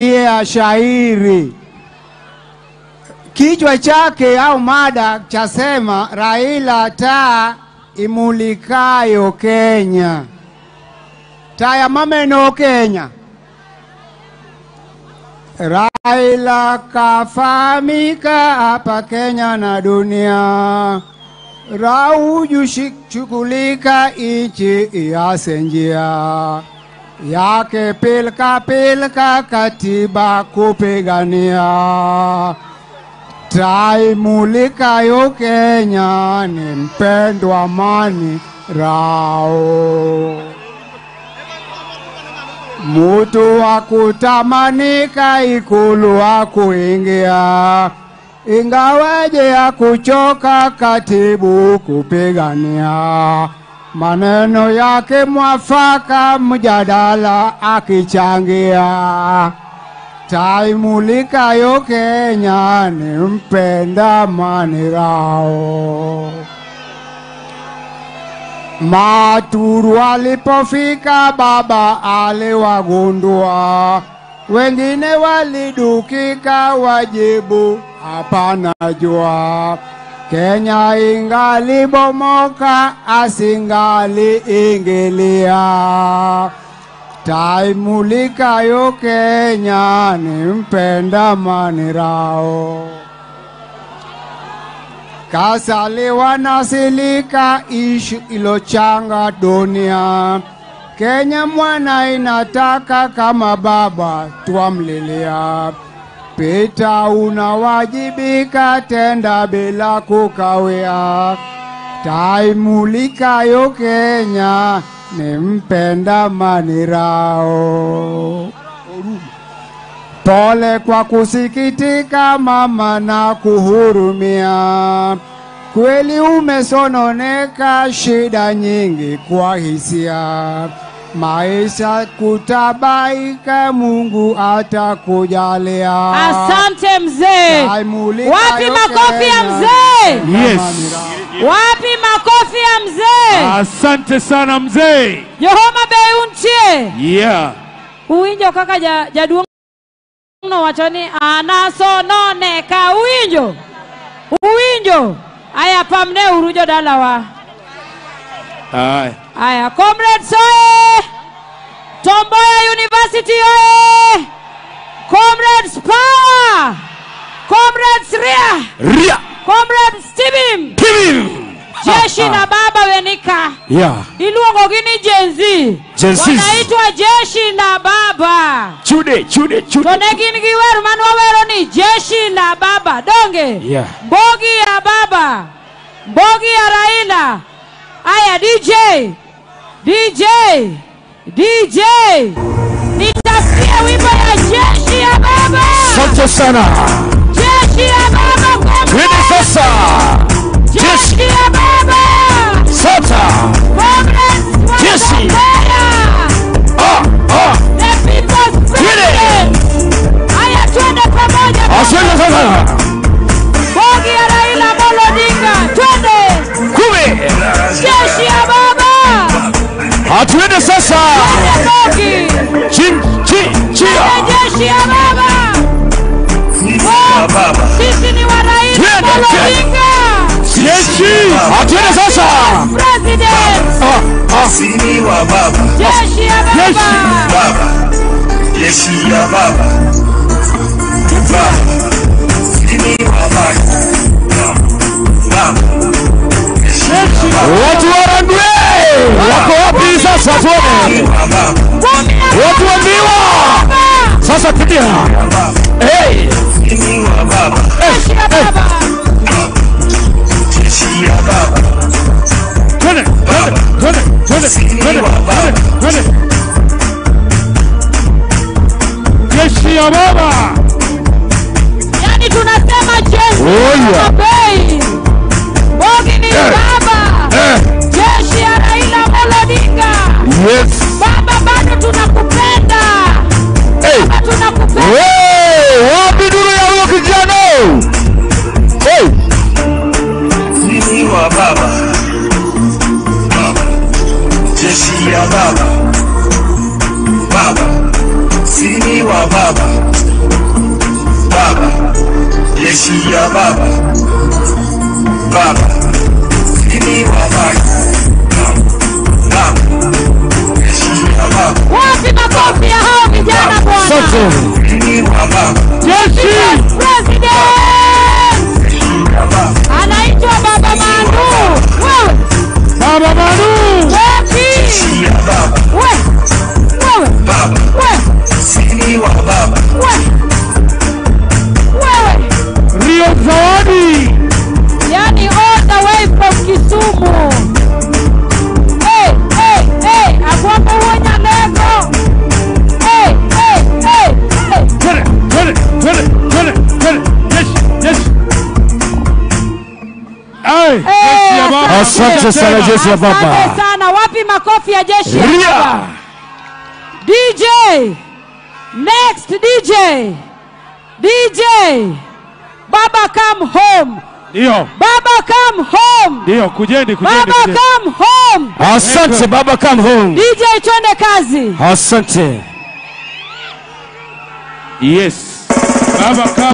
Ya shairi kichwa chake au mada chasema Raila taa imulikayo Kenya, taa ya mameno Kenya. Raila kafahamika hapa Kenya na dunia, rauju shughulika ichi iase njia yake pilka pilka katiba kupigania, taimulikayo Kenya ni mpendwa mani rao, mutu wa kutamanika ikulu wa kuingia, ingawaje ya kuchoka katibu kupigania, maneno yake mwafaka mjadala akichangia, taimulikayo Kenya ni mpenda mani rao. Maturu alipofika baba aliwagundua, wengine walidukika wajibu hapana jua, Kenya ingali bomoka asingali ingilia, taimulikayo Kenya ni mpenda mani rao. Kasaliwa na silika ishu ilochanga dunia, Kenya mwana inataka kama baba twamlilia, Pita unawajibika tenda bila kukawia, taimulikayo Kenya ni mpenda mani rao. Pole kwa kusikitika mama na kuhurumia, kweli umesononeka shida nyingi kwa hisia, maisha kutabaika Mungu atakujalia. Asante mzee. Wapi makofi ya mzee? Yes. Wapi makofi ya mzee? Asante sana mzee. Yohoma Beunchie. Yeah. Uwinjo kaka jaduong' no wacho ni anasononeka. Uwinjo? Uwinjo? Aya, pamne uru jodalawa. Aye. Aya, comrades oye! Tom Mboya University oye! Comrades power! Comrades ria! Ria! Comrades tibim! Tibim! Jeshi na baba wenika. Yeah. Iluongo gini Gen Z. Wanaitwa jeshi la baba. Chude, chude, chude. To ne gin gi wer man wawero ni jeshi la baba. Donge? Yeah. Mbogi ya baba. Mbogi ya Raila. Aya, DJ. DJ. DJ. Nitafutie wimbo ya jeshi ya baba. Asante sana. Jeshi ya baba. Twende sasa. Jeshi ya baba. Sasa. Jeshi. Ah, ah. The people's president. Aya, twende pamoja. Asante sana. Mbogi ya Raila Amolo Odinga. Twende. Kumi. Jeshi ya baba. Twende sasa. Twende Mbogi. Chin, chin, chia. Jeshi ya baba. Sisi ni wa Raila Amolo Odinga. Jeshi. Twende sasa. President. Sisi wa baba. Jeshi ya baba. Baba. Jeshi ya baba. Baba. Sisi wa baba. Baba. Watu wa Rangwe wako wapi sasa? Tuone. Watu wa Miwa sasa tulia. Hey. Sisi wa baba. Jeshi ya baba. Jeshi ya baba. Twende, twende, twende, twende, twende. Jeshi ya baba. Yani tunasema jeshi ya baba. Mbogi ni baba. Jeshi ya Raila Amolo Odinga. Yes. Baba, bado tunakupenda. Hey. Baba, tunakupenda. Hey, wapi duru ya huyo kijana? Hey. Sisi wa baba. Baba. Jeshi ya baba. Baba. Sisi wa wa baba. Baba. Jeshi ya baba. Baba. Sini wa baba. Baba. Jeshi ya baba. Wapi makofi ya hao vijana bwana? Sini wa baba. Jeshi President anaitwa Baba Mandu. Wewe Baba Mandu. Wapi? Jeshi ya baba. Wewe. Wewe. Baba. Wewe. Sini wa baba. Wewe. Wewe. Rio Zawadi. Yani all the way from Kisumu. Hey, hey, hey, agwambo wonya lego. Hey, hey, hey, hey. Twende, twende, twende, twende, twende. Yes, yes. Hey, jeshi ya baba. Asante sana jeshi ya baba. Asante sana. Wapi makofi ya jeshi ya baba? DJ. Next DJ. DJ. Baba come home. Ndio. Baba come home. Ndio, kujeni, kujeni. Baba come home. Asante baba come home. DJ twende kazi. Asante. Yes. Baba come.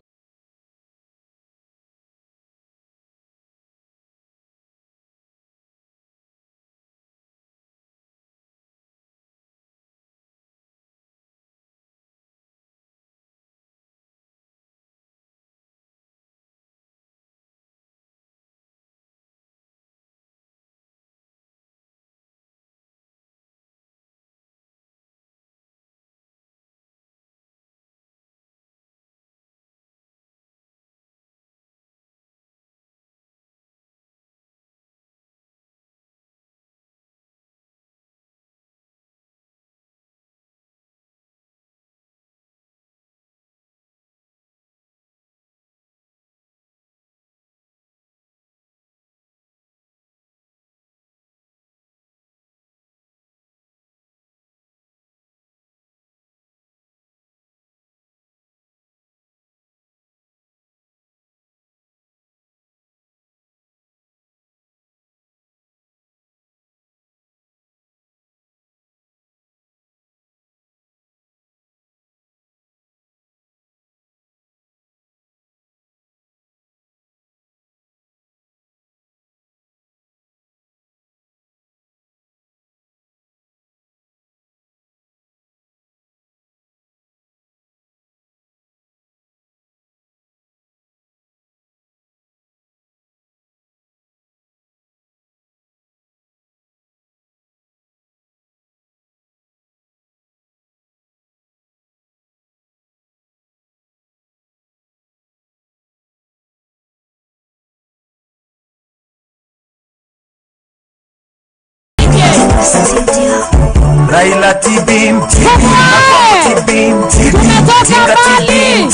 Raila tibim tibim tibim tibim. Tumetoka mbali.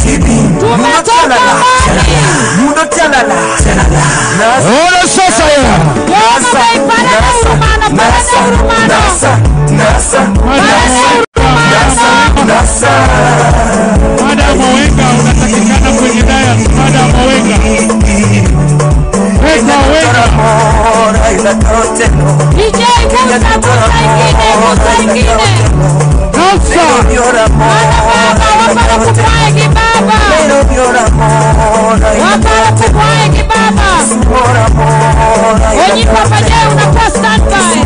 Tumetoka mbali. Mundo chalala. Ona sasa ya. Nasa nasa nasa nasa nasa nasa. Madam Owenga unatakikana kwenye daya. Madam Owenga. Pesa Owenga. DJ Musa Musa ingine Musa ingine. Nasa. Bana baba wapara kupaegi baba. Wapara kupaegi baba. Onyi papa je unakuwa standby.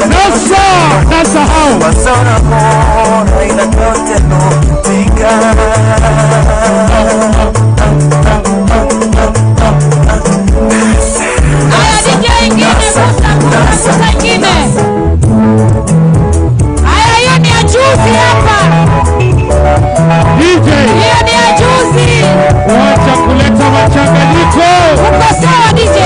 Nasa. Nasa hao. Aya DJ ingine Musa Musa Musa ingine. Aya hiyo ni ya juzi hapa. DJ. Hiyo ni ya juzi. Wacha kuleta machanganyiko. Uko sawa DJ?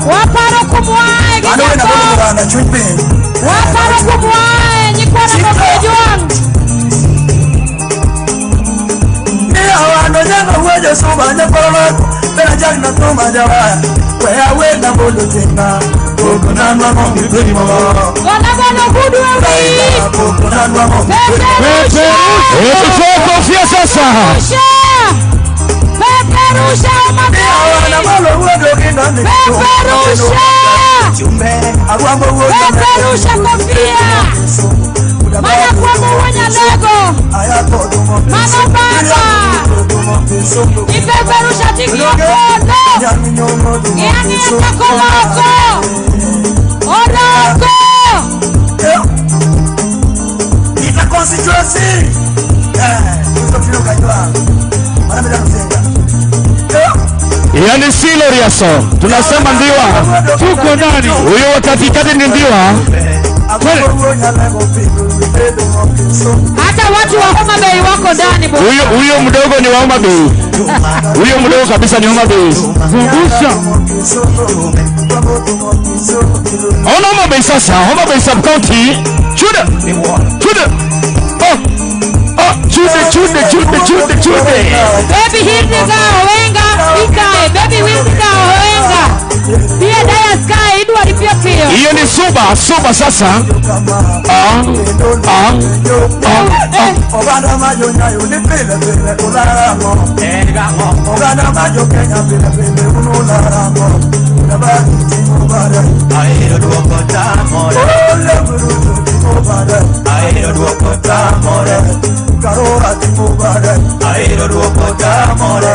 Waparo kumwae gi jakom. Waparo kumwae nyikwa Ramogi Ajwang'. Gona gono gudu e wi. Peperusha. Tutoe kofia sasa. Peperusha Homa Bay. Peperusha. Peperusha kofia. Mana kwambo Wanyalego. Mano baba. Ipeperusha tiki opondo. Yani atakoloko. Oroko. Ita constituency. Yani si Loriaso, tunasema Ndiwa. Tuko ndani. Huyo wa katikati ni Ndiwa. Hata watu wa Homa Bay wako ndani bwana. Huyo mdogo ni wa Homa Bay. Huyo mdogo kabisa ni Homa Bay. Zungusha. Ona Homa Bay sasa, Homa Bay sub county. Chuda. Chuda. Oh. Oh, chude chude chude chude chude. Baby Hildiga Owenga ikae. Baby Hildiga Owenga. Pia Daya Sky idwa pia pia. Hiyo ni Suba, Suba sasa. Ah. Ah. Ah. Oganda majo nyayo ni pele pele ularamo. Oganda majo Kenya pele pele ularamo. Unabaki timobare. Aero duoko tamore. Ole burutu timobare. Aero duoko tamore. Karora timobare. Aero duoko tamore.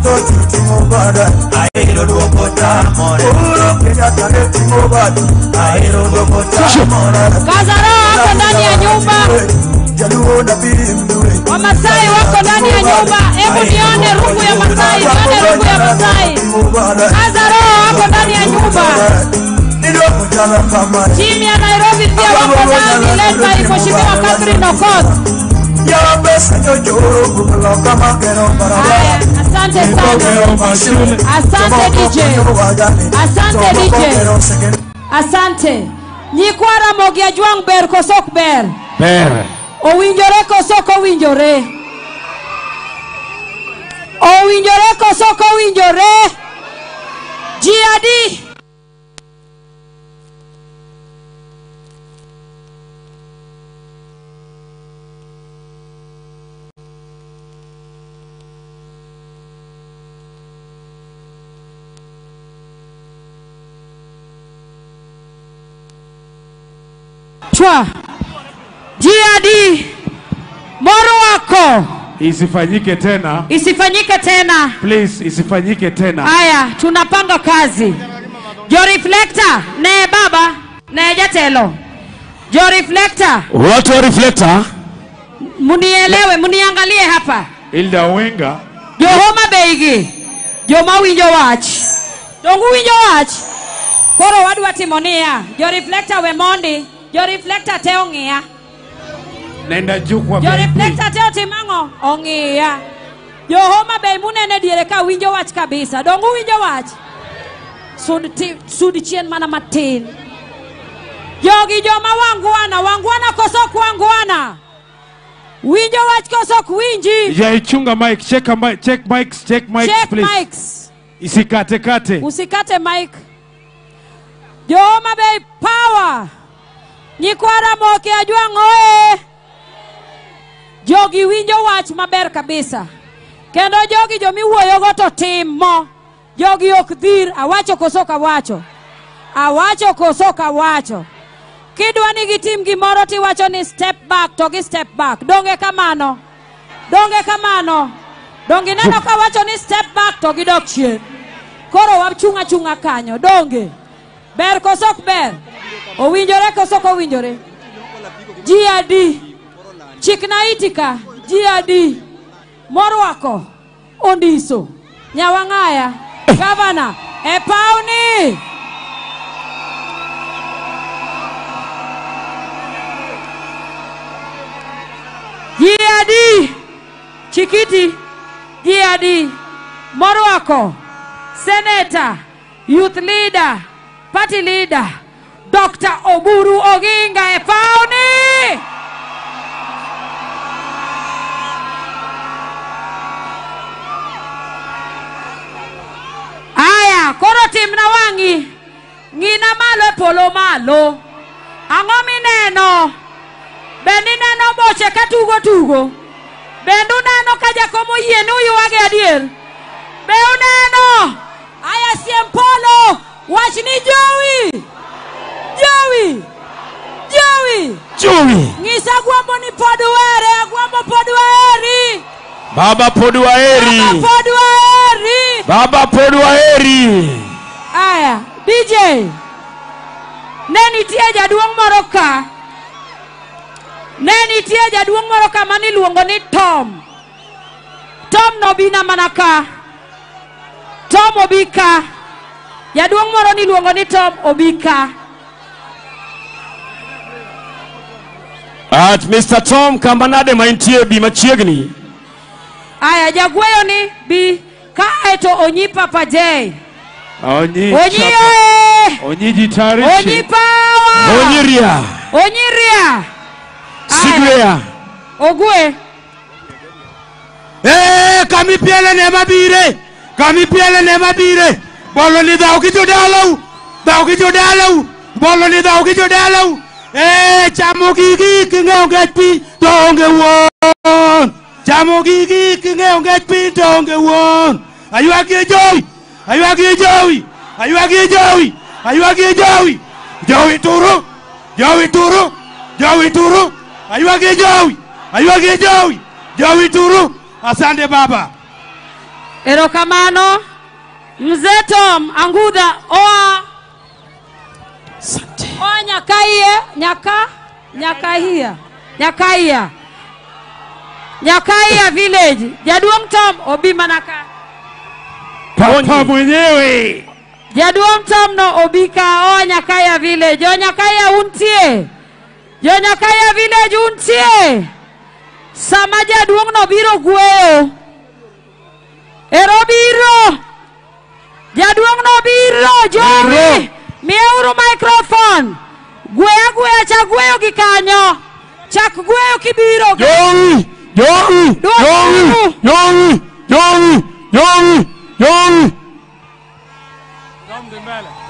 Toti timobare. Aero duoko tamore. Uro Kenya tare timobare. Aero duoko tamore. Kazara wako ndani ya nyumba. Wamasai wako ndani ya nyumba. Hebu nione rungu ya Masai, nione rungu ya Masai. Kazara wako ndani ya nyumba. Timu ya Nairobi pia wako ndani, led by Mheshimiwa Catherine Okoth. Haya, asante sana. Asante DJ. Asante DJ. Asante. Nyikwa Ramogi Ajwang' ber koso ok ber? Ber. Owinjore koso ok owinjore? Owinjore koso ok owinjore? Ji adi? Chwa. Ji adi morwako. Isifanyike tena. Isifanyike tena. Please, isifanyike tena. Haya, tunapanga kazi. Jo reflector, ne baba, ne jatelo. Jo reflector. Watu wa reflector. Munielewe, muniangalie hapa. Hilda Owenga. Jo Homa Bay gi. Jo mawinjo wach. Dongu winjo wach. Koro wadwa timo niya. Jo reflector we mondi. Jo reflector te ong'iya. Nenda juu kwa Jo VIP. reflector te otimango ong'iya. Jo Homa Bay munene diere ka winjo wach kabisa. Dongu winjo wach. Sud chien mana matin. Jogi joma wangwana, wangwana koso ok wangwana. Winjo wach koso ok winji. Ya ichunga mic, check mic, check mics, check mics Check please. mics. Isikate kate. Usikate mic. Jo Homa Bay power. Nyikwa Ramogi Ajwang' oe. Jogi winjo wach maber kabisa. Kendo jogi jomiwuoyogo to timo. Jogi ok dhir, awacho koso ok awacho. Awacho koso ok awacho. Kidwa ni gitim gimoro tiwacho ni step back to gi step back. Donge kamano. Donge kamano. Donge ineno kawacho ni step back to gidok chien. Koro wachung' achung'a kanyo. Donge. Ber koso ok ber? Owinjore koso ok owinjore? Ji adi? Chikna itika. Ji adi? Morwako Ondiso Nyawang'aya Gavana e pauni. Ji adi? Chikiti. Ji adi? Morwako Senator, Youth Leader, Party Leader, Dr. Oburu Oginga e paoni. Aya, koro timna wang'i. Ng'ina malo e polo malo. Ang'o mineno? Bende ineno boche ka tugo tugo? Bende uneno ka jakom oyie ni uywage adier? Be uneno? Aya, siem polo, wach ni jowi. Jowi. Jowi. Jowi. Ng'isa Agwambo ni pod were, Agwambo pod waheri. Baba pod waheri. Baba pod waheri. Baba pod waheri. Aya, DJ. Ne nitie jaduong' moro ka. Ne nitie jaduong' moro ka maniluongo ni Tom. Tom nobina mana ka. Tom obi ka. Jaduong' moro niluongo ni Tom obi ka. At Mr. Tom kambanade mantie bi machiegni. Aya, jagweyo ni bi kaeto Onyi Papa J. Onyi. Onyi oe. Onyi jitarishi. Onyi power. Onyi ria. Onyi ria. Sigwea. Ogwe. Kami piele ne mabire. Kami piele ne mabire. Bolo ni dhao ki jodalau. Dhao ki jodalau. Bolo ni dhao ki jodalau. Chamo gigi king'e onge pi to onge wuon. Chamo gigi king'e onge pi to onge wuon. Aywagi jowi. Aywagi jowi. Aywagi jowi. Aywagi jowi. Jowi turu. Jowi turu. Jowi turu. Aywagi jowi. Aywagi jowi. Jowi turu. Asante baba. Erokamano. Mzee Tom Angudha oa. Asante. Oa Nyakaiye, Nyakaiya. Nyakaiya. Nyakaiya village. Jaduong' Tom obi mana ka. Papa mwenyewe. Jaduong' Tom no obi ka oa Nyakaiya village. Jo Nyakaiya untie. Jo Nyakaiya village untie. Sama jaduong' no biro gweyo. Ero biro. Jaduong' no biro. Jowi. Miyeuru microphone. Gweya gweya chak gweyo gi kanyo. Chak gweyo kibiro. Jowi. Jowi. Jowi. Jowi. Jowi. Jowi. Jowi.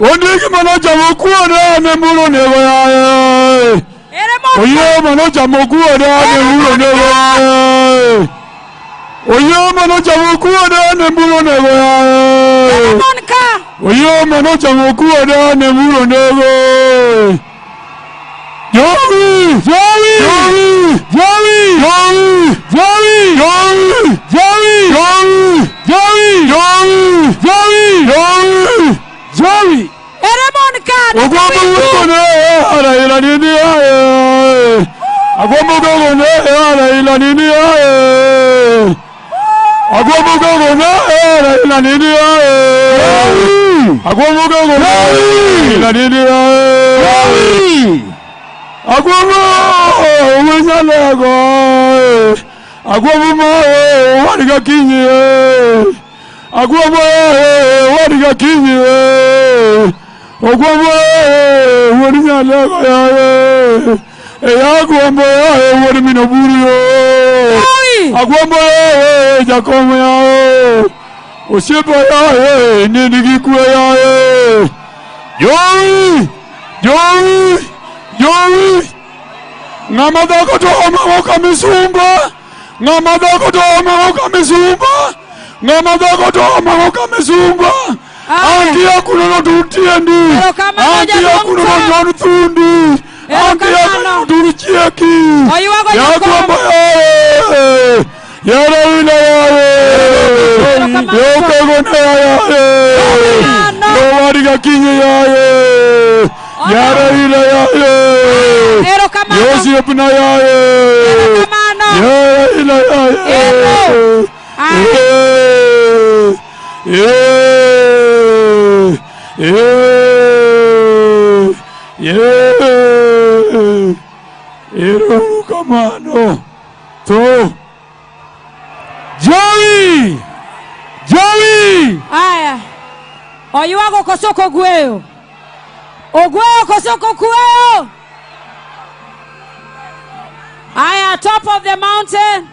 Ondigi mano chamo kuone ne mulo nego yaye. Ere mo. Oye mano chamo kuone ne mulo nego yaye. Oye mano chamo kuone ne mulo nego yaye. Ere mon ka. Oye mano chamo kuone ne mulo nego. Jowi! Jowi! Jowi! Jowi! Jowi! Jowi! Jowi! Jowi! Jowi! Jowi! Jowi! Jowi! Jowi! Ere mon ka. Ogwambo wuone ara ila nini aye. Agwambo gogone ara ila nini aye. Agwambo gogone ara ila nini aye. Agwambo gogone ila nini aye. Agwambo wezalego. Agwambo mo wariga kinyi. Agwambo wariga kinyi. Ogwambo warinyalego yaye. Agwambo wari minoburu yo. Agwambo jakomo yaye. Osiepa yaye nini gikwe yaye. Jowi! Jowi! Jowi! Ng'ama dhako to omako ka misumba. Ng'ama dhako to omako ka misumba. Ng'ama dhako to omako ka misumba. Antia kuno no tutiendi. Antia kuno no nyon thundi. Antia kuno tur chieki. Yagwambo yaye. Yara wila yaye. Yokogone yaye. Yowariga kinyi yaye. Yara wila yaye. Yosiepna yaye. Yara wila yaye. Erokamano. To Jowi! Jowi! Aya. Oywago koso ok ogweyo? Ogweyo koso ok ogweyo? Aya, top of the mountain.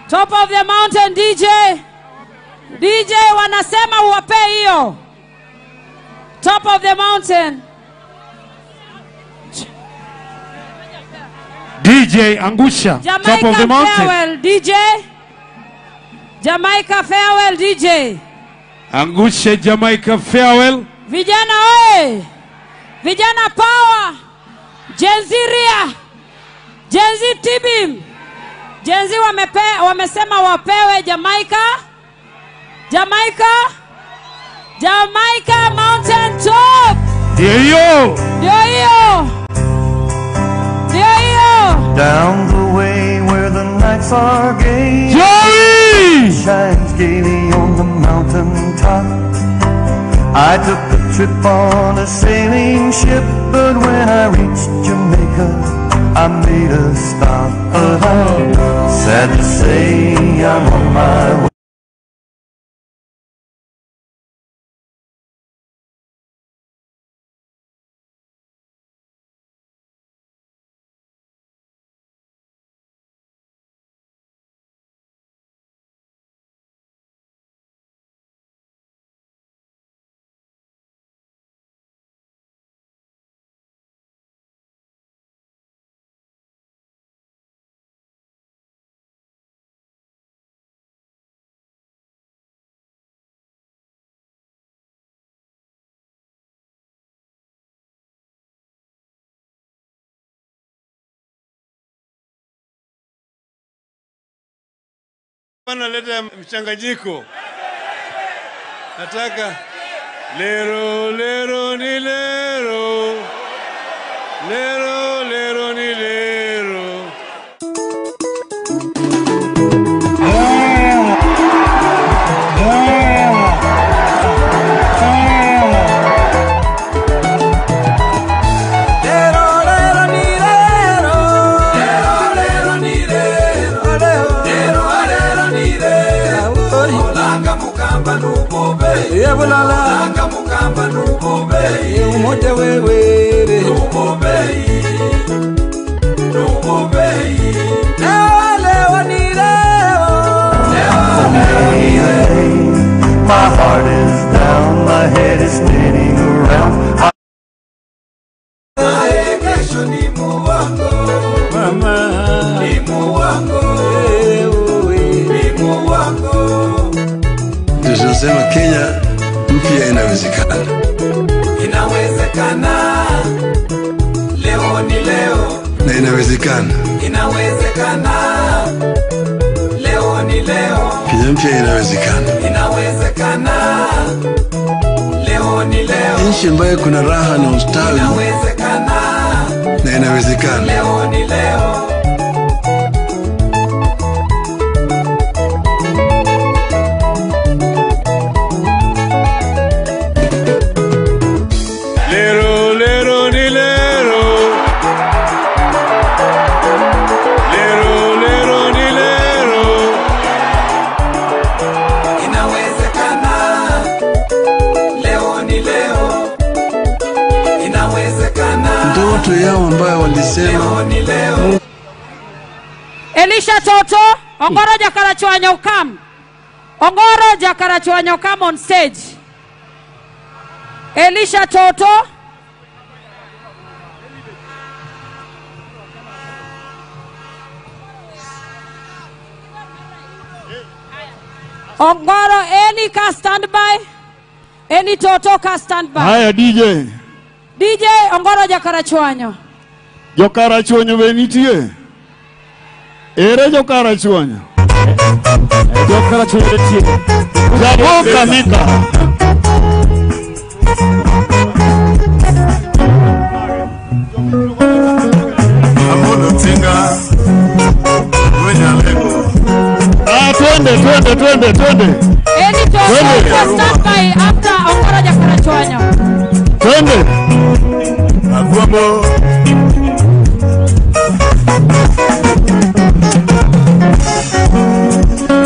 Top of the mountain, DJ. DJ wanasema uwape hiyo. Top of the mountain. DJ angusha. Jamaica top of the mountain. Farewell, DJ. Jamaica farewell, DJ. Angusha Jamaica farewell. Vijana oye. Vijana power. Gen Z ria. Gen Z tibim. Gen Z wamesema wapewe Jamaica. Jamaica. Jamaica mountain top. Ndio hiyo. Ndio hiyo. Ndio hiyo. Down the way where the nights are gay. Joey! Shines gaily on the mountain top. I took a trip on a sailing ship, but when I reached Jamaica, I made a stop. But I'm sad to say I'm on my way. Naleta mchanganyiko. Nataka lero lero ni lero. Lero lero ni lero. Lero lero ni lero. Lero lero ni lero. Lero lero ni lero. Olanga mukamba nubobe. Yebulala. Olanga mukamba nubobe. Umoja wewe. Nubobe. Nubobe. Leo leo ni leo. Leo leo ni leo. My heart is down, my head is spinning around. Kesho ni muwango. Mama. Ni muwango. Ni muwango. Tunasema Kenya mpya inawezekana. Inawezekana. Leo ni leo. Na inawezekana. Inawezekana. Leo ni leo. Kenya mpya inawezekana. Inawezekana. Leo ni leo. Nchi ambayo kuna raha na ustawi. Inawezekana. Na inawezekana. Leo ni leo. Lero lero ni lero. Lero lero ni lero. Inawezekana. Leo ni leo. Inawezekana. Ndoto yao ambayo walisema. Leo ni leo. Elisha Toto, Ongoro Jakarachuonyo come. Ongoro Jakarachuonyo come on stage. Elisha Toto. Ongoro Eli ka stand by. Eli Toto ka stand by. Haya DJ. DJ Ongoro Jakarachuonyo. Jokarachuonyo be nitie? Ere Jokarachuonyo? Jokarachuonyo nitie. Jaboka mika. Amolo Tinga. Wenyalego. Ah, twende twende twende twende. Eli Toto ka stand by after Ongoro Jakarachuonyo. Twende. Agwambo.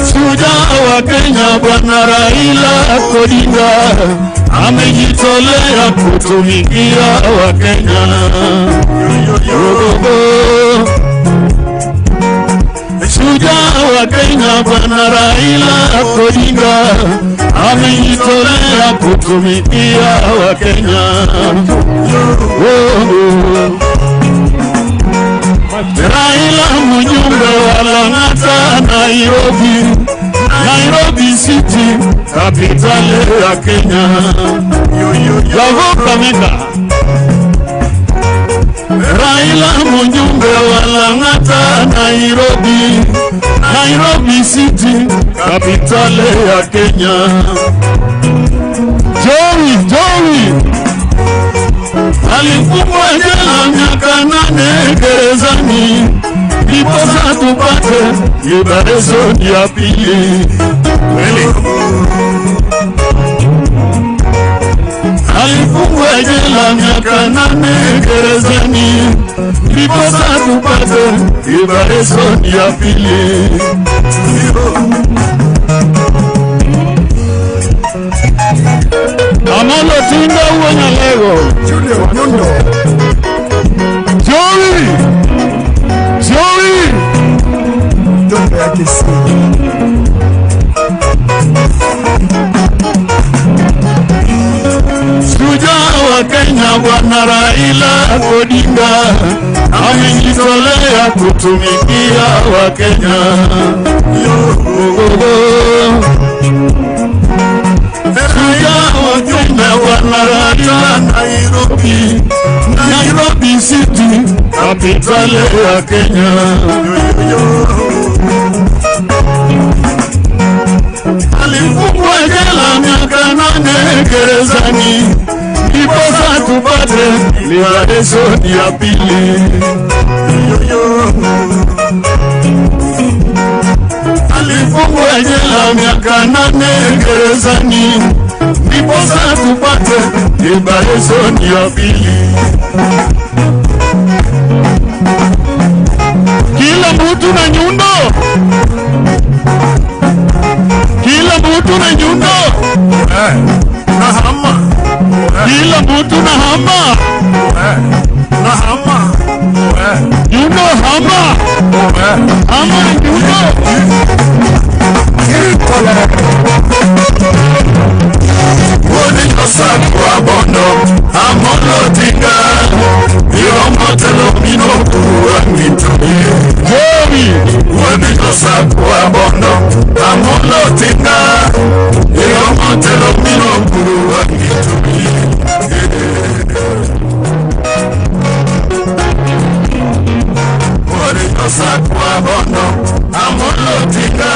Shujaa wa Kenya Bwana Raila Raila Odinga amejitolea kutumikia Wakenya. Shujaa wa Kenya Bwana Raila Odinga amejitolea kutumikia Wakenya. Raila mjumbe wa Lang'ata Nairobi, Nairobi City, capital ya Kenya. Kamika. Raila mjumbe wa Lang'ata Nairobi, Nairobi City, capital ya Kenya. Joey, Joey alifungwa jela miaka 8 gerezani, ndiposa tupate liberation ya pili. Alifungwa jela miaka 8 gerezani, ndiposa tupate liberation ya pili. Amolo Tinga huo Nyalego. Julio Nyundo. Joey! Joey! Ndoto ya Kisii. Shujaa wa Kenya Bwana Raila Odinga amejitolea kutumikia Wakenya. Shujaa wa Kenya Bwana Raila Nairobi, Nairobi City, capital ya Kenya. Alifungwa jela miaka 8 gerezani, ndiposa tupate liberation ya pili. Alifungwa jela miaka 8 gerezani, ndiposa tupate liberation ya pili. Kila mtu na nyundo, kila mtu na nyundo, na hama, kila mtu na hama, na hama, nyundo hama, hama nyundo. Amolo Tinga, Iromotelo Minoku Angitoye. Joey, Amolo Tinga, Iromotelo Minoku Angitoye. Amolo Tinga,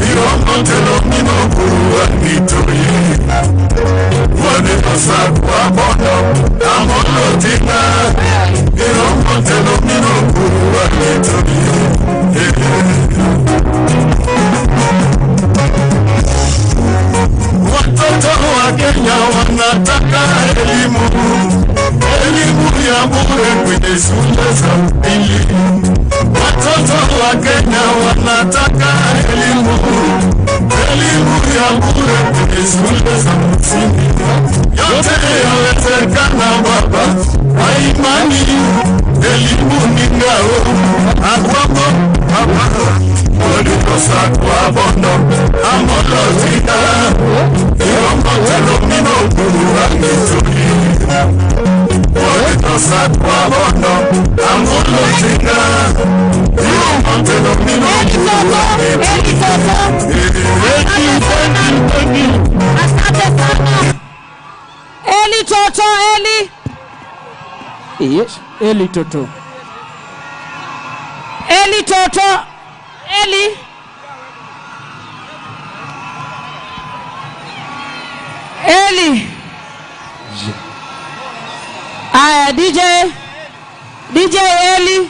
Iromotelo Minoku Angitoye. Amolo Tinga, Iromotelo Minoku Angitoye. Watoto wa Kenya wanataka elimu, elimu ya bure kwenye shule za upili. Watoto wa Kenya wanataka elimu, elimu ya bure kwenye shule za msingi. Yote yawezekana baba, kwa imani, elimu ni ngao. Agwambo, baba, Amolo Tinga, Iromotelo Minoku Angitoye. Amolo Tinga, Iromotelo Minoku Angitoye. Asante sana. Eli Toto, Eli. Yes, Eli Toto. Eli Toto, Eli. Eli. Aya, DJ. DJ Eli.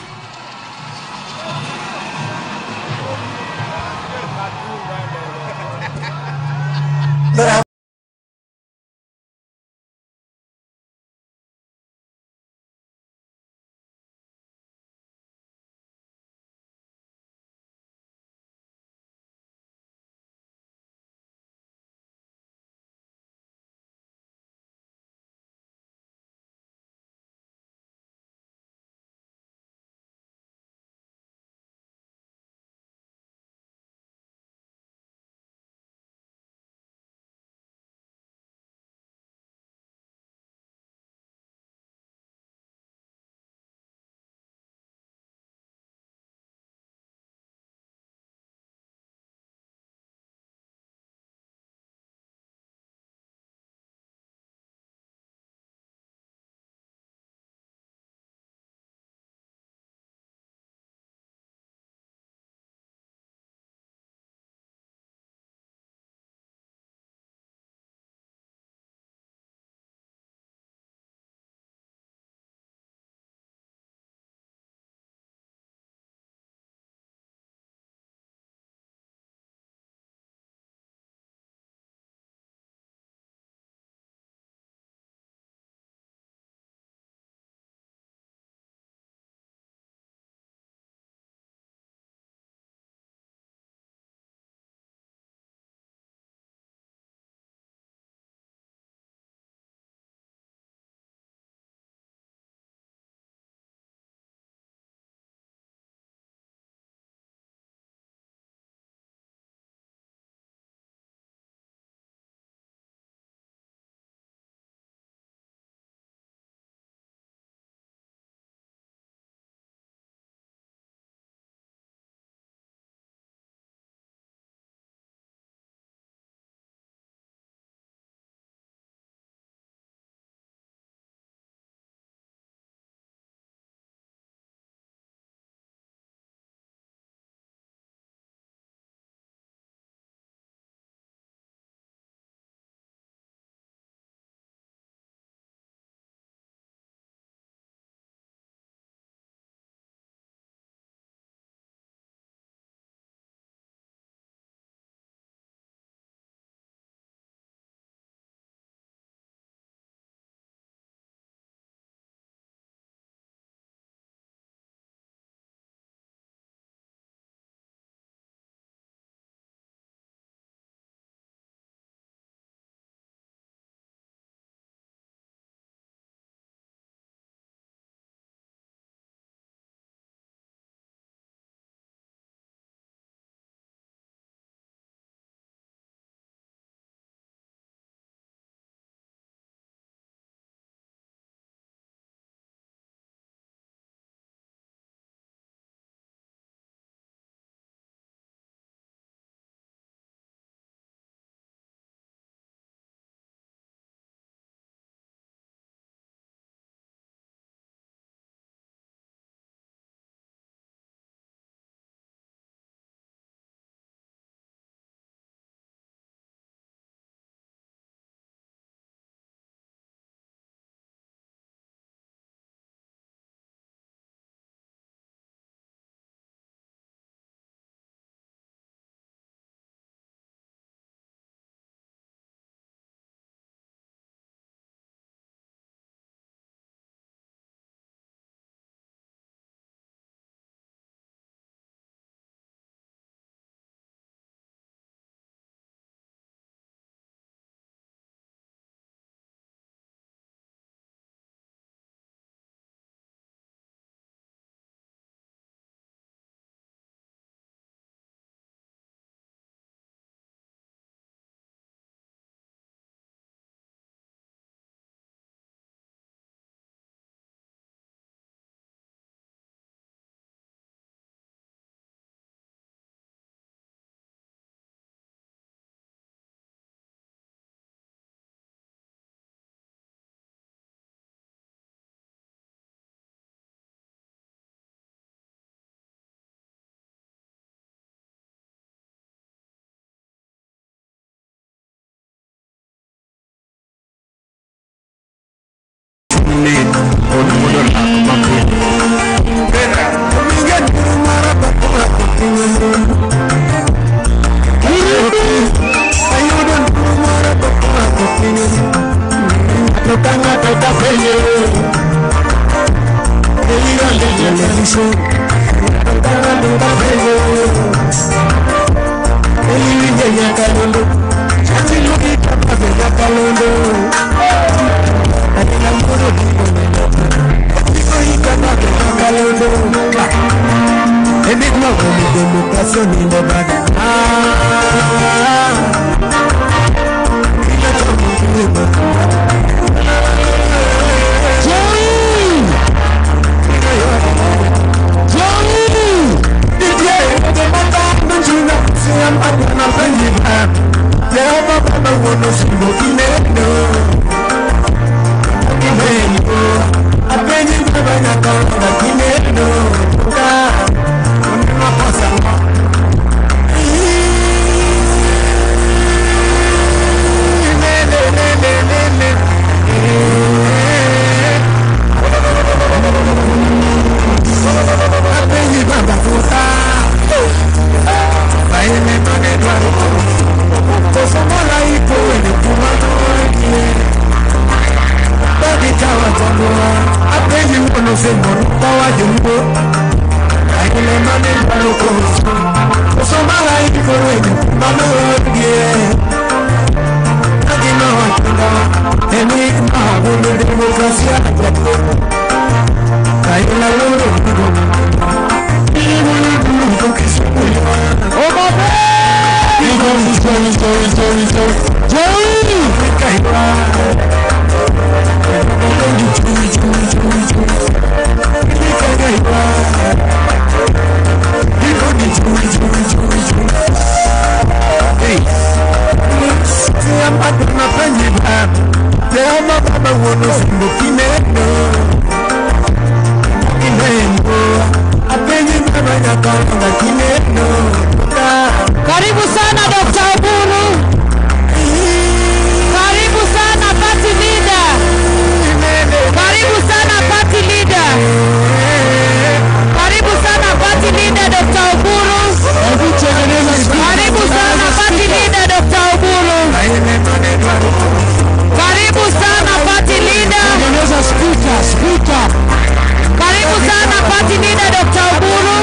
Karibu sana Dr. Oburu. Karibu sana party leader. Karibu sana party leader. Karibu sana party leader Dr. Oburu. Karibu sana party leader Dr. Oburu. Karibu sana party leader. Speaker. Karibu sana party leader Dr. Oburu.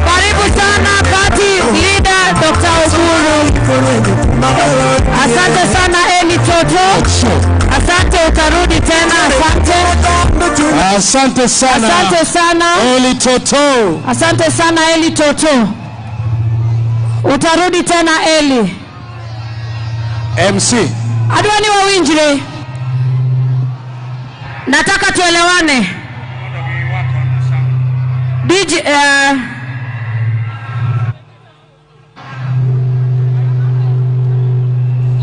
Karibu sana party leader Dr. Oburu. Asante sana Eli Toto. Asante, utarudi tena. Asante. Asante sana. Asante sana Eli Toto. Asante sana Eli Toto. Utarudi tena Eli. MC. Adwani wa Winjire. Nataka tuelewane. DJ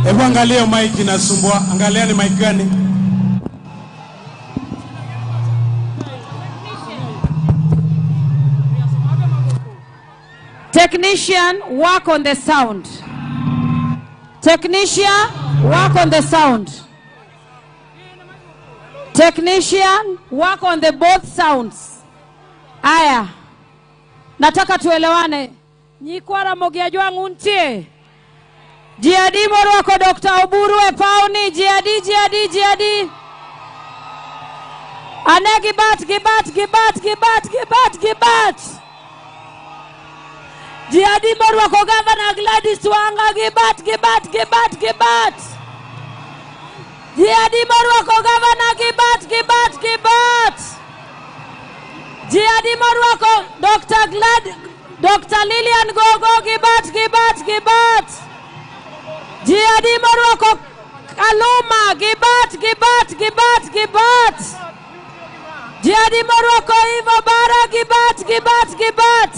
Hebu angalia mic inasumbua. Angalia ni mic gani? Technician, work on the sound. Technician, work on the sound. Technician, work on the both sounds. Aya. Nataka tuelewane. Nyikwara mogiajwa nguntie. Jiadi morwako Dr. Oburu e pauni. Jiadi, jiadi, jiadi. Ane gibat, gibat, gibat, gibat, gibat, gibat. Jiadi morwako Governor Gladys Wanga. Gibat, gibat, gibat, gibat. Jiadi morwako Governor gibat, gibat, gibat. Jiadi morwako Dr. Dr. Lilian Gogo gibat, gibat, gibat. Jiadi morwako Kaluma gibat, gibat, gibat, gibat. Jiadi morwako Ivo Bara gibat, gibat, gibat.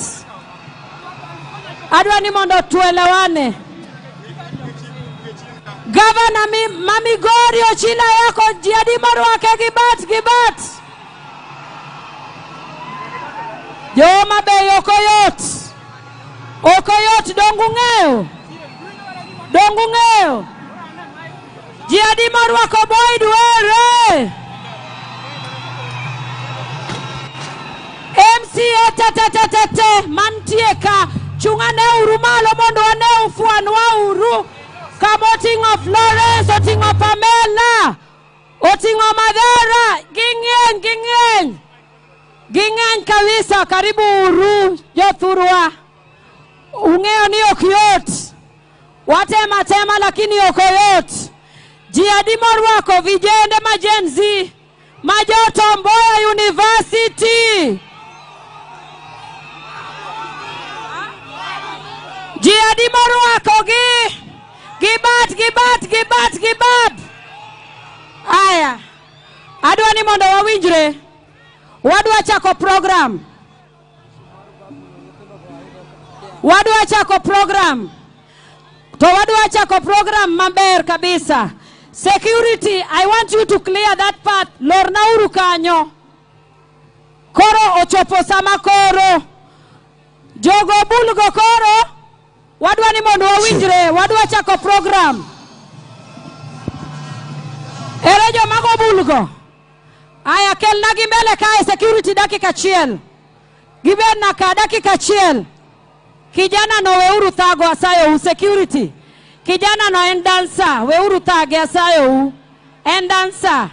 Adwani mondo tuelewane. Governor Mami Gori Ochila yako jiadi morwake gibat, gibat. Joma Bay okoyot. Okoyot dongu ng'eyo. Dongu ng'eyo. Jiadi morwako Boyd Were. MCA tetetetete mantie ka chung'ane uru malo mondo ane ufwanwa uru. Kama oting'o Florence, oting'o Pamela, oting'o Madhara, ging'eny, ging'eny. Ging'eny kabisa. Karibu uru jothurwa. Ung'eyo ni ok yot. Watema tema lakini ok yot. Ji adi morwako vijende ma Gen Z ma jo Tom Mboya University? Ji adi morwako gi? Gibat, gibat, gibat, gibat. Aya. Adwa ni mondo wawinjre. Wadwa chako program. Wadwa chako program. To wadwa chako program maber kabisa. Security, I want you to clear that path. Lorna uru kanyo. Koro ochopo sama koro. Jogo bulgo koro. Wadwa ni mondo wawinjre. Wadwa chako program. Ere jomago bulgo. Aya, kelna gi mbele kae security dakika achiel. Gibed na ka dakika achiel. Kijana no weuru thago asayo u security. Kijana no en dancer, weuru thage asayo u. En dancer.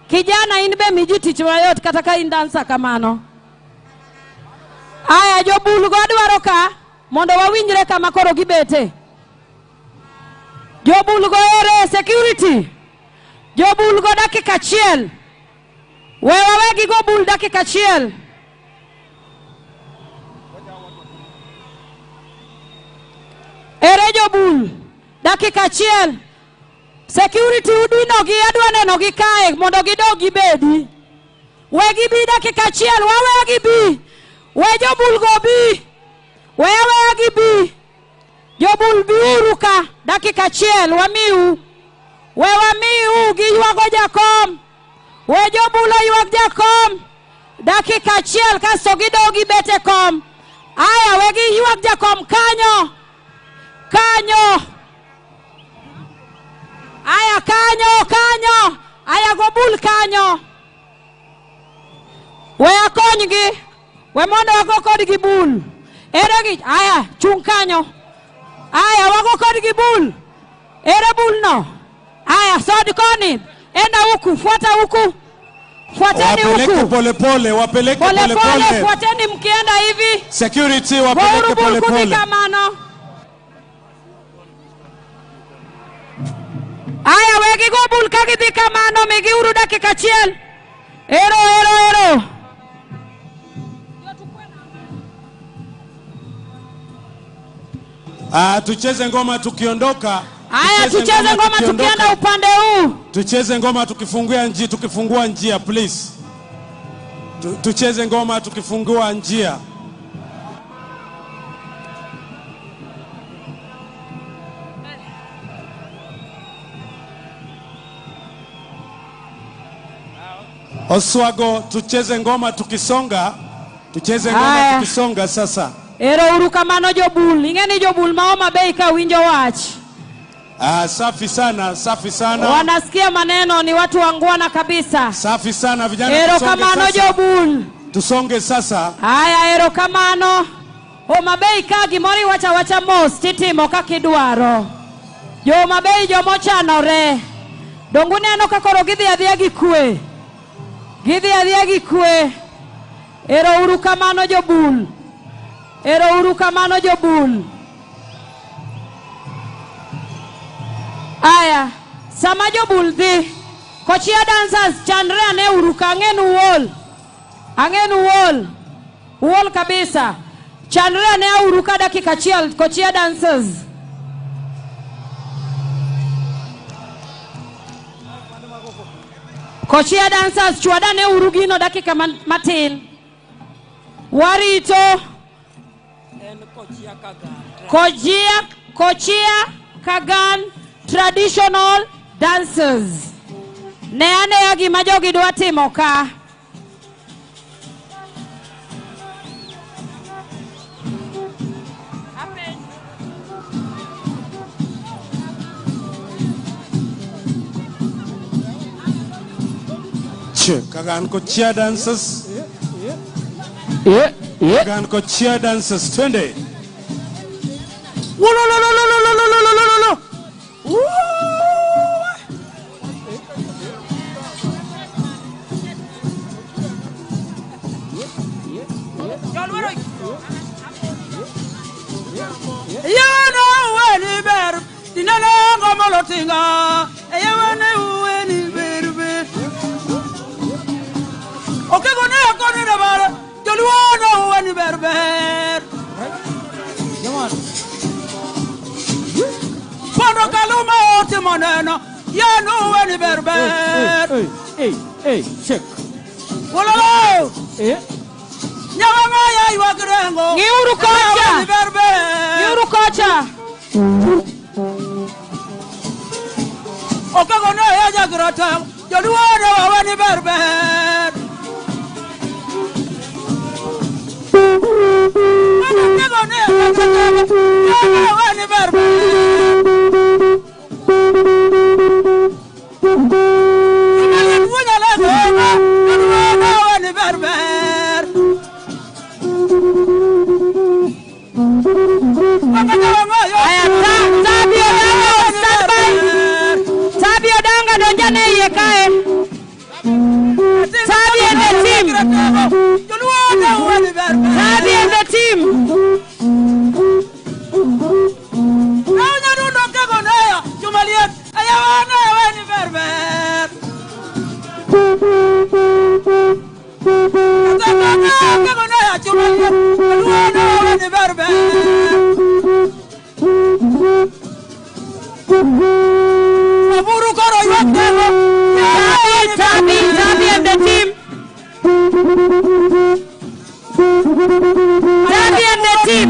Kijana in be miji tich mayot kata ka in dancer kamano. Aya, jobulgo adwaro ka mondo wawinjre kama koro gibete. Jobulgo ere security. Jobulgo dakika achiel. We wawegi go bul dakika achiel. Ere jobul dakika achiel. Security udino gi adwa neno gi kae mondo gidog gibedi. We gibi dakika achiel, wawe gibi. We jobul go bi. We awe gibi. Jobul biuru ka dakika achiel wamiu. We wamiu giywago jakom. We jobul oywag jakom. Dakika achiel kasto gidog gibet e kom. Aya, we giywag jakom kanyo. Kanyo. Aya, kanyo, kanyo. Aya, gobul kanyo. We akonygi. We mondo wago kodgi bul. Ere gi, aya, chung kanyo. Aya, wago kodgi bul. Ere bul no. Aya, sod koni. Enda huku, fuata huku. Fuateni Wapeleke huku. pole pole, wapeleke Pole pole pole, pole. fuateni mkienda hivi. Security wapeleke Gouru bul pole kudhi pole. kamano. Aya, wegi go bul ka gidhi kamano, migiuru dakika achiel. Ero, ero, ero. Ah, tucheze ngoma tukiondoka. Aya, tucheze ngoma tukienda upande huu. Tucheze ngoma tukifungua njia, tukifungua njia please. Tucheze ngoma tukifungua njia. Oswago, tucheze ngoma tukisonga. Tucheze ngoma Aya. tukisonga sasa. Ero uru kamano jobul. Ing'e ni jobul ma Homa Bay ka winjo wach. Ah, safi sana, safi sana. Wanasikia maneno, ni watu wangwana kabisa. Safi sana vijana, Ero tusonge kamano sasa. jobul. Tusonge sasa. Aya, ero kamano. Homa Bay ka gimoro iwacho awacha mos titimo kaka idwaro. Jo Homa Bay jomochanore. Donge uneno ka koro gidhi adhiya gi kwe. Gidhi adhiya gi kwe. Ero uru kamano jobul. Ero uru kamano jobul. Aya, sama jobul dhi, kochia dancers chanre ane uru ka, ang'e ni uol. Ang'e ni uol. Uol kabisa. Chanre ane uru ka dakika achiel, kochia dancers. Kochia dancers chwadane uru gino dakika matin. Warito. Kochia, Kochia Kagan traditional dancers. Ne ane gima jogi dwa timo ka. Kagan Kochia dancers. Kagan Kochia dancers, twende. Wolololololololololo. atinga eyewane uweni berbe okego ne akoni ne bare joluo uweni berbe Pondo Kaluma otimo neno yanu uweni berbe. Hey, hey, check. Wololo. Eh. Nyawanga ya iwakrengo. Ngiuru kocha. Ngiuru kocha. Okego ne ya jagrata joluo ne uweni berbe. Okego ne ya jagrata uweni berbe. Tabi Odanga donja ne iye kae. Tabi and the team. Tabi and the team. Tabi and the team. Tabi and the team.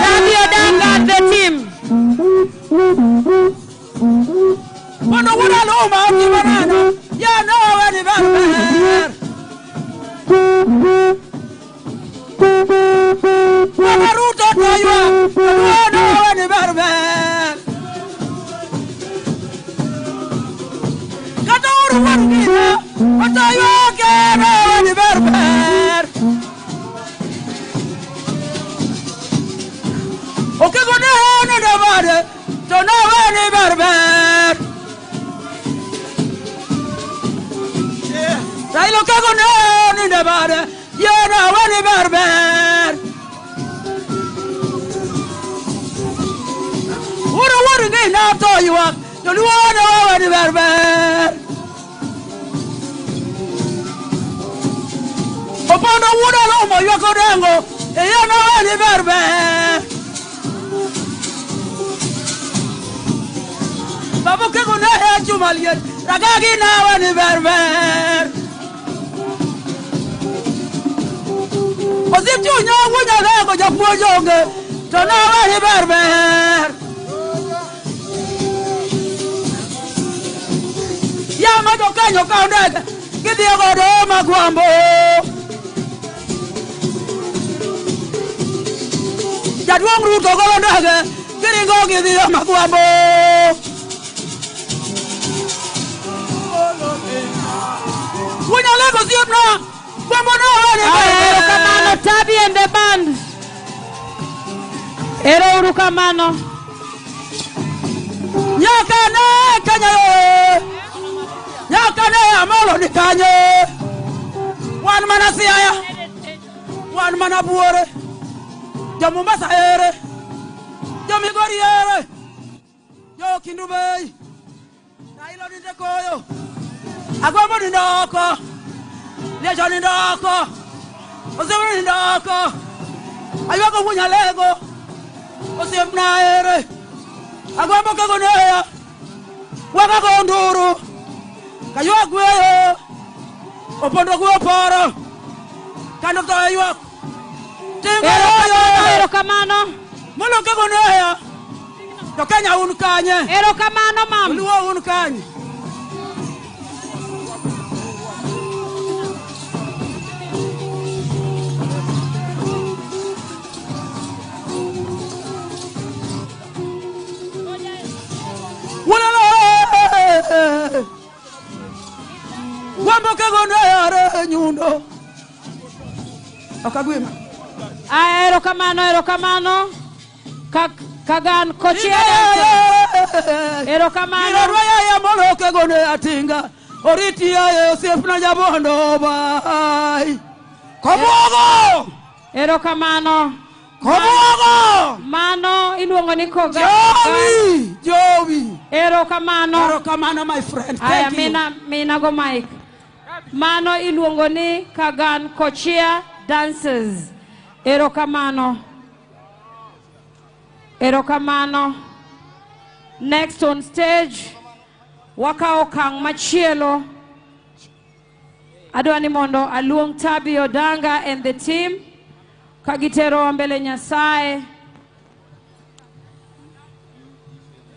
Tabi Odanga and the team. Tabi and the band. Ero urukamano. Nyakane Kenya. Nyakane amolo ni kanye. Wan mana Siaya. Wan mana Buore. Jo Mombasa ere. Jo Migori ere. Jo Kendu Bay. Raila ninde koyo. Agwambo ninde oko. Lejo ninde oko. Osiep ninde oko. Aywako wunyalego. Osiepna ere. Agwambo kagoneya. Wakago nduru. Kaywak gweyo. Opondo gweyo poro. Kando to aywak. Tinga yoyo. Erokamano. Molo kagoneya. To Kenya un kanye. Erokamano mam. Luo un kanye. Wambo kagoneya nyundo. Okagwima. Erokamano, erokamano. Kagan kochia. Erokamano. Irorwaya molo kagone atinga. Oriti ya osiepna jabondo bai. Komogo. Erokamano. Kobuogo. Mano iluongo ni Koga. Jowi, Jowi. Erokamano. Erokamano my friend. Aya, Thank you. mina go mic. Mano iluongo ni Kagan Kochia Dancers. Erokamano. Erokamano. Next on stage, wakawo okang' machielo. Adwa ni mondo aluong Tabi Odanga and the team kagiterowa mbele Nyasaye.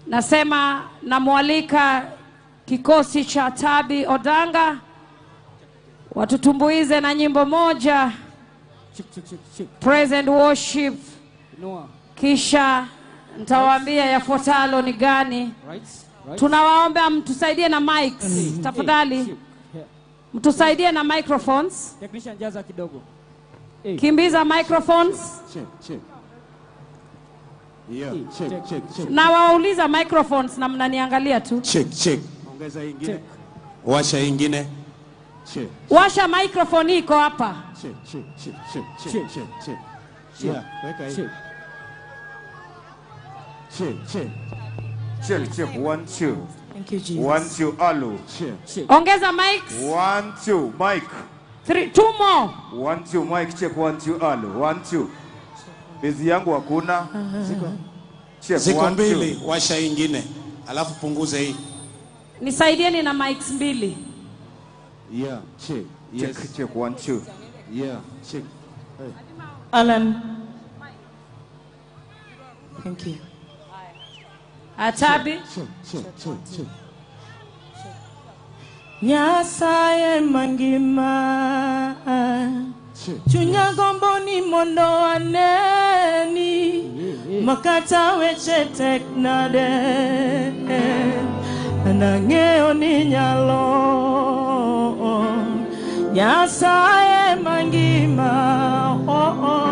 Nasema namwalika kikosi cha Tabi Odanga watutumbuize na nyimbo moja, praise and worship, kisha nitawaambia yafuatalo ni gani. Tunawaomba mtusaidie na mics tafadhali, mtusaidie na microphones. Technician, jaza kidogo. Kimbiza microphones. Check, check. Yeah, check, check, check. Na wauliza microphones na mnaniangalia tu. Check, check. Ongeza ingine. Washa ingine. Check. Washa microphone iko hapa. Check, check, check, check, check, check, check. Yeah, weka hii. Check, check. Check, check. 1 2. Thank you, Jesus. 1 2, alo. Check. Ongeza mics. 1 2, mic. 3, 2 more. 1 2, mic check. 1 2, alo. 1 2. Bezi yangu hakuna. Check. Ziko mbili, washa ingine. Alafu punguze hii. Nisaidieni na mics mbili. Yeah, check. Yes. Check, check. 1 2. Yeah, check. Hey. Alan. Thank you. Atabi. Check, check, check, check. Nyasaye mangima. Chunya gombo ni mondo aneni. Makata weche tek nade. Anang'eyo ni nyalo. Nyasaye mangima. Oh, oh.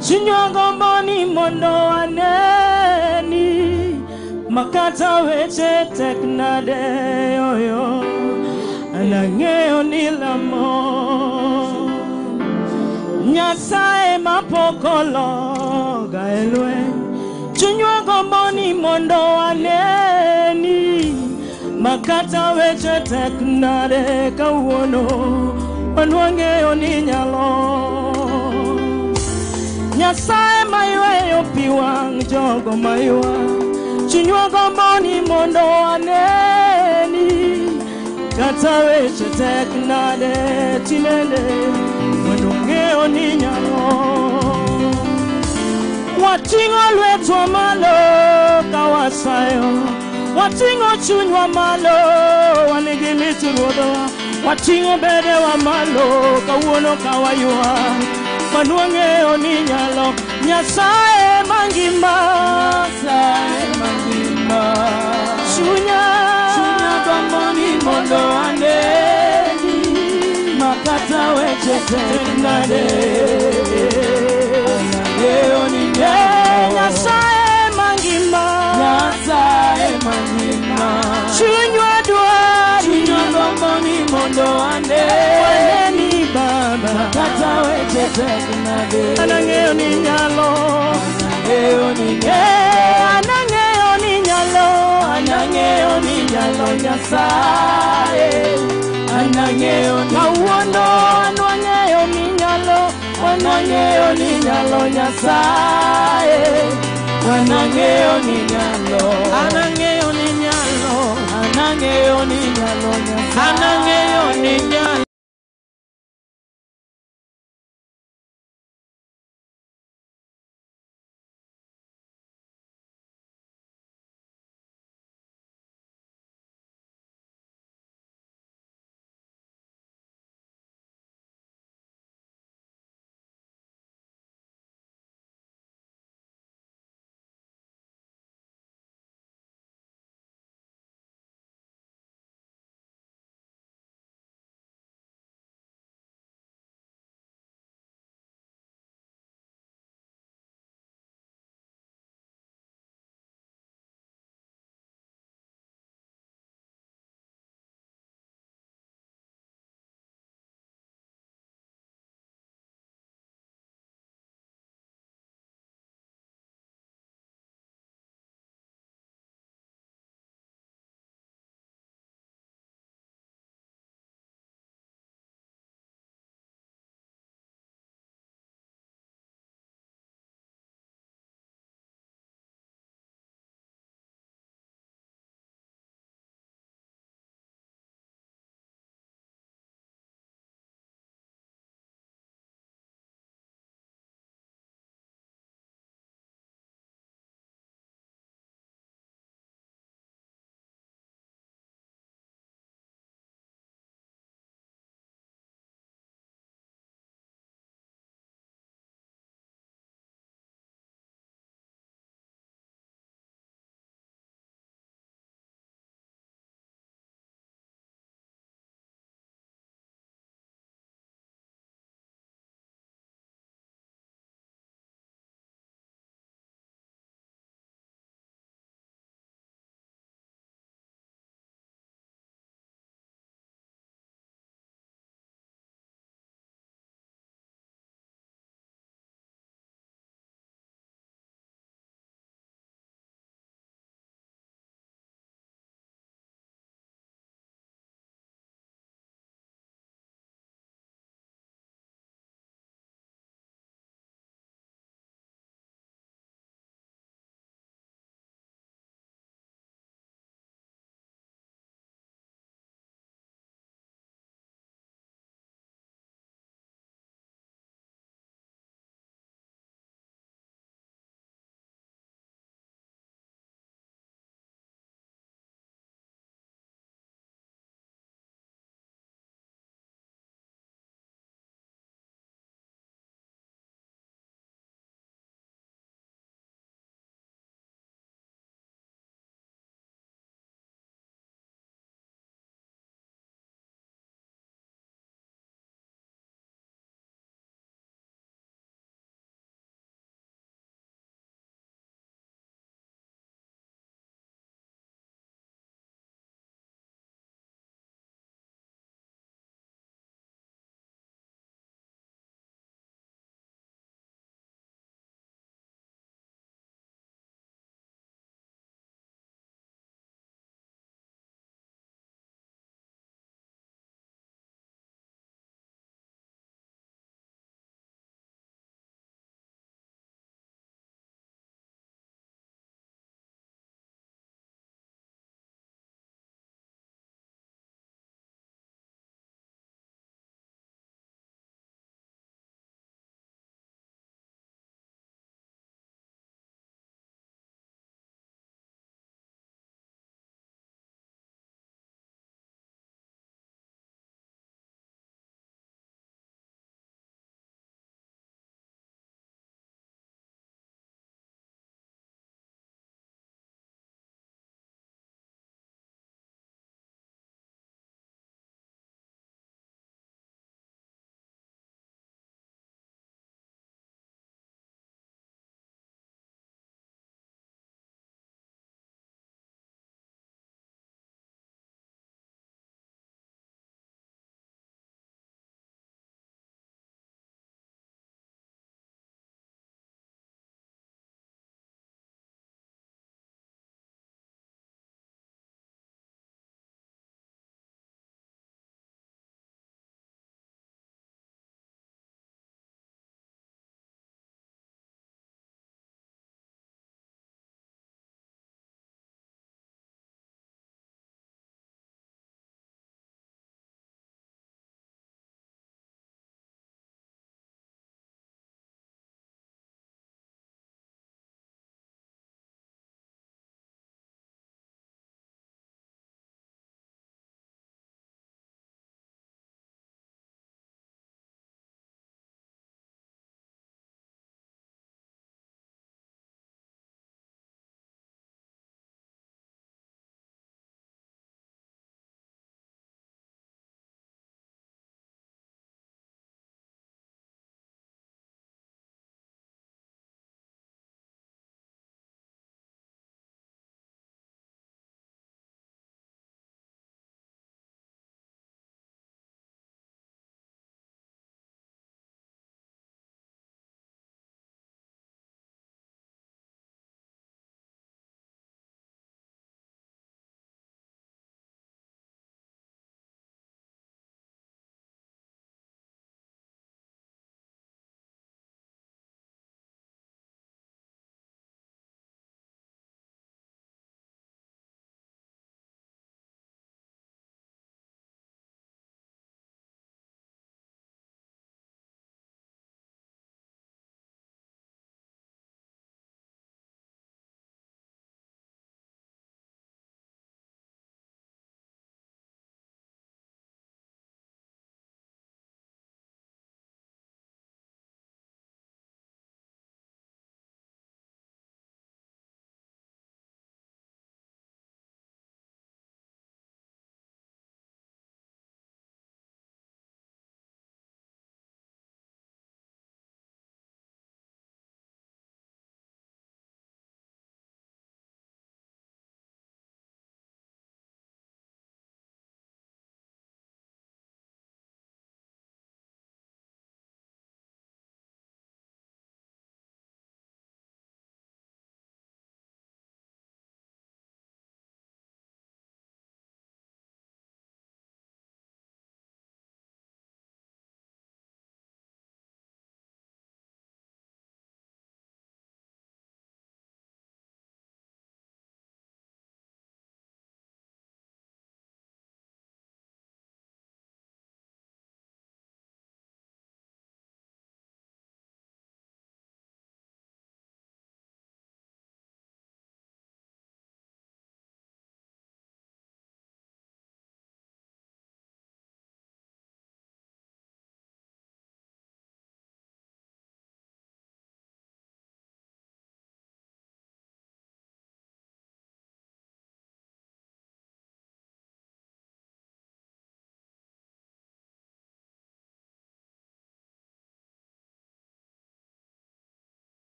Chunya gombo ni mondo aneni. Makata weche tek nade. Oyo. Anang'eyo ni lamo. Nyasaye mapokolo gaelwe. Chunywa gombo ni mondo aneni. Makata weche tek nade kawuono. Wan wang'eyo ni nyalo. Nyasaye mayweyo pi wang' jogo maywak. Chunywa gombo ni mondo aneni. Kata weche tek nade tinende. Wang'eyo ni nyalo. Wating'o lwetwa malo ka wasayo. Wating'o chunywa malo wan gi lit ruodhwa. Wating'o bedewa malo kawuono ka waywak. Wan wang'eyo ni nyalo. Nyasaye mangima. Nyasaye mangima. Chunya gombo ni mondo aneni. Makata weche tek nade. Anang'eyo ni nyalo. Nyasaye mangima. Nyasaye mangima. Chunywa dwari. Chunywa gombo ni mondo aneni. Waneni Baba. Makata weche tek nade. Anang'eyo ni nyalo. Anang'eyo ni nyalo. Anang'eyo ni nyalo. Anang'eyo ni nyalo Nyasaye. Anang'eyo ni kawuono. Anang'eyo ni nyalo. Anang'eyo ni nyalo Nyasaye. Anang'eyo ni nyalo. Anang'eyo ni nyalo. Anang'eyo ni nyalo Nyasaye. Anang'eyo ni nyalo.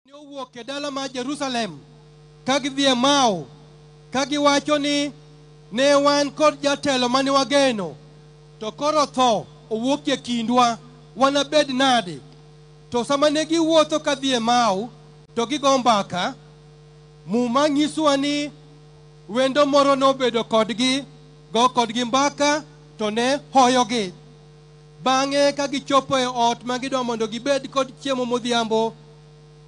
Ne owuok e dala mar Jerusalem ka gidhi Emau ka giwacho ni ne wan kod jatelo mane wageno to koro tho owuok e kindwa wanabed nade to sama ne giwuotho ka dhi Emau to gigo mbaka Muma nyisowa ni wendo moro nobedo kodgi go kodgi mbaka to ne hoyogi. Bang'e ka gichopo e ot ma gidwa mondo gibed kod chiemo modhiambo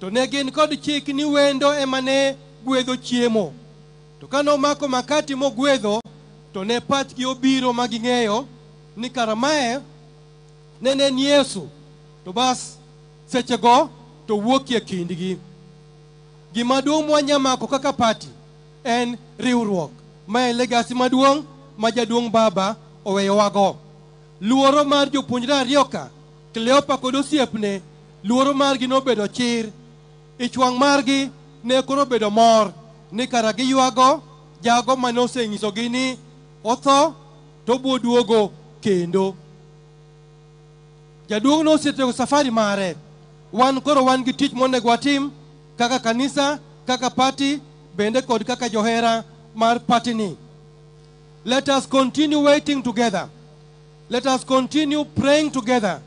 to ne gin kod chik ni wendo ema ne gwedho chiemo. To ka nomako makati mogwedho to ne pachgi obiro ma ging'eyo ni kara mae nene en Yesu. To bas sechego to wuokie kindgi. Gima duong' mwanyamako kaka party en riwruok. Ma e legacy maduong' ma jaduong' baba oweyowago. Luoro mar jopuonjre ariyo ka, Kleopa kod osiepne, luoro margi nobedo chir. Ich wang' margi ne koro obedo mor ni kara giywago jago mane osenyisogi ni otho to obiro duogo kendo. Jaduong' nosetieko safari mare. Wan koro wan gi tich monego watim kaka kanisa, kaka party, bende kod kaka johera mar party ni. Let us continue waiting together. Let us continue praying together.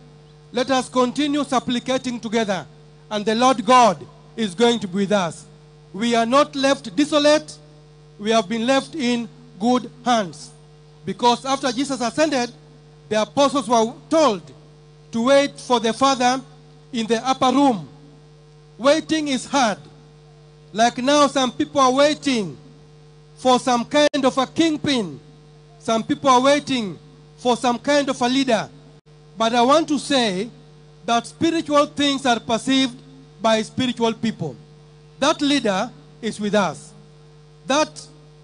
Let us continue supplicating together. And the Lord God is going to be with us. We are not left desolate. We have been left in good hands. Because after Jesus ascended, the apostles were told to wait for the Father in the upper room. Waiting is hard. Like now, some people are waiting for some kind of a kingpin. Some people are waiting for some kind of a leader. But I want to say that spiritual things are perceived by spiritual people. That leader is with us. That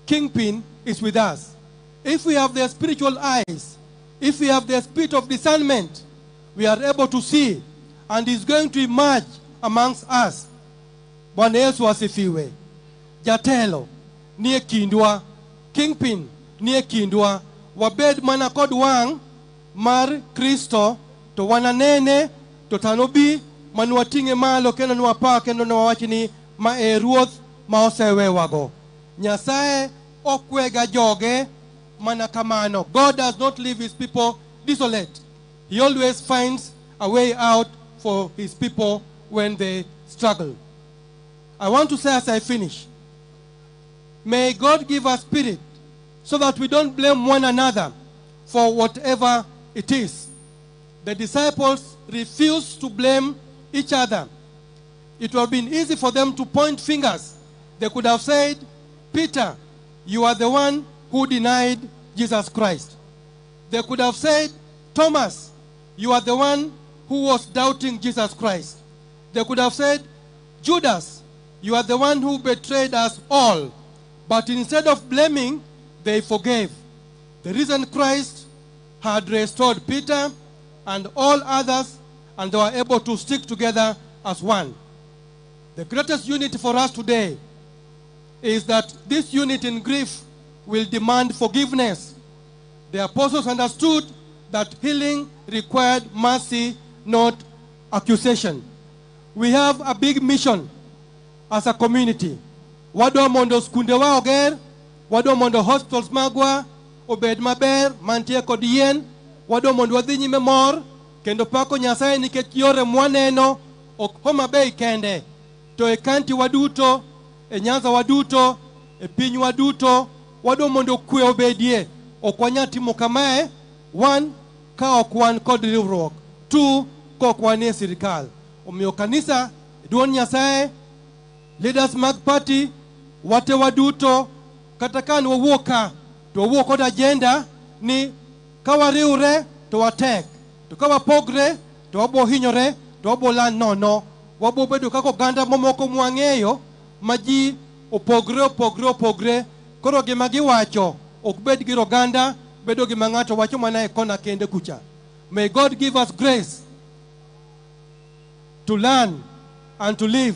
kingpin is with us. If we have the spiritual eyes, if we have the spirit of discernment, we are able to see, and is going to emerge amongst us. Bwana Yesu asifiwe. Jatelo nie kindwa, kingpin nie kindwa, wabed mana kod wang' mar Kristo to wananene to tanobi manwating'e malo kendo nwapa kendo nwawach ni ma e ruoth ma osewewago. Nyasaye ok wega joge mana kamano. God does not leave his people desolate. He always finds a way out for his people when they struggle. I want to say as I finish, may God give us spirit so that we don't blame one another for whatever it is. The disciples refused to blame each other. It would have been easy for them to point fingers. They could have said, Peter, you are the one who denied Jesus Christ. They could have said, Thomas, you are the one who was doubting Jesus Christ. They could have said, Judas, you are the one who betrayed us all. But instead of blaming, they forgave. The risen Christ had restored Peter and all others, and they were able to stick together as one. The greatest unity for us today is that this unit in grief will demand forgiveness. The apostles understood that healing required mercy, not accusation. We have a big mission as a community. Wadwa mondo skundewa oger, wadwa mondo hospitals magwa obed maber mantie kod yien, wadwa mondo wadhi nyime mor kendo pako Nyasaye nikech yore mwaneno ok Homa Bay kende, to e kanti waduto, e Nyanza waduto, e piny waduto, wadwa mondo kwe obedie. Ok wanyal timo kamae, one, ka ok wan kod riwruok, two, ka ok wan e sirikal. Omiyo kanisa, duond Nyasaye, leaders mag party, wate waduto, kata ka ne wawuok ka, to wawuok kod agenda ni ka wariwre to watek, to ka wapogre to wabo hinyore, to wabo lal nono, wabo bedo kaka oganda mamoko mwang'eyo ma ji opogre opogre opogre, koro gima giwacho ok bed gi oganda, bedo gima ng'ato wacho mana e kona kende kucha. May God give us grace to learn and to live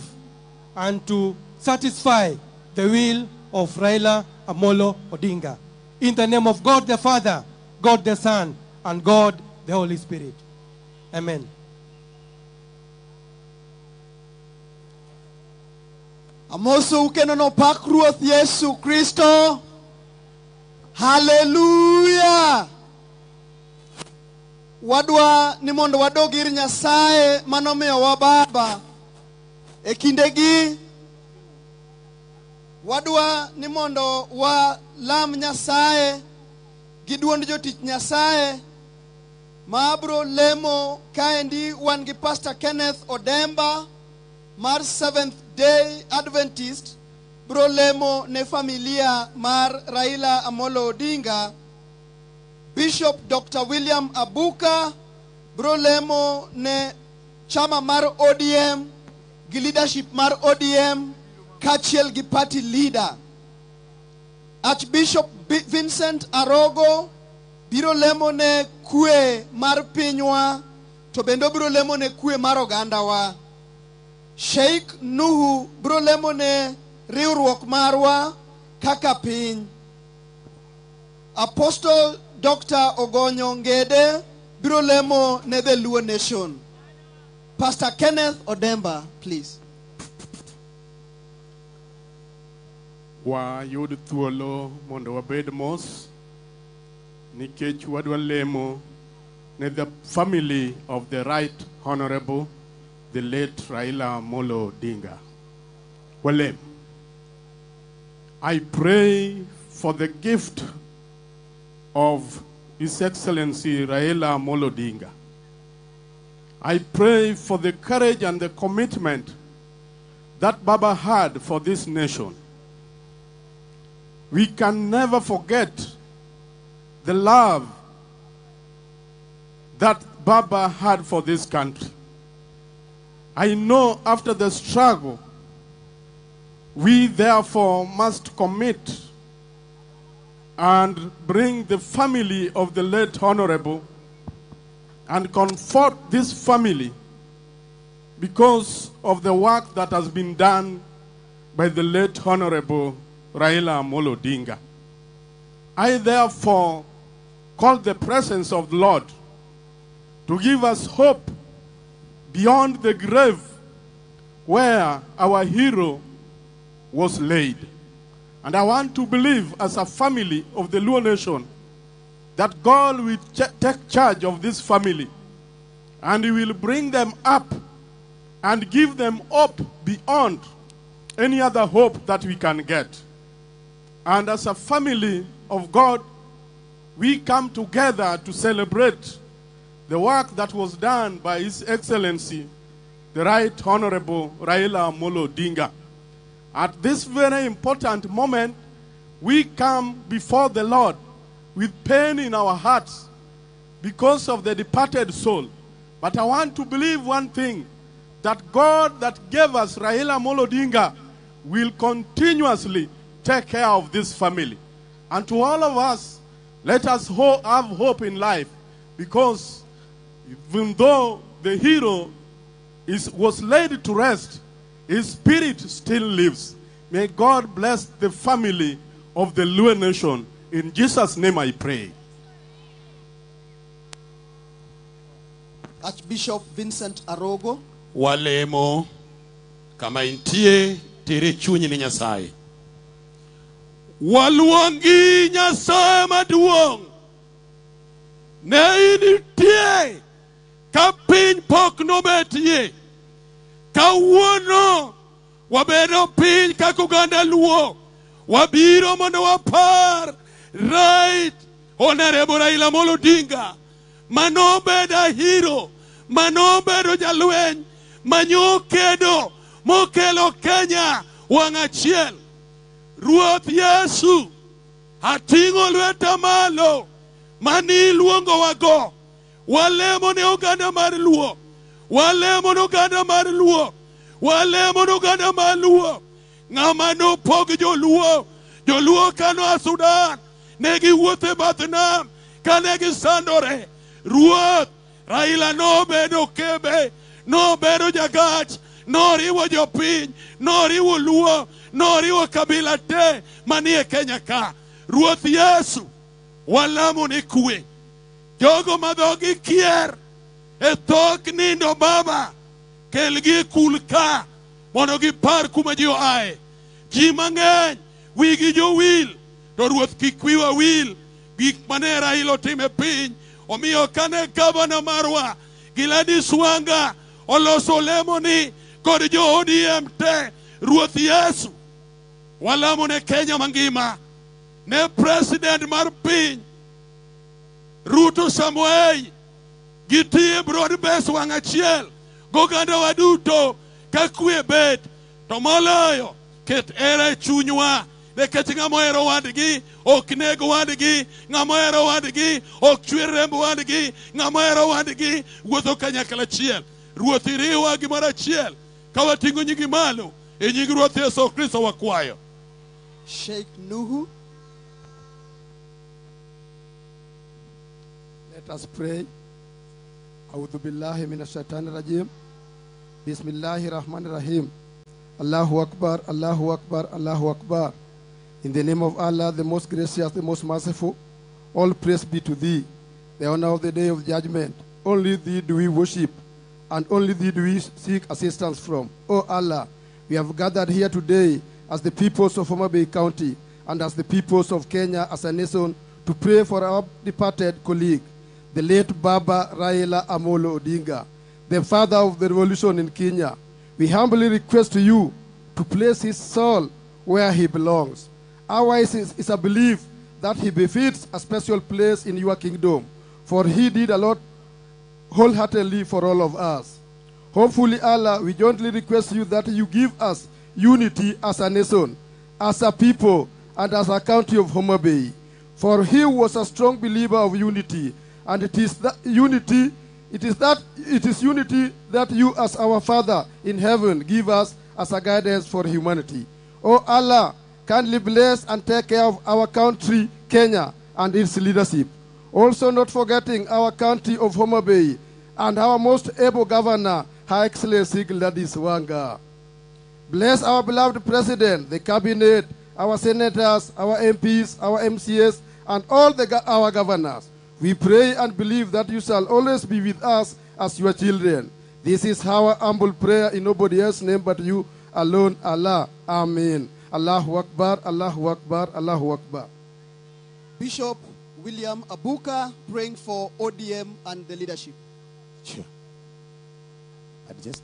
and to satisfy the will of Raila Amolo Odinga. In the name of God the Father, God the Son, and God the Holy Spirit. Amen. Amosou kendo nopak Ruoth Yesu Kristo. Haleluya! Wadwa ni mondo wadog ir Nyasaye manomiyowa Baba e kindegi. Wadwa ni mondo walam Nyasaye gi duond jotich Nyasaye ma abro lemo kaendi. Wan gi Pastor Kenneth Odemba mar Seventh Day Adventist bro lemo ne familia mar Raila Amolo Odinga. Bishop Dr. William Abuka bro lemo ne chama mar ODM gi leadership mar ODM kaachiel gi party leader. Archbishop Vincent Arogo biro lemo ne kwe mar pinywa, to bende obiro lemo ne kwe mar ogandawa. Sheikh Nuhu biro lemo ne riwruok marwa kaka piny. Apostle Dr. Ogonyo Ngede biro lemo ne the Luo Nation. Pastor Kenneth Odemba, please. Wayud thuolo mondo wabed mos nikech wadwa lemo ne the family of the Right Honorable, the late Raila Amolo Odinga. Walem. I pray for the gift of His Excellency Raila Amolo Odinga. I pray for the courage and the commitment that Baba had for this nation. We can never forget the love that Baba had for this country. I know after the struggle, we therefore must commit and bring the family of the late Honorable and comfort this family because of the work that has been done by the late Honorable Raila Amolo Odinga. I therefore call the presence of the Lord to give us hope beyond the grave where our hero was laid. And I want to believe as a family of the Luo Nation that God will take charge of this family and He will bring them up and give them hope beyond any other hope that we can get. And as a family of God, we come together to celebrate the work that was done by His Excellency, the Right Honorable Raila Amolo Odinga. At this very important moment, we come before the Lord with pain in our hearts because of the departed soul. But I want to believe one thing, that God that gave us Raila Amolo Odinga will continuously take care of this family. And to all of us, let us have hope in life, because even though the hero was laid to rest, his spirit still lives. May God bless the family of the Luo Nation. In Jesus' name I pray. Archbishop Vincent Arogo. Walemo kama intie tere chunyi ni Nyasaye. Waluongi Nyasaye maduong'. Ne initie ka piny pok nobetie. Kawuono wabedo piny kaka oganda Luo. Wabiro mondo wapar Right Honorable Raila Amolo Odinga manobedo hero, manobedo jalweny manyokedo mokelo Kenya wang' achiel. Ruoth Yesu, ating'o lweta malo mani iluongowago. Walemo ne oganda mar Luo, walemo ne oganda mar Luo, walemo ne oganda mar Luo. Ng'ama nopog joluo, joluo kano a Sudan, ne giwuotho e bath nam kane gisandore. Ruoth, Raila nobedo kebe, nobedo jagach, noriwo jopiny, noriwo Luo, noriwo kabila te manie Kenya ka. Ruoth Yesu, walamo ni kwe. Jogo ma dhogi kier e tok nindo Baba, kelgi e kul ka mondo gipar kuma ji oaye. Ji mang'eny wigi jowil to ruoth kik wiwa wil gik mane Raila otimo e piny. Omiyo kane gavana marwa Gladys Wanga oloso lemoni kod jo ODM te, Ruoth Yesu walamo ne Kenya mangima, ne president mar piny Ruto Samoei gitiye broad base wang' achiel gogandawa duto ka kwe bet to moloyo ket hera e chunywa nikech ng'ama ohero wadgi ok neg wadgi, ng'ama ohero wadgi ok chwer remb wadgi, ng'ama ohero wadgi wuotho kanyakla achiel. Ruoth iriwa gimoro achiel ka wating'o nyingi malo e nying Ruoth Yesu Kristo wakwayo. Sheikh Nuhu. Let us pray. A'udhu billahi minash shaitani rajim. Bismillahir Rahmanir Rahim. Allahu Akbar, Allahu Akbar, Allahu Akbar. In the name of Allah, the most gracious, the most merciful, all praise be to thee, the honor of the day of judgment. Only thee do we worship, and only thee do we seek assistance from. O Allah, we have gathered here today as the peoples of Homa Bay County and as the peoples of Kenya as a nation to pray for our departed colleague, the late Baba Raila Amolo Odinga, the father of the revolution in Kenya. We humbly request to you to place his soul where he belongs. Ours is a belief that he befits a special place in your kingdom, for he did a lot wholeheartedly for all of us. Hopefully, Allah, we jointly request you that you give us unity as a nation, as a people, and as a county of Homa Bay. For he was a strong believer of unity, and it is that unity, it is unity that you as our Father in heaven give us as a guidance for humanity. O Allah, kindly bless and take care of our country, Kenya, and its leadership. Also not forgetting our county of Homa Bay and our most able governor, Her Excellency Gladys Wanga. Bless our beloved president, the cabinet, our senators, our MPs, our MCAs, and all our governors. We pray and believe that you shall always be with us as your children. This is our humble prayer in nobody else's name but you alone, Allah. Amen. Allahu Akbar, Allahu Akbar, Allahu Akbar. Bishop William Abuka praying for ODM and the leadership. Sure. Adjust.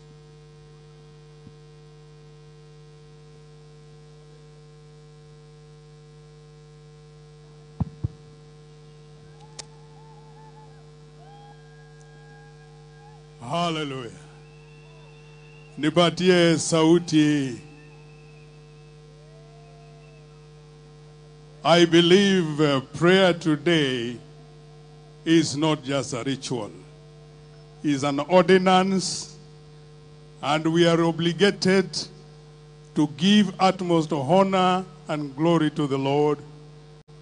Hallelujah. Nipatie sauti. I believe prayer today is not just a ritual. It's an ordinance, and we are obligated to give utmost honor and glory to the Lord.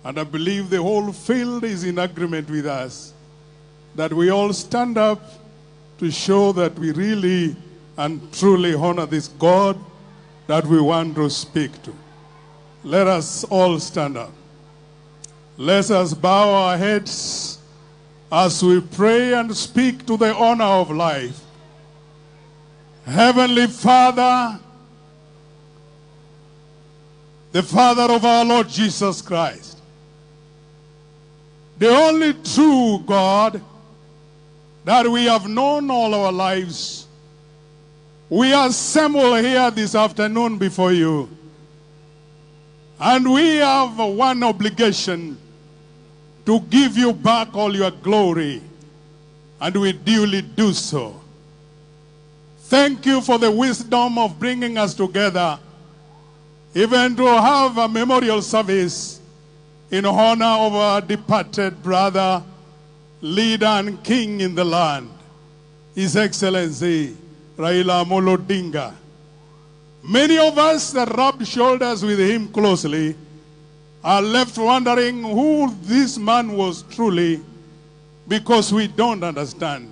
And I believe the whole field is in agreement with us that we all stand up to show that we really and truly honor this God that we want to speak to. Let us all stand up. Let us bow our heads as we pray and speak to the honor of life. Heavenly Father, the Father of our Lord Jesus Christ, the only true God that we have known all our lives, we assemble here this afternoon before you. And we have one obligation, to give you back all your glory, and we duly do so. Thank you for the wisdom of bringing us together, even to have a memorial service in honor of our departed brother, leader and king in the land, His Excellency Raila Amolo Odinga. Many of us that rubbed shoulders with him closely are left wondering who this man was truly, because we don't understand.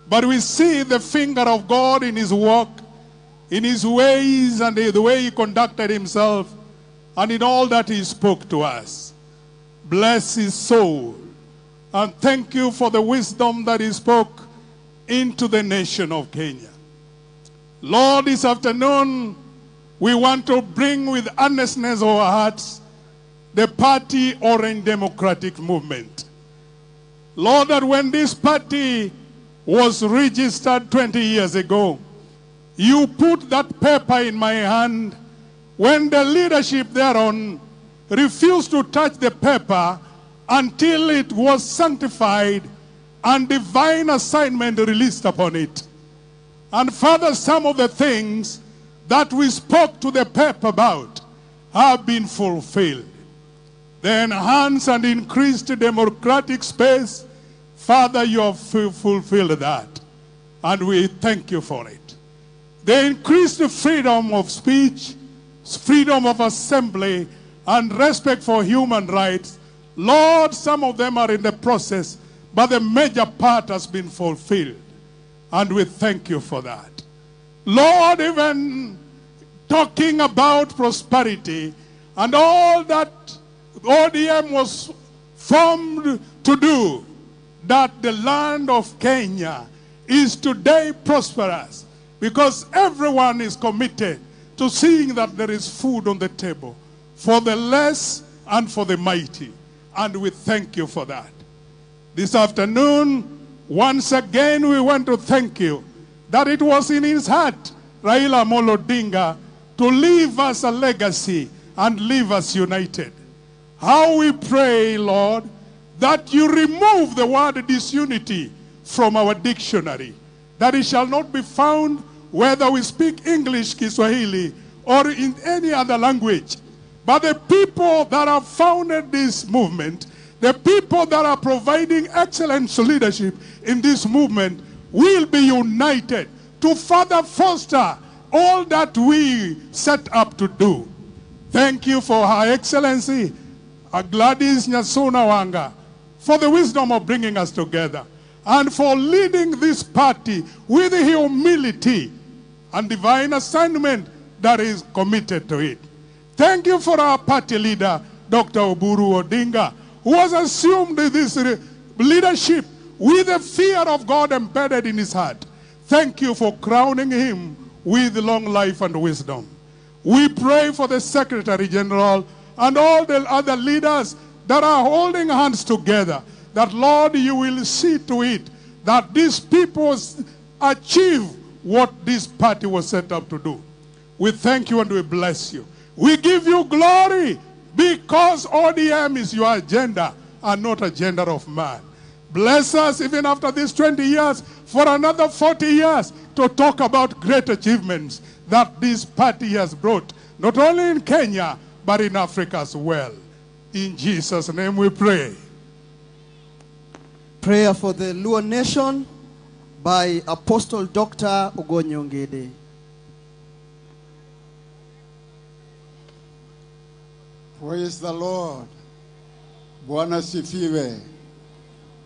But we see the finger of God in his work, in his ways, and the way he conducted himself, and in all that he spoke to us. Bless his soul. And thank you for the wisdom that he spoke into the nation of Kenya. Lord, this afternoon, We want to bring with earnestness of our hearts the party Orange Democratic Movement. Lord, that when this party was registered 20 years ago, you put that paper in my hand when the leadership thereon refused to touch the paper until it was sanctified and divine assignment released upon it. And Father, some of the things that we spoke to the paper about have been fulfilled. The enhanced and increased democratic space, Father, you have fulfilled that. And we thank you for it. The increased freedom of speech, freedom of assembly, and respect for human rights, Lord, some of them are in the process, but the major part has been fulfilled. And we thank you for that. Lord, even talking about prosperity and all that ODM was formed to do, that the land of Kenya is today prosperous because everyone is committed to seeing that there is food on the table for the less and for the mighty. And we thank you for that. This afternoon, once again, we want to thank you that it was in his heart, Raila Amolo Odinga, to leave us a legacy and leave us united. How we pray, Lord, that you remove the word disunity from our dictionary, that it shall not be found whether we speak English, Kiswahili, or in any other language. But the people that have founded this movement, the people that are providing excellent leadership in this movement, will be united to further foster all that we set up to do. Thank you for Her Excellency, Gladys Nyasuna Wanga, for the wisdom of bringing us together and for leading this party with humility and divine assignment that is committed to it. Thank you for our party leader, Dr. Oburu Odinga, who has assumed this leadership with the fear of God embedded in his heart. Thank you for crowning him with long life and wisdom. We pray for the Secretary General and all the other leaders that are holding hands together, that, Lord, you will see to it that these people achieve what this party was set up to do. We thank you and we bless you. We give you glory because ODM is your agenda and not agenda of man. Bless us even after these 20 years for another 40 years to talk about great achievements that this party has brought, not only in Kenya, but in Africa as well. In Jesus' name we pray. Prayer for the Luo Nation by Apostle Dr. Ogonyo Ngede. Praise the Lord. Bwana sifiwe.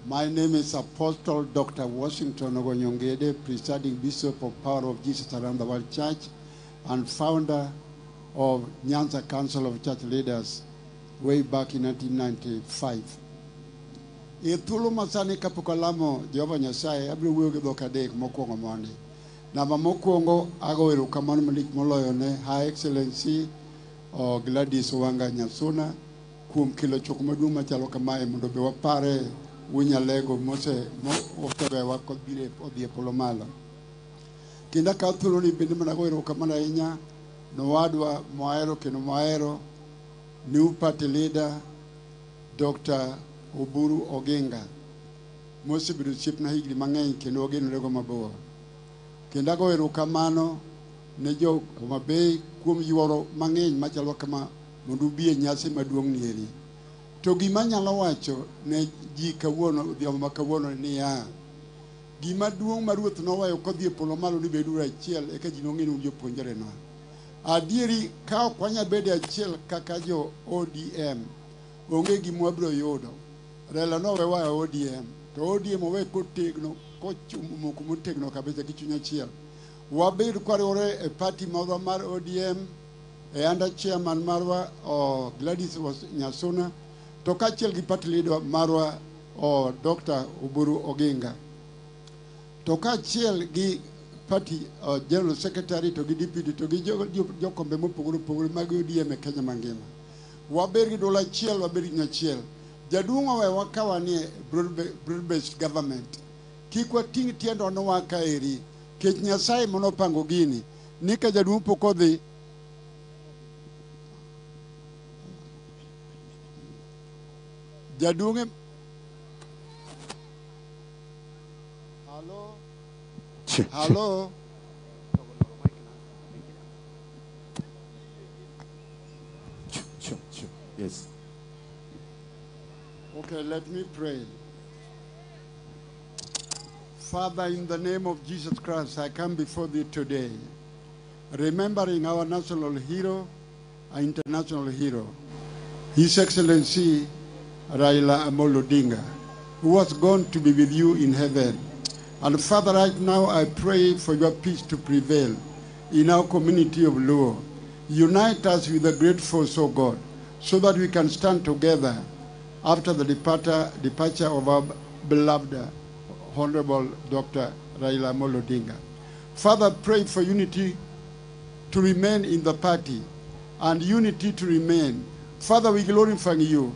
My name is Apostle Dr. Washington Ogonyo Ngede, presiding Bishop of Power of Jesus Around the World Church and founder of Nyanza Council of Church Leaders way back in 1995. E thuolo masani kapok alamo Jehova Nyasaye abiro wuoyo gi dhok adek mokwongo mondi. Namba mokwongo ago erokamano malich moloyo ne Her Excellency Gladys Wanga Nyasuna kuom kelo choko maduong' machalo kamae mondo be wapare Wunyalego mose osewewa kodhire odhi e polo malo. Kendo akawo thuoloni bende mana go erokamano ahinya nowadwa mwahero kendo mwahero new party leader Dr. Oburu Oginga mosebedo osiepna higni mang'eny kendo wagenorego mabor. Kendo ago erokamano ne jo Homa Bay kuom yuoro mang'eny machalo kama mondo ubi e nyasi maduong' ni eri. To gima anyalo wacho ne ji kawuono odhiambo ma kawuono niya, gima duong' ma ruoth noweyo kodhi e polo malo ni beduru achiel eka ji nong'e ni un jopuonjrena. Adieri ka ok wanyal bedo achiel kaka jo ODM, onge gima wabiro yudo. Raila nowewa e ODM, to ODM owe kotegno, kochung' motegno kabisa gi chuny achiel. Wabed kwariwore e party marwa mar ODM, e under chairman marwa Gladys Nyasuna, to kaachiel gi party leader marwa Dr. Oburu Oginga. To kaachiel gi party general secretary to gi deputy to gi jokombe mopogore opogore mag ODM e Kenya mangima. Waber gi duol achiel, waber gi nyachiel. Jaduong' owewa ka wanie broad-based government. Kik wating' tiendwa nowa kaeri. Kech Nyasaye manopango gini. Ni ka jaduong' pok odhi, jaduong' Hello? Hello? Yes. Okay, let me pray. Father, in the name of Jesus Christ, I come before thee today, remembering our national hero, our international hero, His Excellency Raila Amolo Odinga, who was gone to be with you in heaven. And Father, right now I pray for your peace to prevail in our community of Luo. Unite us with a great force, O God, so that we can stand together after the departure of our beloved Honorable Dr. Raila Amolo Odinga. Father, pray for unity to remain in the party and unity to remain. Father, we glorify you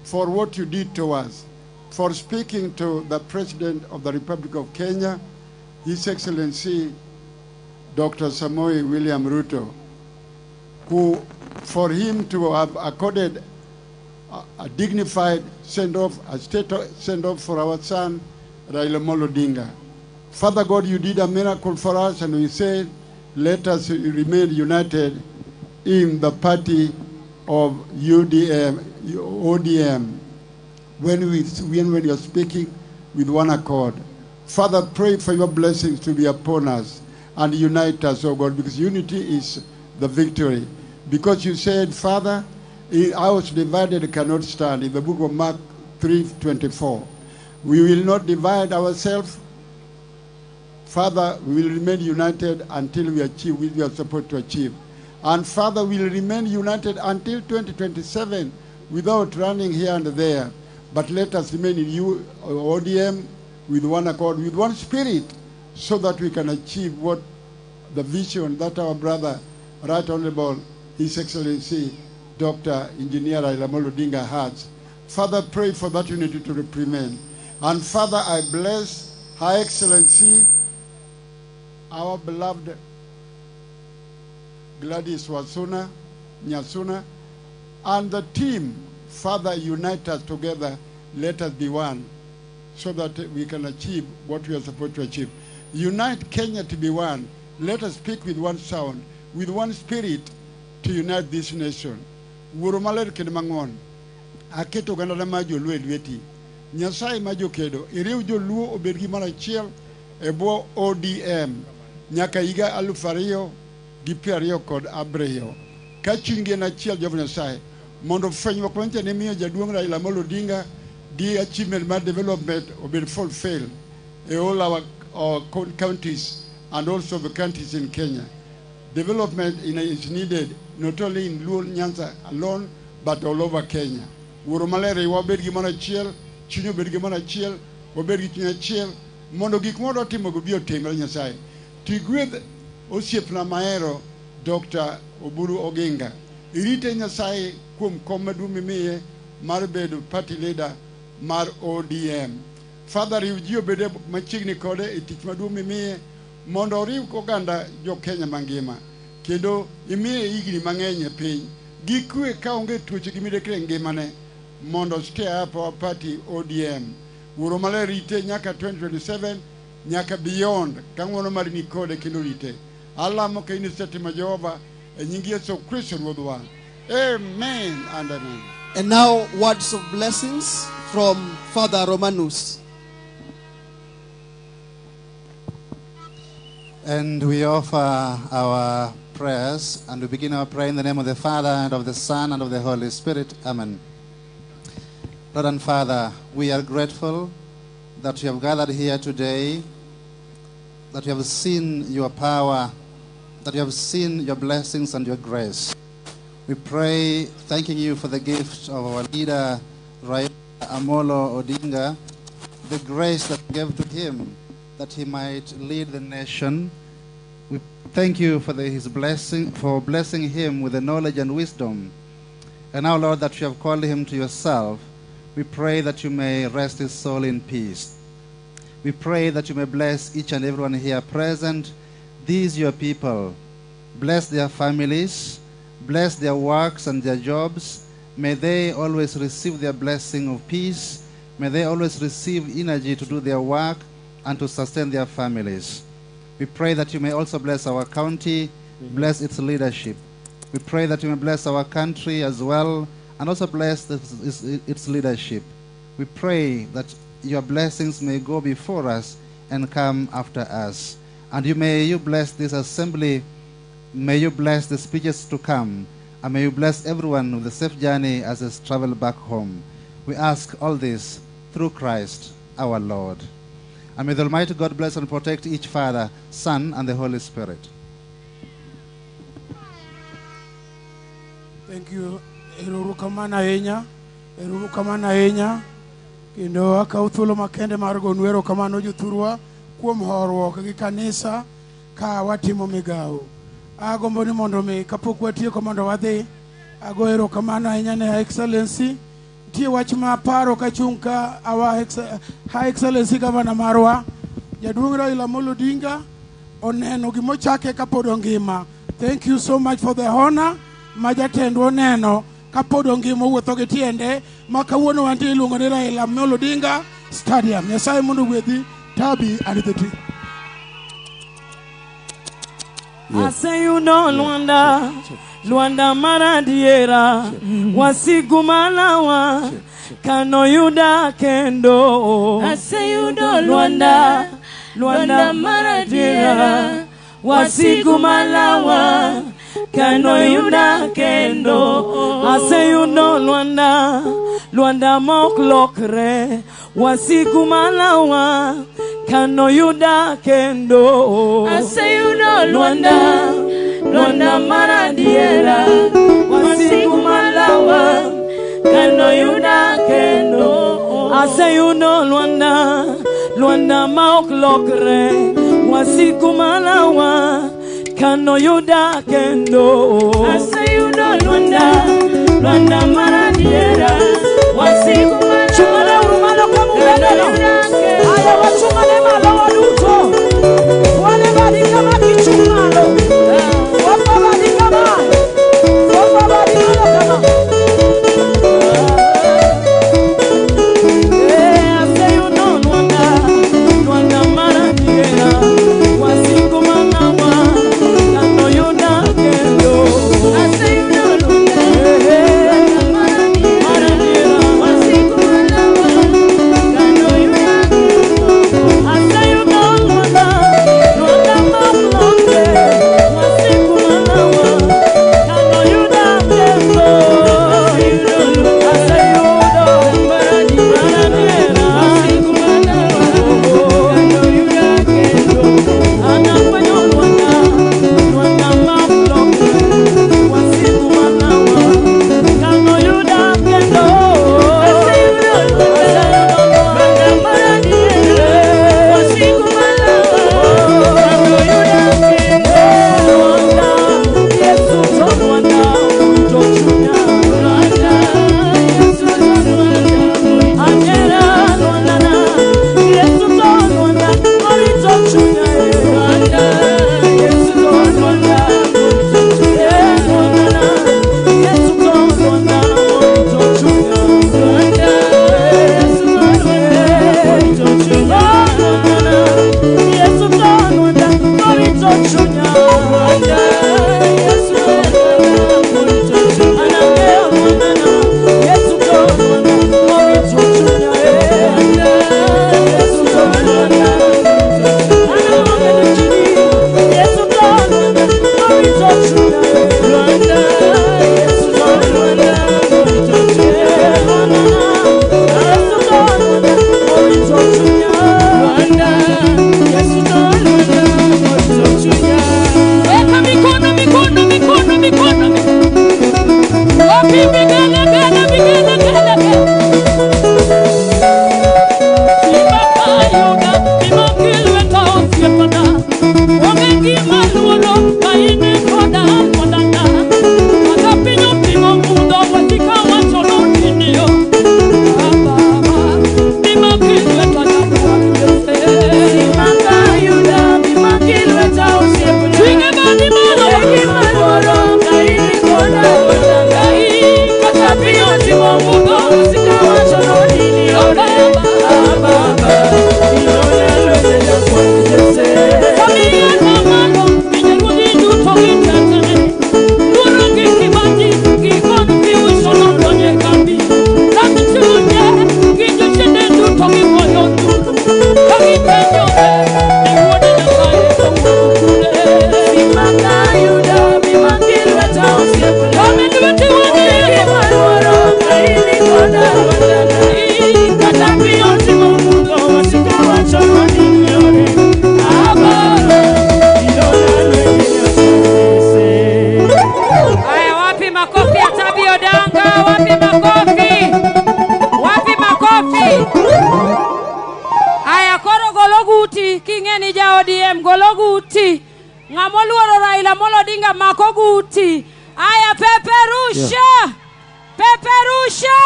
for what you did to us, for speaking to the President of the Republic of Kenya, His Excellency Dr. Samoei William Ruto, who, for him to have accorded a dignified send-off, a state send-off for our son, Raila Amolo Odinga. Father God, you did a miracle for us, and we say, let us remain united in the party of UDM, ODM, when we are speaking with one accord. Father, pray for your blessings to be upon us and unite us, oh God, because unity is the victory. Because you said, Father, a house divided cannot stand, in the book of Mark 3:24. We will not divide ourselves. Father, we will remain united until we achieve what we are supposed to achieve. And Father, we will remain united until 2027 without running here and there. But let us remain in you, ODM, with one accord, with one spirit, so that we can achieve what the vision that our brother, Right Honorable His Excellency, Dr. Engineer Raila Amolo Odinga has. Father, pray for that unity to remain. And Father, I bless Her Excellency, our beloved Gladys Wasuna, Nyasuna, and the team. Father, unite us together. Let us be one, so that we can achieve what we are supposed to achieve. Unite Kenya to be one. Let us speak with one sound, with one spirit, to unite this nation. Wuoro maler kendo mang'won. Aketo oganda mar joluo e lweti. Nyasaye ma jokedo, iriw joluo obed gimoro achiel e bwo ODM nyaka higa 2027. Ka chunygi en achiel, Jehova Nyasaye, mondo fwenyruok mantie ne miyo jaduong' Raila Amolo Odinga gi achievement mar development obed fulfilled e all our counties and also the counties in Kenya. Development is needed not only in Luo Nyanza alone, but all over Kenya. Wuoro maler, wabed gimoro achiel, chuny obed gimoro achiel, wabed gi chuny achiel, mondo gik mwadwa timogo bi otimre Nyasaye. Tigwedh osiepna mahero Dr. Oburu Oginga. Irite Nyasaye kuom kom maduong' mimiye mar bedo party leader mar ODM. Father, riw ji obed machiegni kode e tich maduong' mimiye mondo oriw oganda jo Kenya mangima. Kendo imiye higni mang'eny e piny. Gi kwe ka onge tuoche gi midekre e ngimane mondo stay up our party ODM. Wuoro maler rite nyaka 2027 nyaka beyond ka ng'wono mari ni kode kendo rite. Alamo ka in isetimo Jehova e nying Yesu Kristo Ruodhwa. Amen and amen. And now words of blessings from Father Romanus. And we offer our prayers, and we begin our prayer in the name of the Father, and of the Son, and of the Holy Spirit. Amen. Lord and Father, we are grateful that you have gathered here today, that you have seen your power, that you have seen your blessings and your grace. We pray, thanking you for the gift of our leader, Raila Amolo Odinga, the grace that you gave to him that he might lead the nation. We thank you for his blessing, for blessing him with the knowledge and wisdom. And now, Lord, that you have called him to yourself, we pray that you may rest his soul in peace. We pray that you may bless each and everyone here present, these your people. Bless their families, bless their works and their jobs. May they always receive their blessing of peace. May they always receive energy to do their work and to sustain their families. We pray that you may also bless our county, bless its leadership. We pray that you may bless our country as well, and also bless its leadership. We pray that your blessings may go before us and come after us. And you bless this assembly, may you bless the speeches to come, and may you bless everyone with a safe journey as they travel back home. We ask all this through Christ our Lord. And may the Almighty God bless and protect each Father, Son, and the Holy Spirit. Thank you. Erokamano ahinya. Erokamano ahinya. Kendo akaw thuolo makende mar gonu erokamano jothurwa kuom horuok gi kanisa ka watimo migawo. Agombo ni mondo mi kapok watieko mondo wadhi, ago erokamano ahinya ne Her Excellency. Nitie wach ma aparo kachung' ka our Her Excellency Governor marwa Jaduong' Raila Amolo Odinga oneno gimochake kapod ongima. Thank you so much for the honor ma jatendwa oneno kapod ongima owuotho gi tiende ma kawuono wantie iluongo ni Raila Amolo Odinga Stadium. Nyasaye mondo ogwedhi Tabi and the team. Aseyudo Lwanda, Lwanda maradiera, wasigumalawa, kanoyuda kendo. Aseyudo Lwanda, Lwanda maradiera, wasigumalawa, kanoyuda kendo. Aseyudo Lwanda, Lwanda moklokre, wasigumalawa, kanoyuda kendo. Aseyudo Lwanda, Lwanda maradiera, wasigumalawa, kanoyuda kendo. Aseyudo Lwanda, Lwanda maoklokre, wasigumalawa, kanoyuda kendo. Aseyudo Lwanda, Lwanda maradiera, wasigumalawa, Chung'ane uru malo kamubedeno. Aya wachung'ane malo waduto. Wane badi kama kichung' malo. Wapa badi kama. Wapa badi malo kama. Aseyudo Lwanda, Lwanda maradiera, wasigumalawa, kanoyuda kendo. Aseyudo Lwanda, Lwanda maradiera, wasigumalawa, kanoyuda kendo. Aseyudo ODM golo guti. Ng'ama oluoro Raila Amolo Odinga mako guti. Aya peperusha. Peperusha.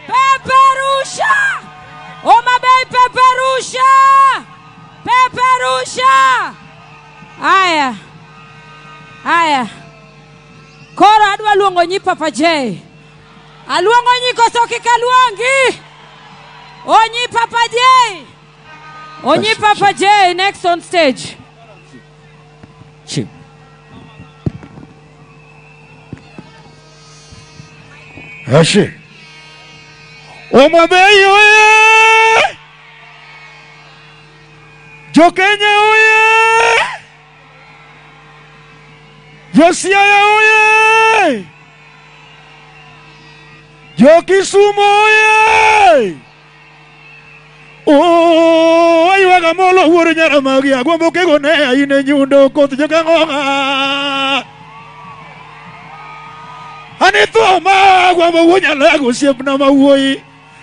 Peperusha. Homa Bay peperusha. Peperusha. Aya. Aya. Koro adwa luongo nyi Papa J. Aluongo nyi koso kik aluongi. Onyi Papa J. Onyi Papa J next on stage. Chip. Ashi. Homa Bay oye! Jokenya oye! Josiaya oye! Jokisumu oye! Oh, aywaga molo wuoro Nyaramagi agwambo kego ne aine nyundo koth jokang'ong'a. Ani tho ma agwambo wuo Nyalego osiepna ma wuoyi.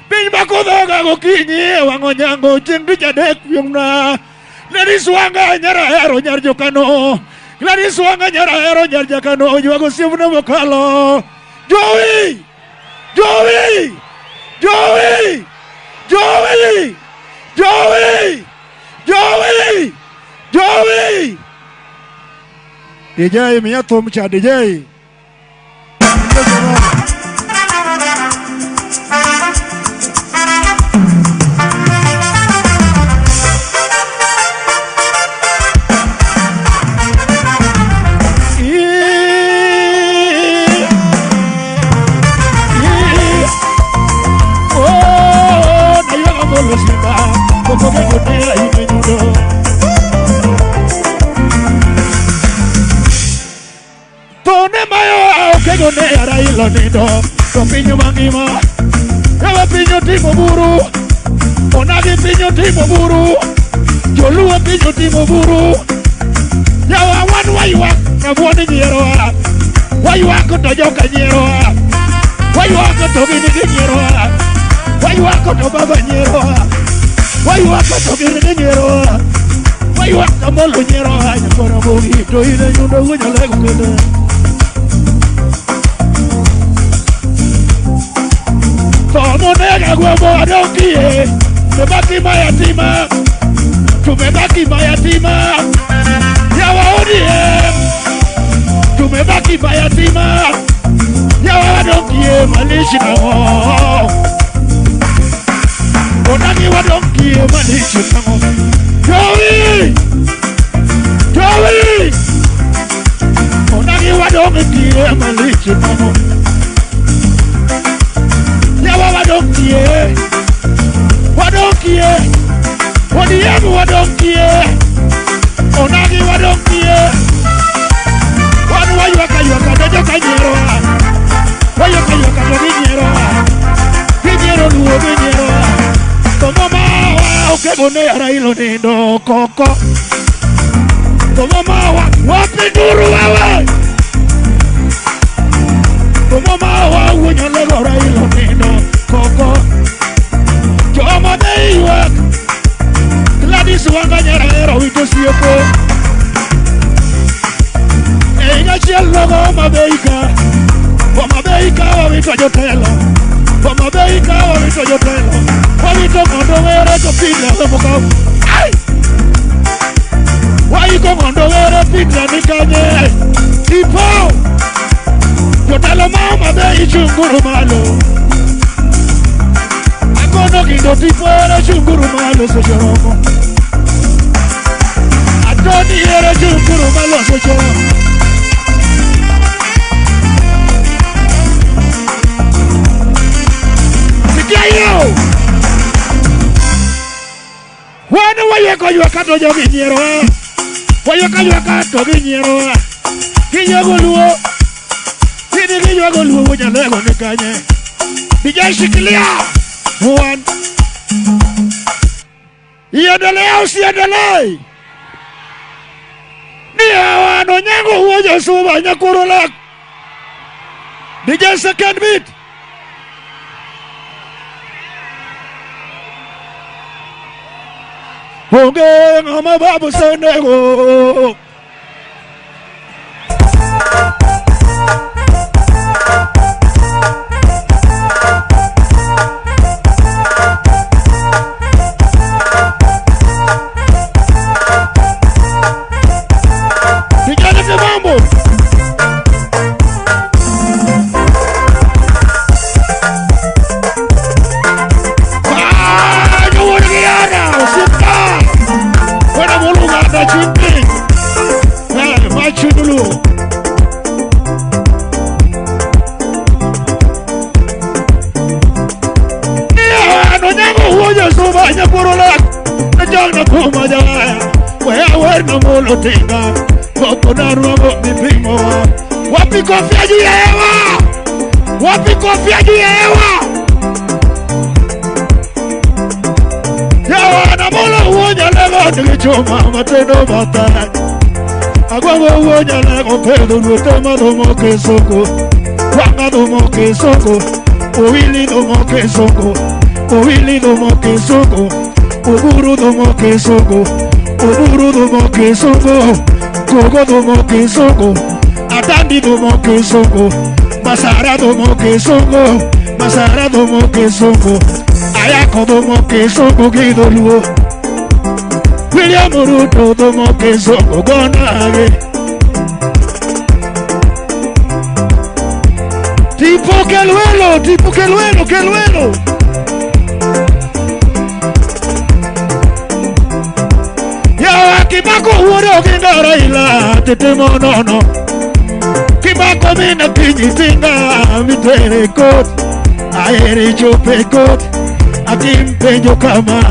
Piny ma kodhoga gokinyi e wang' onyango chieng' tich adek piong'na. Gladys Wanga nyar Ahero nyar Jokano. Gladys Wanga nyar Ahero nyar Jakano ywago osiepna mokalo. Jowi! Jowi! Jowi! Jowi! Jowi! Jowi! Jowi! DJ miya thum cha DJ. Nindo to piny mangima ewa piny otimo buru onagi piny otimo buru joluo piny otimo buru yawa wan waywak rabuon nyierowa waywak to joka nyierowa waywak to gin ginyierowa waywak to baba nyierowa waywak to gin ginyierowa waywak amolo nyierowa nyakoro bogi to ine nyundo wunyalego kende. Tomonega gwambo adonkie, tumebaki mayatima, tumebaki mayatima, yawa ODM, tumebaki mayatima, yawa adonkie malishi nango, onani wadonkie malishi nango, Jowi, Jowi, onani wadonkie malishi nango. Yawa wadonkie, wadonkie, ODM wadonkie, onagi wadonkie, wan waywaka ywaka to joka nyierowa, waywaka ywaka to ginyierowa, ginyiero luo ginyierowa, to mamawa okego ne Raila onindo koko, to mamawa wapinduru wewe. Mama wa wunyalego Raila onindo koko. Joma be ywak Gladys Wanga nyar Ahero wito siepo. E higa achiel nogo Homa Bay ka, Homa Bay ka wawito jotelo, Homa Bay ka wawito jotelo, wawito Ng'ondo Were to Peter Omokaw. Ai! Waiko Ng'ondo Were Peter ni kanye? Ipo! Jotelo ma Homa Bay chunguru malo. Akono gindo tipo ere chunguru malo seche romo. Atoni ere chunguru malo seche romo. Sikia hiyo. Wan wayeko ywaka to jogi nyierowa. Wayeko ywaka to ginyierowa. Ginyego luo. Gini luo nyalego ni kanye. DJ shikilia. One. Iendelee au siendelee? Ni hawa no nyango huo Josuba nyakuro lak. DJ second beat. Onge ng'ama babu senego. Vijana kimambo. Wapi kofia juu ya hewa? Wapi kofia juu ya hewa? Yawa na mola uonya lego nikichoma matendo matara. Agwango uonya lego pedo rutema domo kesoko. Wanga domo kesoko. Owili domo kesoko. Owili domo kesoko. Uburu domo kesoko. Uburu domo kesoko. Kogo domo kesoko. Atandi domo kesoko. Masara domo kesoko. Masara domo kesoko. Ayako domo kesoko gidoluo. William Ruto domo kesoko gonage. Tipo keluelo, tipo keluelo, keluelo. Ya Kibako huoro ginda Raila tetemo nono. Kibako mina pinyi tinga mitere kot. Aere chope kot. Atim penjo kama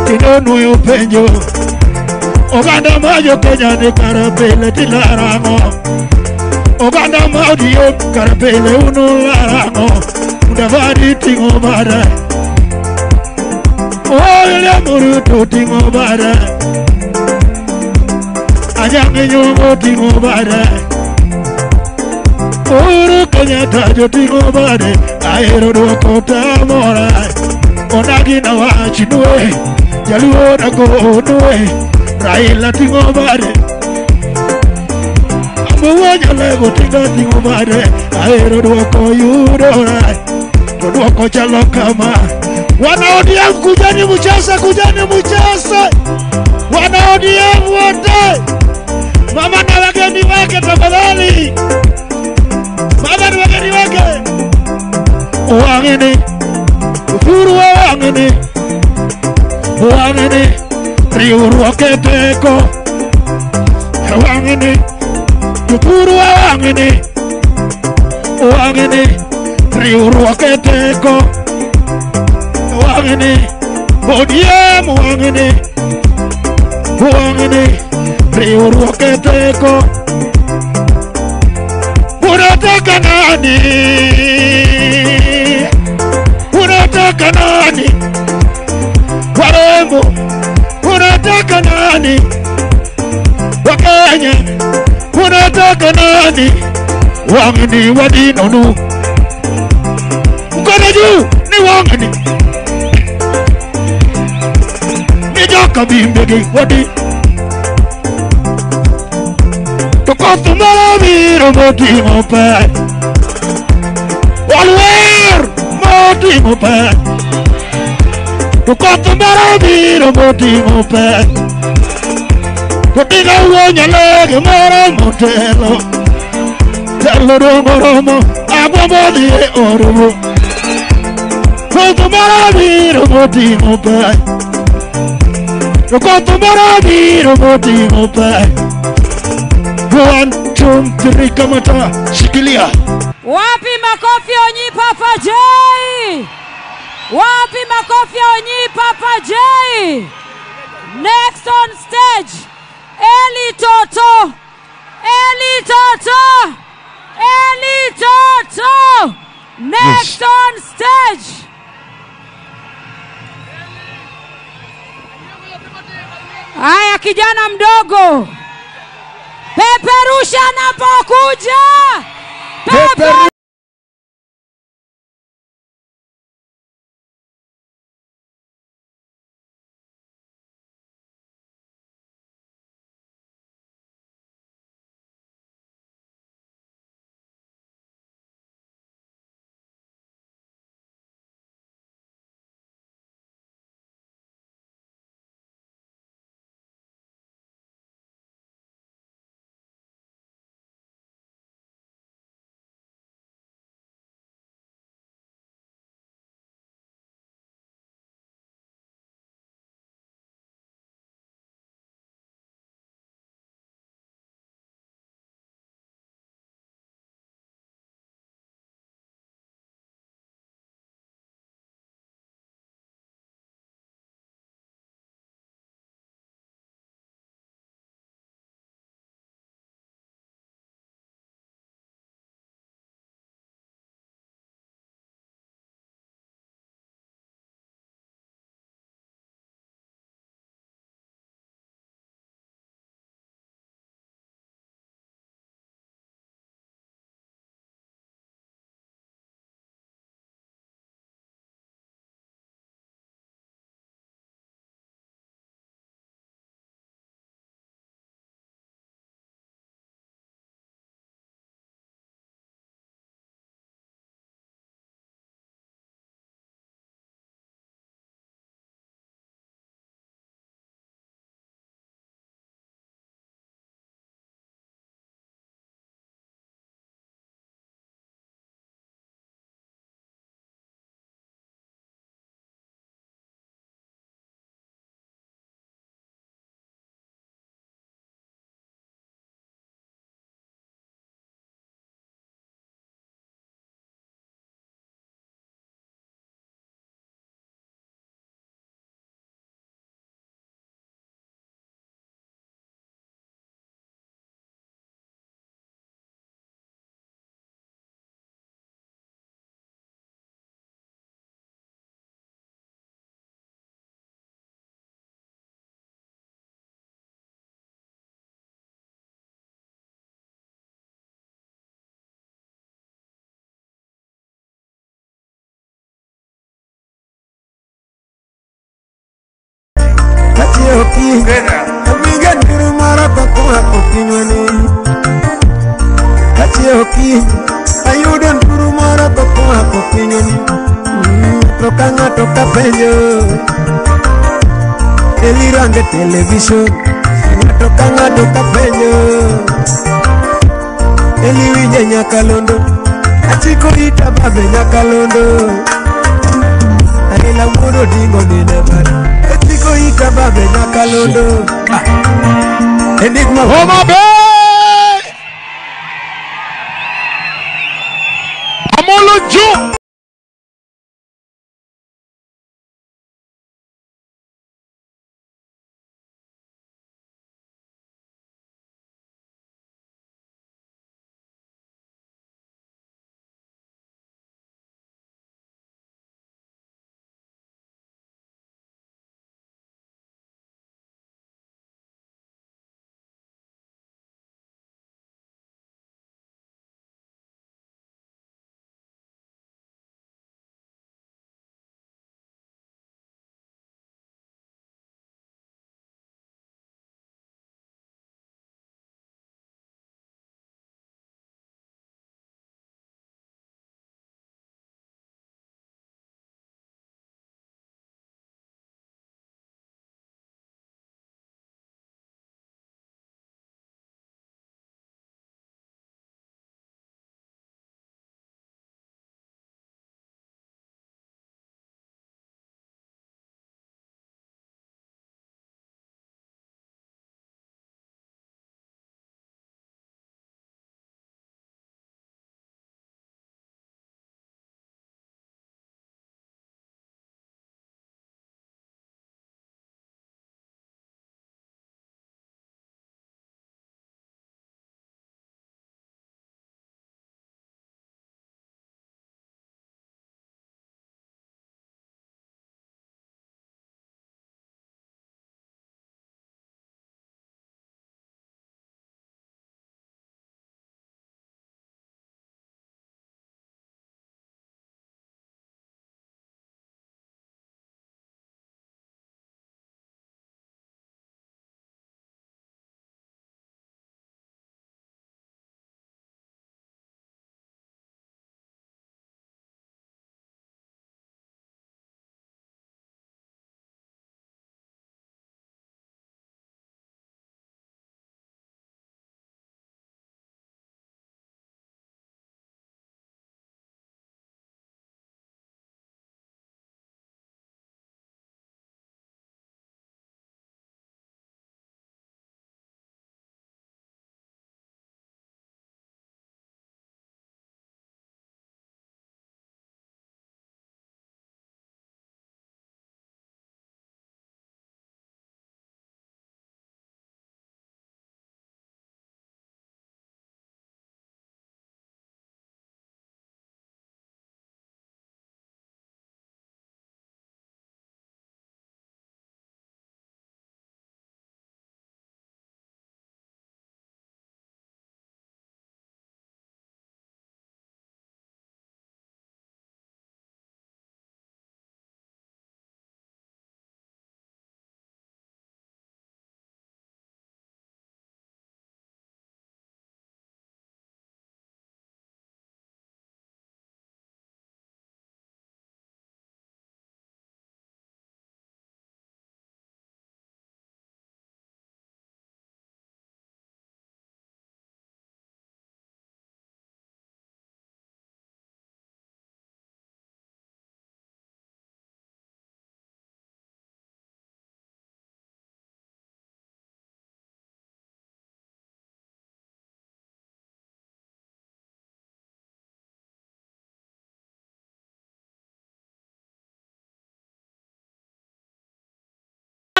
kinonuyo penjo. Oganda majo Kenya ni karapele tilarango. Oganda madio karapele unularango. Mudavadi tingo bara. William Ruto tingo bara. Anyang' Nyong'o tingo bara. Uhuru Kenyatta joting'o bade. Ahero duoko tamora. Onagi na wach nue. Jaluo nakonue. Raila ting'o bade. Amuo Nyalego tinga ting'o bade. Ahero duoko yudora. To duoko chalo kama. Wana ODM kujani mchese, kujani mchese. Wana ODM wote. Mama na wageni wake tafadhali. Mama na wageni wake. Wangeni. Uhuru wa wangeni. Wangeni. Riwruok e teko. Wangeni. Uhuru wa wangeni. Wangeni. Riwruok e teko. Wangeni. ODM wangeni. Wangeni. Riwruok e teko. Unataka nani? Unataka nani? Warembo, unataka nani? Wakenya, unataka nani? Wangeni wadinonu. Mkono juu ni wangeni. Ni joka bimbegi wadi. Tokoth moro biro moting'o pe. Walwer moting'o pe. Tokoth moro biro moting'o pe. To tinga wuo Nyalego moro motelo. Telo romo romo agwambo dhi e oromo. Koth moro biro moting'o pe. Tokoth moro biro moting'o pe. 1, 2, 3, kamata, shikilia. Wapi makofi Onyi Papa J? Wapi makofi Onyi Papa J? Next on stage, Eli Toto. Eli Toto. Eli Toto. Next on stage. Haya kijana mdogo. Peperusha napokuja. Peperusha. Kachiewo kiny Awinjo nduru moro kokoa kopinywani. Kachiewo kiny Ayudo nduru moro kokoa kopinywani. To ka ng'ato kapenjo Elirange television. Ng'ato ka ng'ato kapenjo Eliwinje nyakalondo. Achiko ita babe nyakalondo. Raila wuod Odinga nine bara. Achiko ita babe nyakalondo. Enigma Homa Bay! Amolo Joe!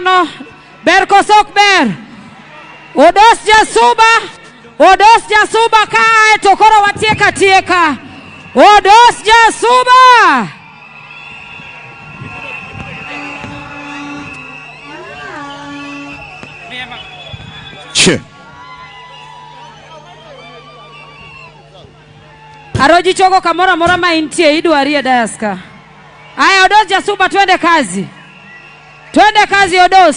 No, ber koso ok ber. Odos jasuba kae to koro watieka tieka. Odos jasuba. Che. Aroji chogo kamora mora ma intie idwarie deska. Aya Odos jasuba twende kazi. Twende kazi Odos.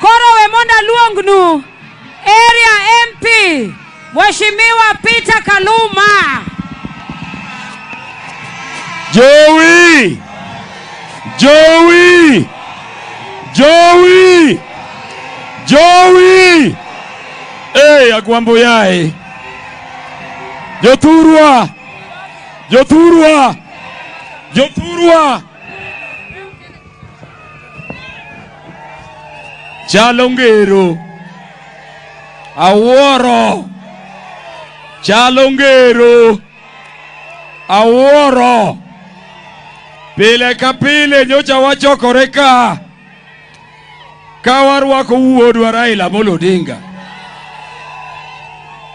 Koro we mondo aluongnu Area MP Mheshimiwa Peter Kaluma. Joey! Joey! Joey! Joey! Hey, Agwambo yae. Jothurwa! Jothurwa! Jothurwa! Chalo ngero. Awuoro. Chalo ngero. Awuoro. Pile ka pile nyocha wachokore ka. Ka warwako wuodwa Raila Amolo Odinga.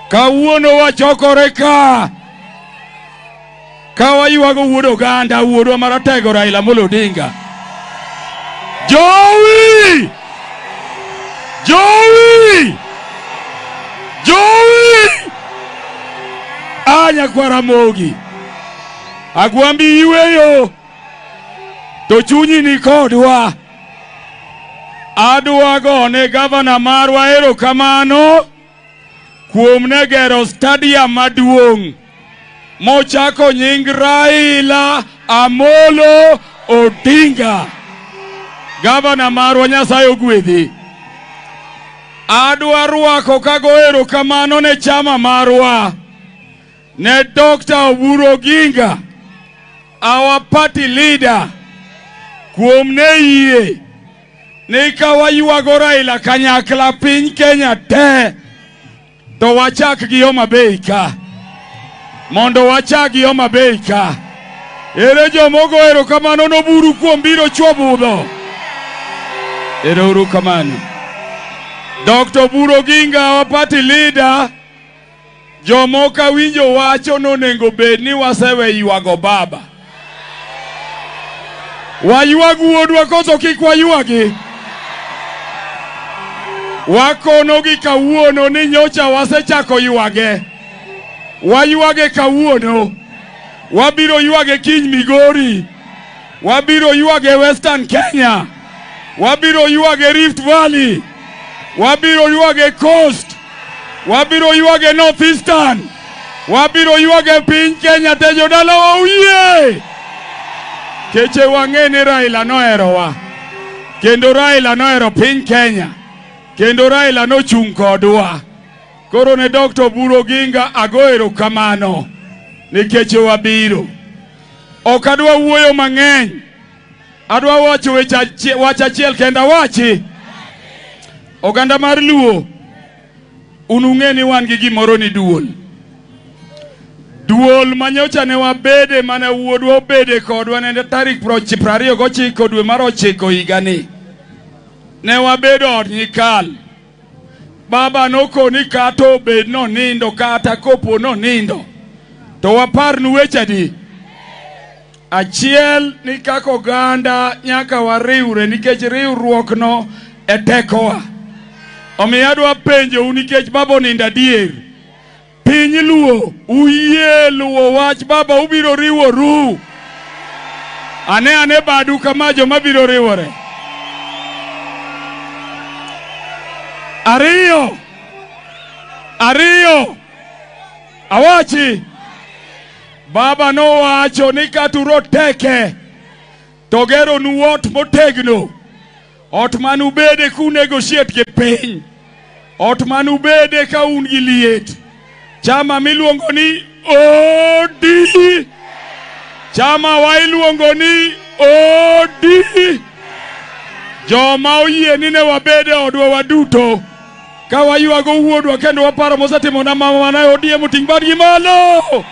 Kawuono wachokore ka. Ka waywago wuod oganda, wuodwa maratego Raila Amolo Odinga. Joey! Joey! Joey! Anya kwa Ramogi. Agwambi iweyo. To chunyi ni kodwa. Adwa gone gavana marwa erokamano kuom ne gero stadium maduong' mochako nying Raila Amolo Odinga. Gavana marwa Nyasaye ogwedhi. Adwa rwako kago erokamano ne chama marwa, ne Dr. Oburu Oginga, our party leader, kuom ne yie ni ka waywago Raila kanyakla piny Kenya te, to wachak gi Homa Bay ka. Mondo wachak gi Homa Bay ka. Ere jomogo erokamano noburu kuom biro chwo budho. Ero uru kamano. Dr. Oburu Oginga, our party leader, jomoko awinjo wacho nonego bed ni wasewe ywago baba. Waywag wuodwa koso kik waywagi. Wakonogi kawuono ni nyocha wasechako ywage. Waywage kawuono. Wabiro ywage kiny Migori. Wabiro ywage Western Kenya. Wabiro ywage Rift Valley. Wabiro ywage Coast. Wabiro ywage North Eastern. Wabiro ywage piny Kenya te jodalawa uyie. Keche wang'e ni Raila noherowa. Kendo Raila nohero piny Kenya. Kendo Raila nochung' kodwa. Koro ne Dr. Oburu Oginga ago erokamano nikech wabiro. Ok adwa wuoyo mang'eny. Adwa wacho wach achiel kenda wachi. Oganda mar Luo, un ung'e ni wan gi gimoro ni duol. Duol manyocha ne wabede mane wuodwa obede kodwa nende tarik 29 dwe mar 9 higani. Ne wabedo od Nyikal. Baba nokoni kata obed nonindo kata kopo nonindo. To waparnu weche adi? Achiel ni kaka oganda nyaka wariwre nikech riwruok no e tekowa. Omiyo adwa penjou nikech baba onindo adier. Piny Luo, uyie luwo wach baba ubiro riworu. Ane badu kama joma biro riwore. Ariyo, awachi. Baba nowacho ni katuro teke to geronu ot motegno. Ot manubede kunegotiate gi piny. Ot manubede ka un gi liet. Chama miluongo ni OD. Chama wa iluongo ni OD. Joma oyie ni ne wabede odwa waduto. Ka waywago wuodwa kendo waparo mosetimo na mama na ODM oting' badgi malo.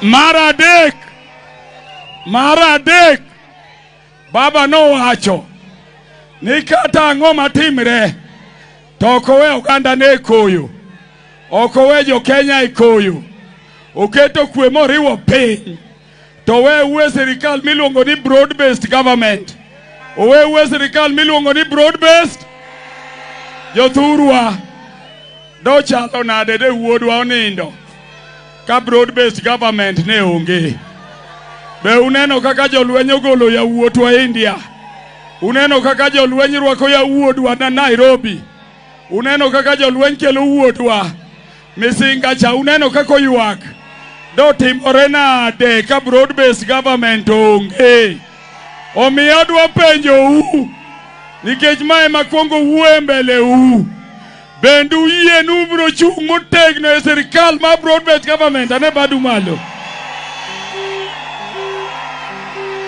Mar adek, baba nowacho ni kata ang'o matimre to ok owe oganda ne e koyo, ok owe jo Kenya e koyo, oketo kwe moriwo piny, to we sirikal miluongo ni broad based government, owe sirikal miluongo ni broad based. Jothurwa dochalo nade de wuodwa onindo ka broad based government ne onge. Be uneno kaka jolweny ogolo yawuotwa India? Uneno kaka jolweny rwako yawuodwa na Nairobi? Uneno kaka jolweny kelo wuodwa Misinga cha? Uneno kaka oywak? Dotimore nade ka broad based government onge? Omiyo adwa penjou nikech mae makwongo wuoyo e mbele u. Bende uyie ni ubiro chung' motegno e sirikal mar broad based government? Ane badu malo.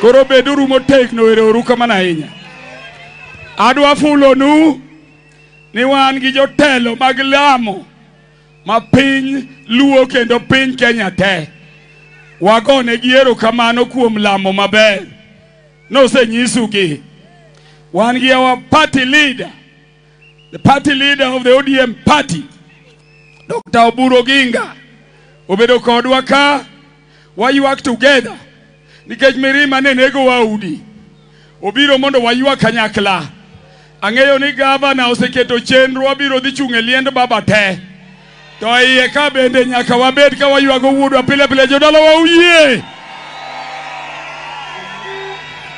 Koro beduru motegno, ero kamano ahinya. Adwa fulonu ni wan gi jotelo mag lamo ma piny Luo kendo piny Kenya te. Wagonegi erokamano kuom lamo maber. Nosenyisugi. Wan gi our party leader, the party leader of the ODM party, Dr. Oburu Oginga, obedo kodwa ka, waywak together. Nikech mirima ne nego waudi. Obiro mondo waywak kanyakla. Ang'eyo ni gavana oseketo chenro wabiro dhi chung' e liend baba te. To iye ka bende nyaka wabed ka waywago wuodwa pile pile jodalawa uyie.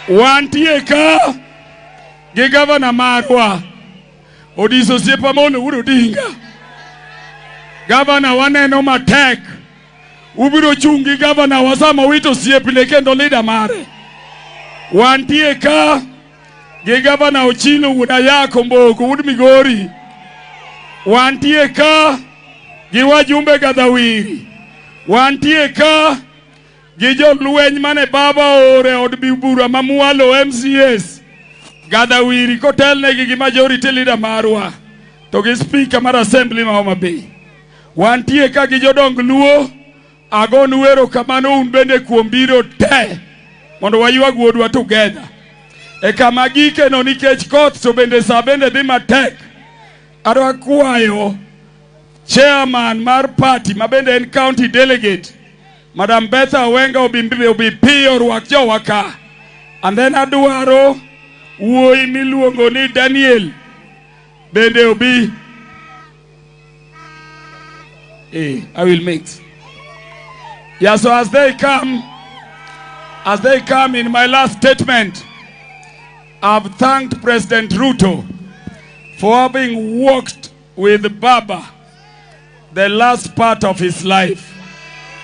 Wantie ka gi gavana marwa Odiso osiepa mondo Wuod Odinga. Gavana waneno matek. Ubiro chung' gi gavana wa sama wito osiepne kendo leader mare. Wantie ka gi gavana Ochilo wuod Ayako Mboko wuod Migori. Wantie ka gi wajumbe Gadhawiri. Wantie ka gi jolweny mane baba oore od bura mamwalo MCS. Gadhawiri kotelnegi gi majority leader marwa to gi speaker mar assembly ma Homa Bay. Wantie ka gi jodong Luo. Agonu erokamano un bende kuom biro te mondo waywag wuodwa together. E kama gikeno nikech koth to bende sa bende dhi matek. Adwa kwayo chairman mar party ma bende en county delegate, Madam Betha Owenga, obi piyo orwak jowa ka. And then adwaro wuoyi miluongo ni Daniel bende obi. I will mix. Yeah, so as they come in my last statement, I've thanked President Ruto for having worked with Baba the last part of his life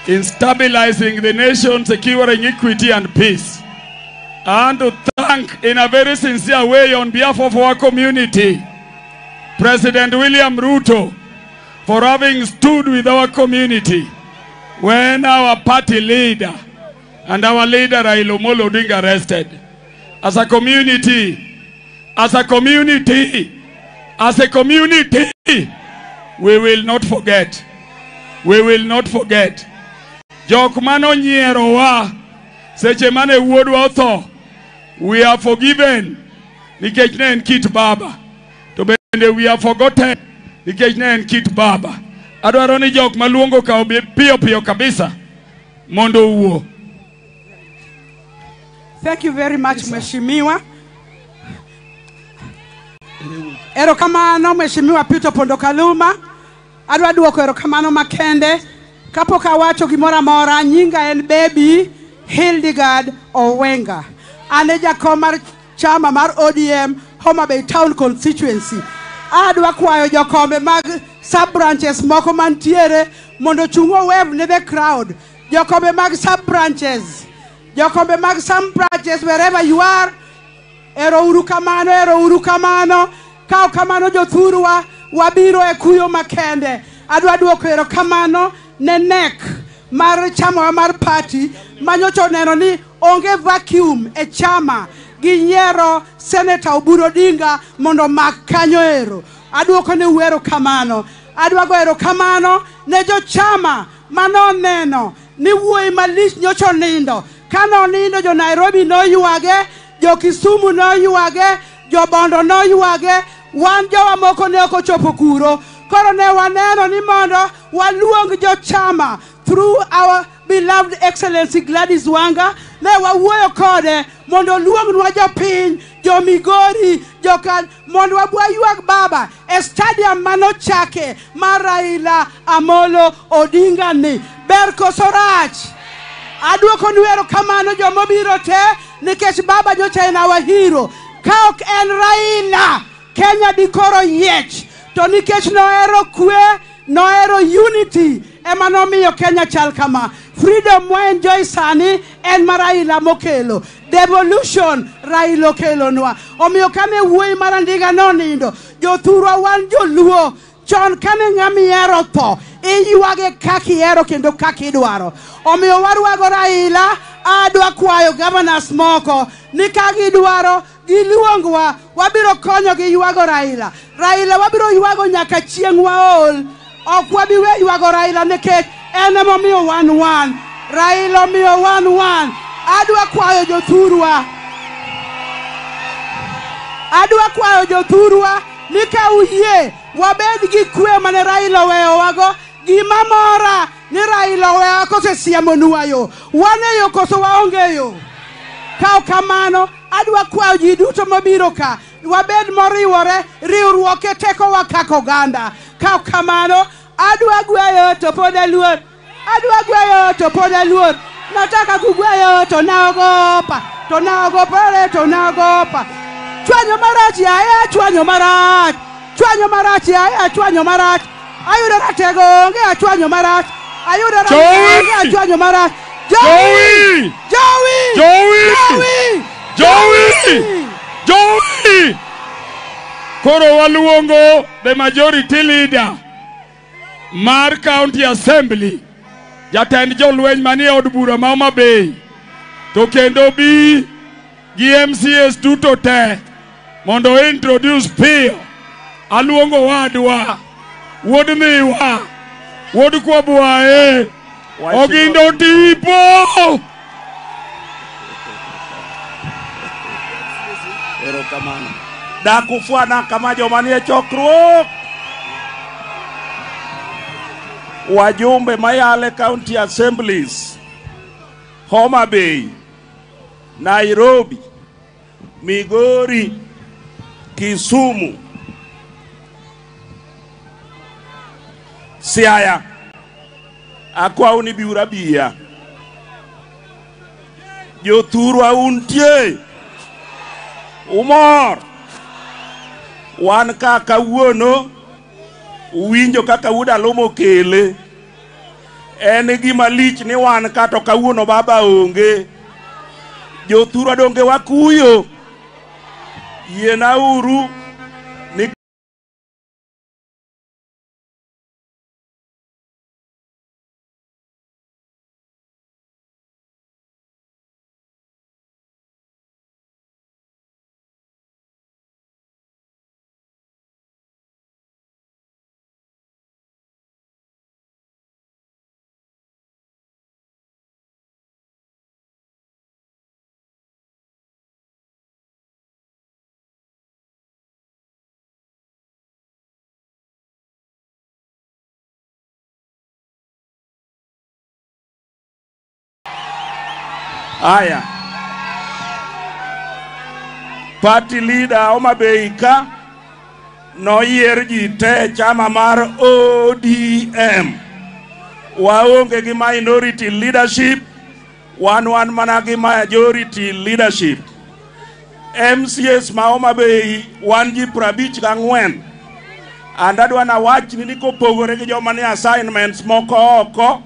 in stabilizing the nation, securing equity and peace. And to thank in a very sincere way on behalf of our community, President William Ruto, for having stood with our community when our party leader and our leader Raila Amolo Odinga arrested. As a community, as a community, as a community, we will not forget. We will not forget. Jok mano nyierowa seche mane wuodwa otho, we are forgiven nikech ne en kit baba. To bende we are forgotten nikech ne en kit baba. Adwaro ni jok maluongo ka obi piyo piyo kabisa mondo owuo. Thank you very much, Mheshimiwa. Erokamano, Mheshimiwa Peter Pondo Kaluma. Adwa duoko erokamano makende. Kapok awacho gimoro amora, nyinga en Baby Hildegard Owenga. An e jakom mar chama mar ODM Homa Bay Town Constituency. Adwa kwayo jokombe mag sub-branches moko mantiere mondo chung owave ne the crowd. Jokombe mag sub-branches. Jokombe mag sub-branches wherever you are. Ero uru kamano, ero uru kamano. Kao kamano jothurwa, wabiro e kuyo makende. Adwa duoko ero kamano ne NEC mar chama mar party manyocha oneno ni onge vacuum e chama giyiero Senator Oburu Odinga mondo mak kanyo ero. Aduoko ne uero kamano. Adwa go ero kamano ne jochama manoneno ni wuoyi malich nyocha onindo. Kane onindo jo Nairobi noywage, jo Kisumu noywage, jo Bondo noywage, wan jowa moko ne ok ochopo kuro. Koro ne waneno ni mondo waluong jochama through our beloved Excellency Gladys Wanga, ne wawuoyo kode mondo oluongnwa jopiny, jo Migori, jokan, mondo wabwa ywag baba e stadium manochake mar Raila Amolo Odinga ni. Ber koso rach? Aduokonu erokamano jomobiro te nikech baba nyocha en our hero. Ka ok en Raila, Kenya dikoro yiech. To nikech nohero kwe, nohero unity, ema nomiyo Kenya chal kama. Freedom mwa enjoy sani en mar Raila mokelo. Devolution Raila okelonwa. Omiyo kane wuoyi mar Andiga nonindo, jothurwa wan joluo, chon kane ng'ama ihero tho, iywage kaka ihero kendo kaka idwaro. Omiyo warwago Raila, adwa kwayo governors moko ni ka gidwaro giluongwa, wabiro konyogi ywago Raila. Raila wabiro ywago nyaka chieng' waol. Ok wabi we ywago Raila nikech en emomiyo wan wan. Raila omiyo wan wan. Adwa kwayo jothurwa. Adwa kwayo jothurwa ni ka uyie wabed gi kwe mane Raila oweyowago. Gima mora ni Raila oweyowa kosesiemonwa yo. Wan e yo koso waonge yo? Ka kamano, adwa kwayo ji duto mobiro ka, wabed moriwore, riwruok e tekowa kaka oganda. Ka kamano, adwa gweyo to pod aluor. Adwa gweyo to pod aluor. Nataka kugweyo to naogopa. To naogopa, to naogopa. Chwanyo marach yaye, chwanyo marach. Chwanyo marach yaye, chwanyo marach. Ayudo ratego onge, achwanyo marach. Ayudo ratego onge, achwanyo marach. Joey! Joey! Joey! Joey! Joey! Koro waluongo the majority leader mar County Assembly, jatend jolweny manie od bura ma Homa Bay, to kendo bi gi MCAs duto te mondo introduce piyo. Aluongo wadwa, wuod miwa, wuod Kwabwae, Ogindo tipo. Erokamano. Dakufwana kama joma nie chokruok. Wajumbe mayale county assemblies, Homa Bay, Nairobi, Migori, Kisumu, Siaya, akwau ni biura biya. Jothurwa untie, umor. Wan ka kawuono uwinjo kaka wuod Aluma okele. En gima lich ni wan ka to kawuono baba onge. Jothurwa donge wakuyo. Yienauru ni Aya. Party leader Homa Bay ka noyier ji te chama mar ODM. Waonge gi minority leadership, wan mana gi majority leadership. MCAs ma Homa Bay wan ji 54. And adwa nawach ni kopogore gi joma ni assignments moko oko,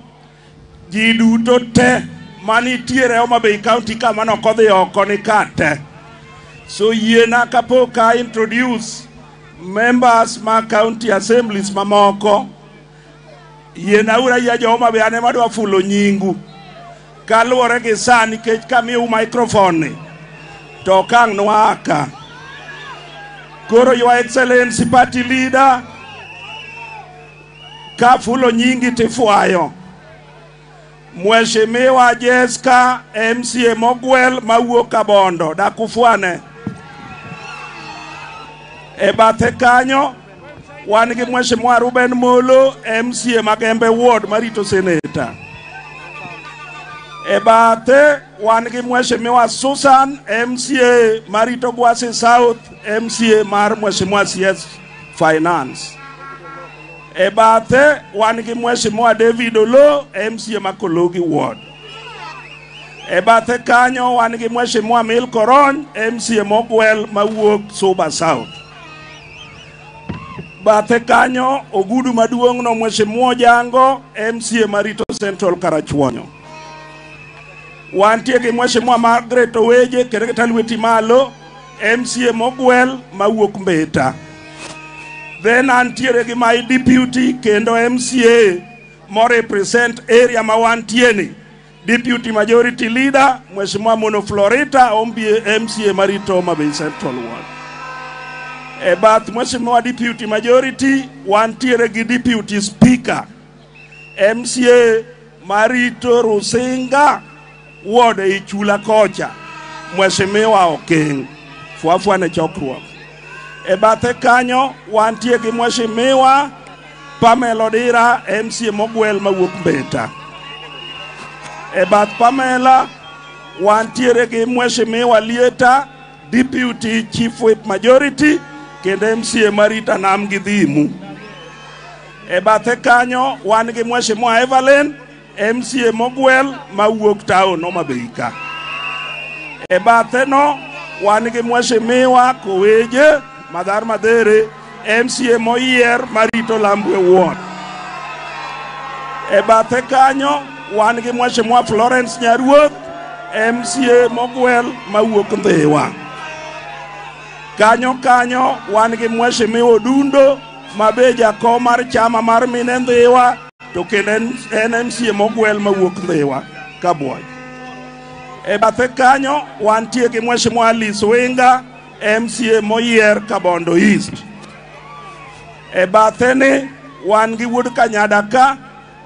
ji duto te manitiere Homa Bay County ka mano kodhi oko ni kate. So yiena kapok a introduce members ma county assemblies mamoko, yiena ura yie jo Homa Bay ane madwa fulo nyingu. Kaluwore gi sa nikech kamiyou microphone ni to ok ang' nwaka. Koro Your Excellency Party Leader, kafulo nyingi tifwayo. Mheshimiwa Jessica MCA Mogwel mawuok Kabondo, dakufwane. E bathe kanyo wan gi Mheshimiwa Ruben Molo MCA Magembe Ward marito seneta. E bathe wan gi Mheshimiwa Susan MCA marito Gwasi South, MCA mar Mheshimiwa CS Finance. E bathe wan gi Mheshimiwa David Olo MCA Makologi Ward. E bathe kanyo wan gi Mheshimiwa Mil Korony MCA Mogwel mawuok Suba South. Bathe kanyo ogudu maduong' no Mheshimiwa Jango MCA marito Central Karachuonyo. Wantie gi Mheshimiwa Margaret Oweje kendo lweti malo MCA Mogwel mawuok Mbeta. Then antiere gi my deputy kendo MCA mo represent area ma wantie ni. Deputy Majority Leader Mheshimiwa Mono Florita MCA marito Homa Bay Central Ward. E bath Mheshimiwa Deputy Majority wantiere gi Deputy Speaker MCA marito Rusinga Ward e Chula kocha Mheshimiwa Okeng. Fuafua ne chokruok. E bathe kanyo wantie gi Mheshimiwa Pamela Odira MCA Mogwel mawuok Mbeta. E bath Pamela wantiere gi Mheshimiwa Lieta Deputy Chief Whip Majority kendo MCA marita Nam gi Dhimu. E bathe kanyo wan gi Mheshimiwa Evelyn MCA Mogwel mawuok town Homa Bay ka. E bathe no wan gi Mheshimiwa Koweje Madhar Madhere MCA moyier marito Lambwe Ward. E bathe kanyo wan gi Mheshimiwa Florence Nyaruoth MCA Mogwel mawuok Ndhiwa. Kanyo kanyo wan gi Mheshimiwa Odundo mabe jakom mar chama mar mine Ndhiwa to kendo en MCA Mogwel mawuok Ndhiwa Kabuoch. E bathe kanyo wantie gi Mheshimiwa Alice Winga MCA moyier Kabondo East. E bathe ni wan gi wuod Kanyada ka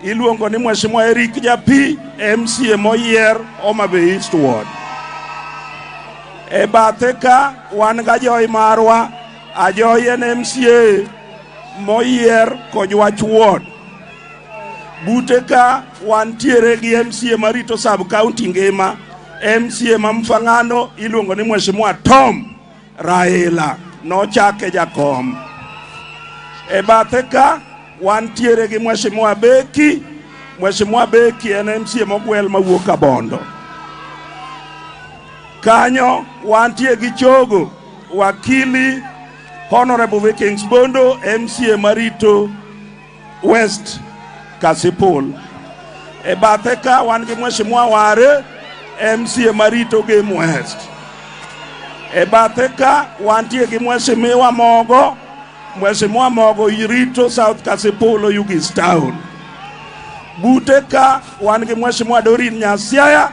iluongo ni Mheshimiwa Eric Japi, MCA moyier Homa Bay East Ward. E bathe ka wan ga Joy marwa, Ajoy en MCA moyier Kojwach Ward. Bute ka wantiere gi MCA marito sub county ngima, MCA ma Mfangano iluongo ni Mheshimiwa Tom Raila, nochake jakom. E bathe ka wantiere gi Mheshimiwa Beki. Mheshimiwa Beki en MCA mogwel mawuok Kabondo. Kanyo wantie gi Chogo wakili Honorable Vikings Bondo, MCA marito West Kasipul. E bathe ka wan gi Mheshimiwa Ware, MCA marito Game West. E bathe ka wantie gi Mheshimiwa Mogo, Mheshimiwa Mogo irito South Kasipul Oyugis Town. Bute ka wan gi Mheshimiwa Dorin Nyasiaya,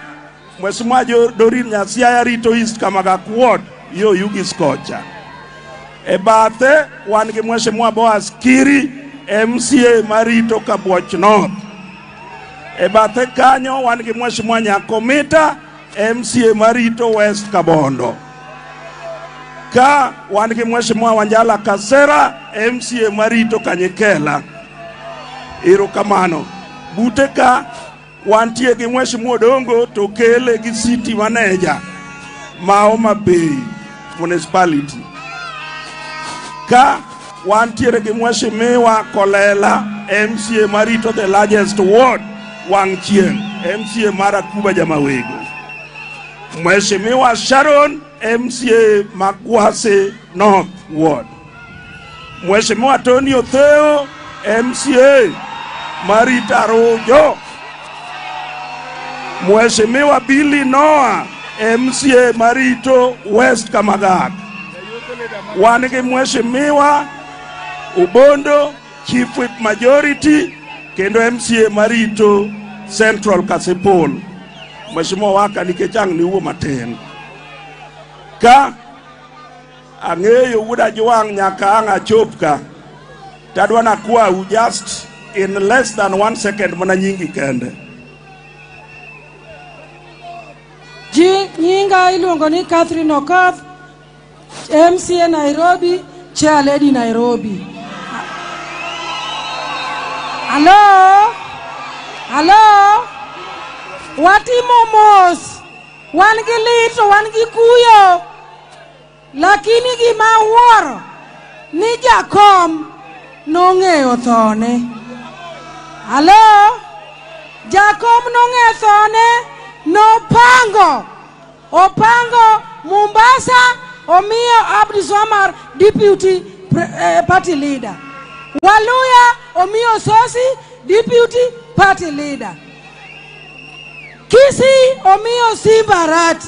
Mheshimiwa Dorin Nyasiaya rito East Kamagak Ward yo Oyugis kocha. E bathe wan gi Mheshimiwa Boaz Kiri, MCA marito Kabuoch North. E bathe kanyo wan gi Mheshimiwa Nyakomita, MCA marito West Kabondo. Ka wan gi Mheshimiwa Wanjala Kasera, MCA marito Kanyikela. Erokamano. Bute ka wantie gi Mheshimiwa Odongo to kele gi city manager ma Homa Bay Municipality. Ka wantiere gi Mheshimiwa Kolela, MCA marito the largest ward Wang' Chieng', MCA mar Akuba Jamawego. Mheshimiwa Sharon, MCA Makwase North Ward. Mheshimiwa Tony Otheo, MCA Marita Rojo. Mheshimiwa Billy Noah, MCA Marito West Kamagak. Wan gi Mheshimiwa Ubondo, Chief Whip Majority, kendo MCA Marito Central Kasipul. Mheshimiwa Waka nikech ang' niwuo matin. Ka ang'eyo wuod Ajwang' nyaka ang' achop ka, tadwa nakwau just in less than 1 second mana nyingi kende. Nyinga iluongo ni Catherine Okoth, MCA Nairobi, Chair Lady Nairobi. Hello? Hello? Watimo mos, wan gi lit, wan gi kuyo, lakini gima awuoro ni jakom nong'eyo thone. Hello? Jakom nong'eyo thone, nopango, opango Mombasa, omiyo Abdi Swamar deputy party leader. Waluya omiyo Sosi deputy party leader. Kisi omiyo Simba Rat.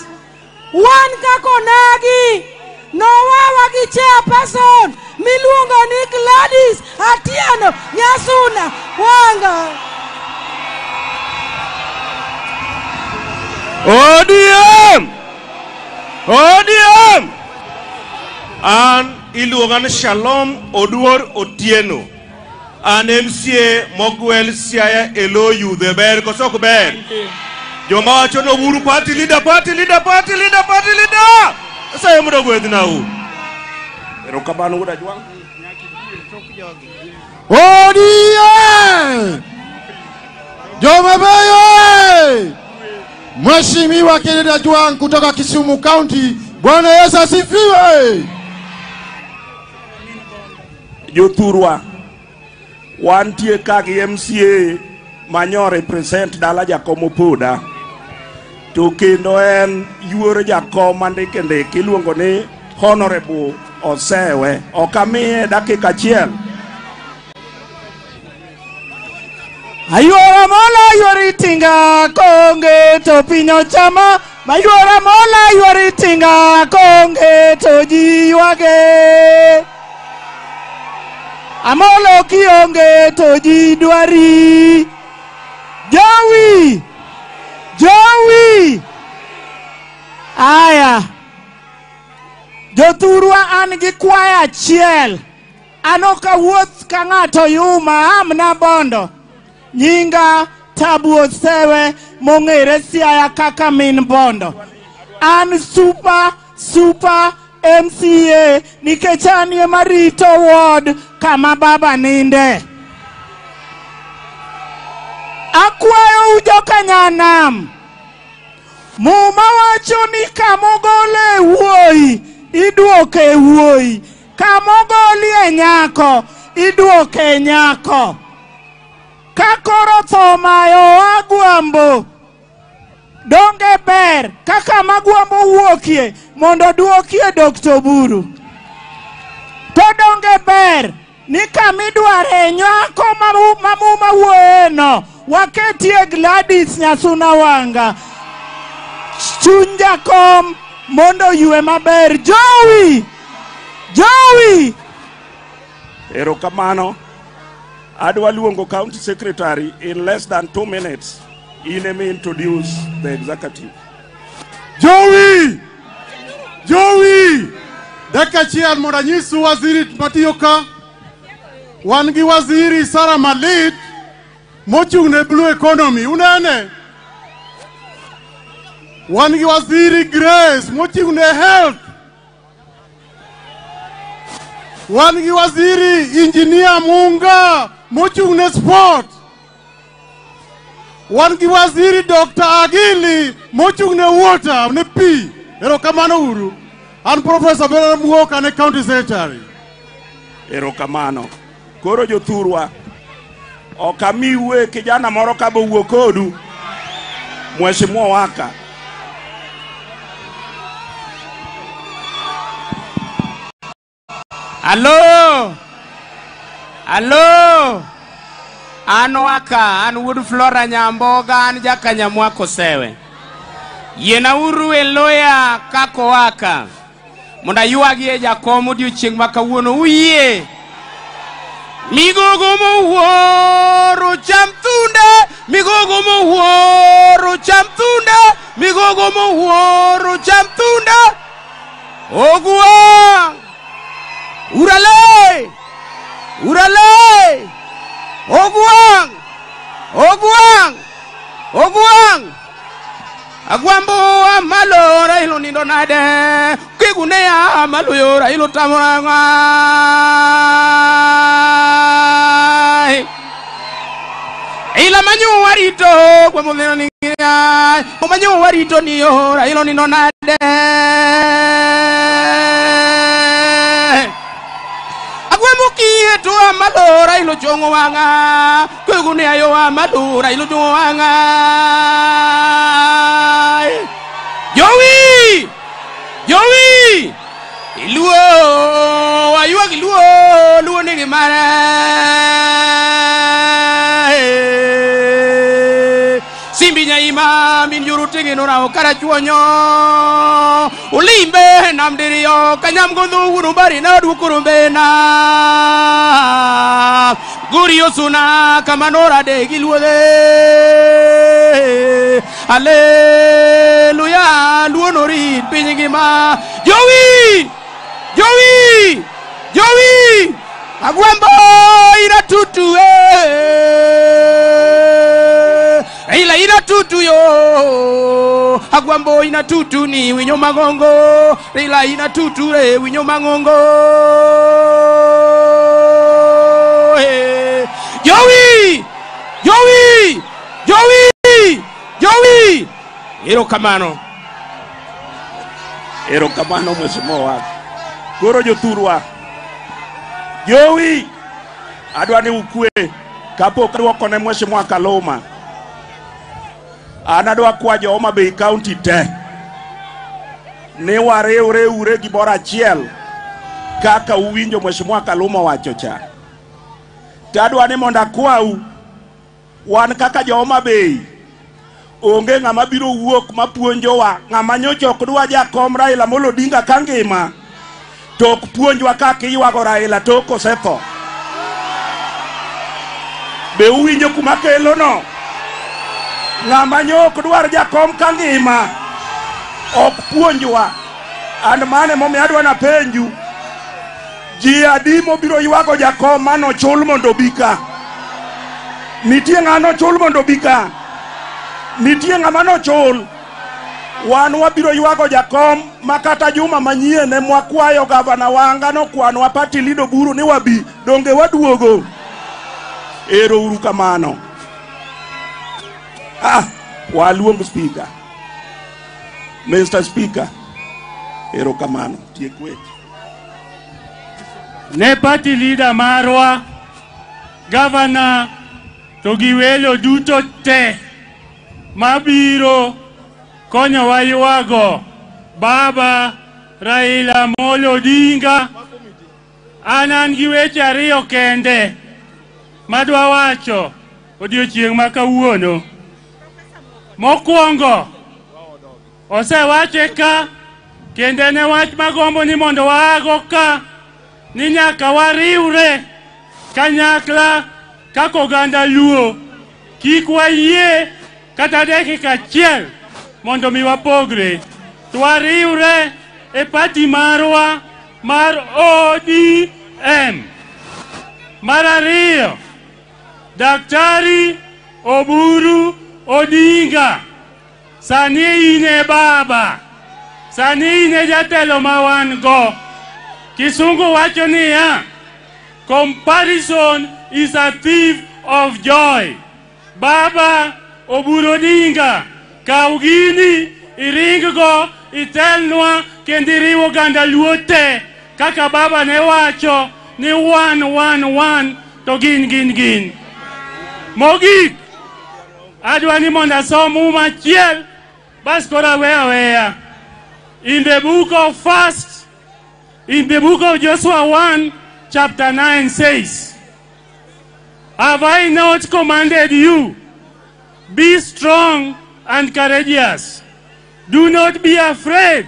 Wan kakonagi nowawa gi chairperson miluongo ni Gladys Atieno Nyasuna Wanga. ODM! ODM! An iluonga ni Shalom Oduor Otieno. An MCA mogwel Siaya elo yudhe ber koso ok ber? Joma wacho ni Oburu party leader, party leader, party leader, party leader! Nyasaye mondo ogwedhnau. Erokamano wuod Ajwang'. ODM! Joma beyo! Mheshimiwa Kennedy Ajwang' kutoka Kisumu County. Bwana Yesu asifiwe. Jothurwa, wantie ka gi MCA manyo represent dala Jakom Opoda, to kendo en yuor jakom mandike ndike iluongo ni Honorable Osewe. Ok amiye dakika achiel. Ayuora mola yuori tinga konge to piny ochama. Mayuora mola yuori tinga konge to ji ywage. Amolo kionge to ji dwari. Jowi! Jowi! Aya. Jothurwa an gi kwayo achiel. An ok awuoth ka ng'ato yuma amna bondo. Nyinga Tabu Osewe mong'ere Siaya kaka min Bondo. An super super MCA nikech an ema rito ward kama baba ninde. Akwayo ujokanyanam. Muma wacho ni kamogole wuoyi iduoke wuoyi, kamogolie nyako iduoke nyako. Ka koro tho mayo Agwambo, donge ber kaka Magwambo wuokie mondo duokie Dr. Oburu. To donge ber ni kamidware nyako mamuma wuoyeno waketie Gladys Nyasuna Wanga. Chuny jakom mondo ywe maber. Jowi! Jowi! Erokamano. Adwa luongo county secretary in less than 2 minutes. In me introduce the executive. Jowi! Jowi! Dakika achiel mondo anyisu waziri matiyo ka. Wan gi waziri Sara Malit mochung' ne Blue Economy. Unene? Wan gi waziri Grace mochung' ne Health. Wan gi waziri Engineer Munga mochung' ne Sport. Wan gi waziri Dr. Agili mochung' ne Water, ne pi. Erokamano uru. An Professor Bernard Muoka ne County Secretary. Erokamano. Koro jothurwa, ok amiue kijana moro ka bowuok kodu. Mheshimiwa Waka. Alo! Alo! An Waka, an wuod Flora Nyamboga, an jakanyamwa Kosewe. Yienauru e loya kako Waka. Mondo aywagie jakom odiochieng' ma kawuono uyie. Migogo mowuoro cham thunde, migogo mowuoro cham thunde, migogo mowuoro cham thunde. Ogwang'! Urale! Urale! Ogwang! Ogwang! Ogwang! Agwambo amalo Raila nindo nade, kigune amalo yo Raila tamoranga. Ila manyu warito kwa mudhino ningia, manyu warito ni yo Raila nindo nade. Agwambo kieto amalo Raila chongo wanga, kigune ayo amalo Raila chongo wanga. Jowi! Jowi! Iluo! Ayuag iluo! Luo nigi mare! Simbi nyaima min yuru tingi nora okarachuonyo! Ulimbe namdiriyo kanyam gondu urubari na dukurumbena! Guriyo suna kamanora de giluode! Alleluia, luo norit piny ngima. Jowi! Jowi! Jowi! Agwambo ina tutu Ila ina tutu yo. Agwambo ina tutu ni winyo magongo. Ila ina tutu re winyo magongo. Jowi! Jowi! Jowi! Jowi! Erokamano. Erokamano mheshimiwa. Koro jothurwa. Jowi! Adwa ni ukwe kapok aduoko ne mheshimiwa Kaluma. An adwa kwa jo Homa Bay County te ni wariwre ure gimoro achiel kaka uwinjo mheshimiwa Kaluma wacho cha. To adwa ni mondo akwau wan kaka jo Homa Bay onge ng'ama biro wuok mapuonjowa, ng'ama nyocha ok dwa jakom Raila Amolo Odinga ka ngima to ok puonjwa kaka iywago Raila tok osetho. Be uwinjo kuma kelono? Ng'ama nyo ok dwar jakom ka ngima ok puonjwa. An mane momiyo adwa napenju, ji adi mobiro ywago jakom manochul mondo obi ka? Nitie ng'ano chul mondo obi ka? Nitie ng'ama nochul? Wan wabiro ywago jakom ma kata juma manyien ne mwakwayo gavana Wanga nokwanwa party leader Oburu ni wabi, donge waduogo? Ero uru kamano. Ah, waluong speaker. Mr. Speaker, ero kamano, tiek weche. Ne party leader marwa, governor, to gi welo duto te mabiro konyowa ywago baba Raila Amolo Odinga. An an gi weche ariyo kende madwa wacho odiochieng' ma kawuono. Mokwongo, osewache ka kendo en e wach magombo ni mondo waago ka ni nyaka wariwre kanyakla kaka oganda Luo. Kik wayie kata dakika achiel mondo mi wapogre. To wariwre e party marwa mar ODM. Mar ariyo, Daktari Oburu Odinga, sani in e baba, sani in e jatelo ma wan go. Kisungu wacho niya, comparison is a thief of joy. Baba Oburu Odinga, kaw gini iring go itelnwa kendo iriw oganda Luo te kaka baba ne wacho ni wan wan wan to gin gin gin. Mogik, adwa ni mondo asom muma achiel bas koro awe aweya. In the book of first, in the book of Joshua 1, chapter 9 says, Have I not commanded you? Be strong and courageous. Do not be afraid.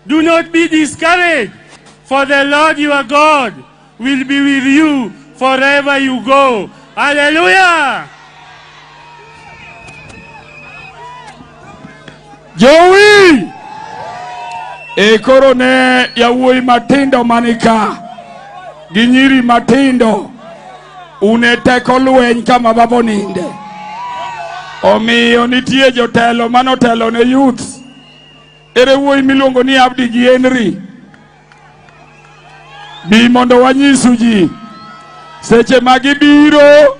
Do not be discouraged, for the Lord your God will be with you forever you go. Hallelujah! Jowi! E koro ne yawuoyi matindo manika gi nyiri matindo une teko lweny kama baba oninde. Omiyo nitie jotelo manotelo ne youths. Ere wuoyi miluongo ni Abdi gi Henry. Bi mondo wanyisu ji. Seche ma gibiro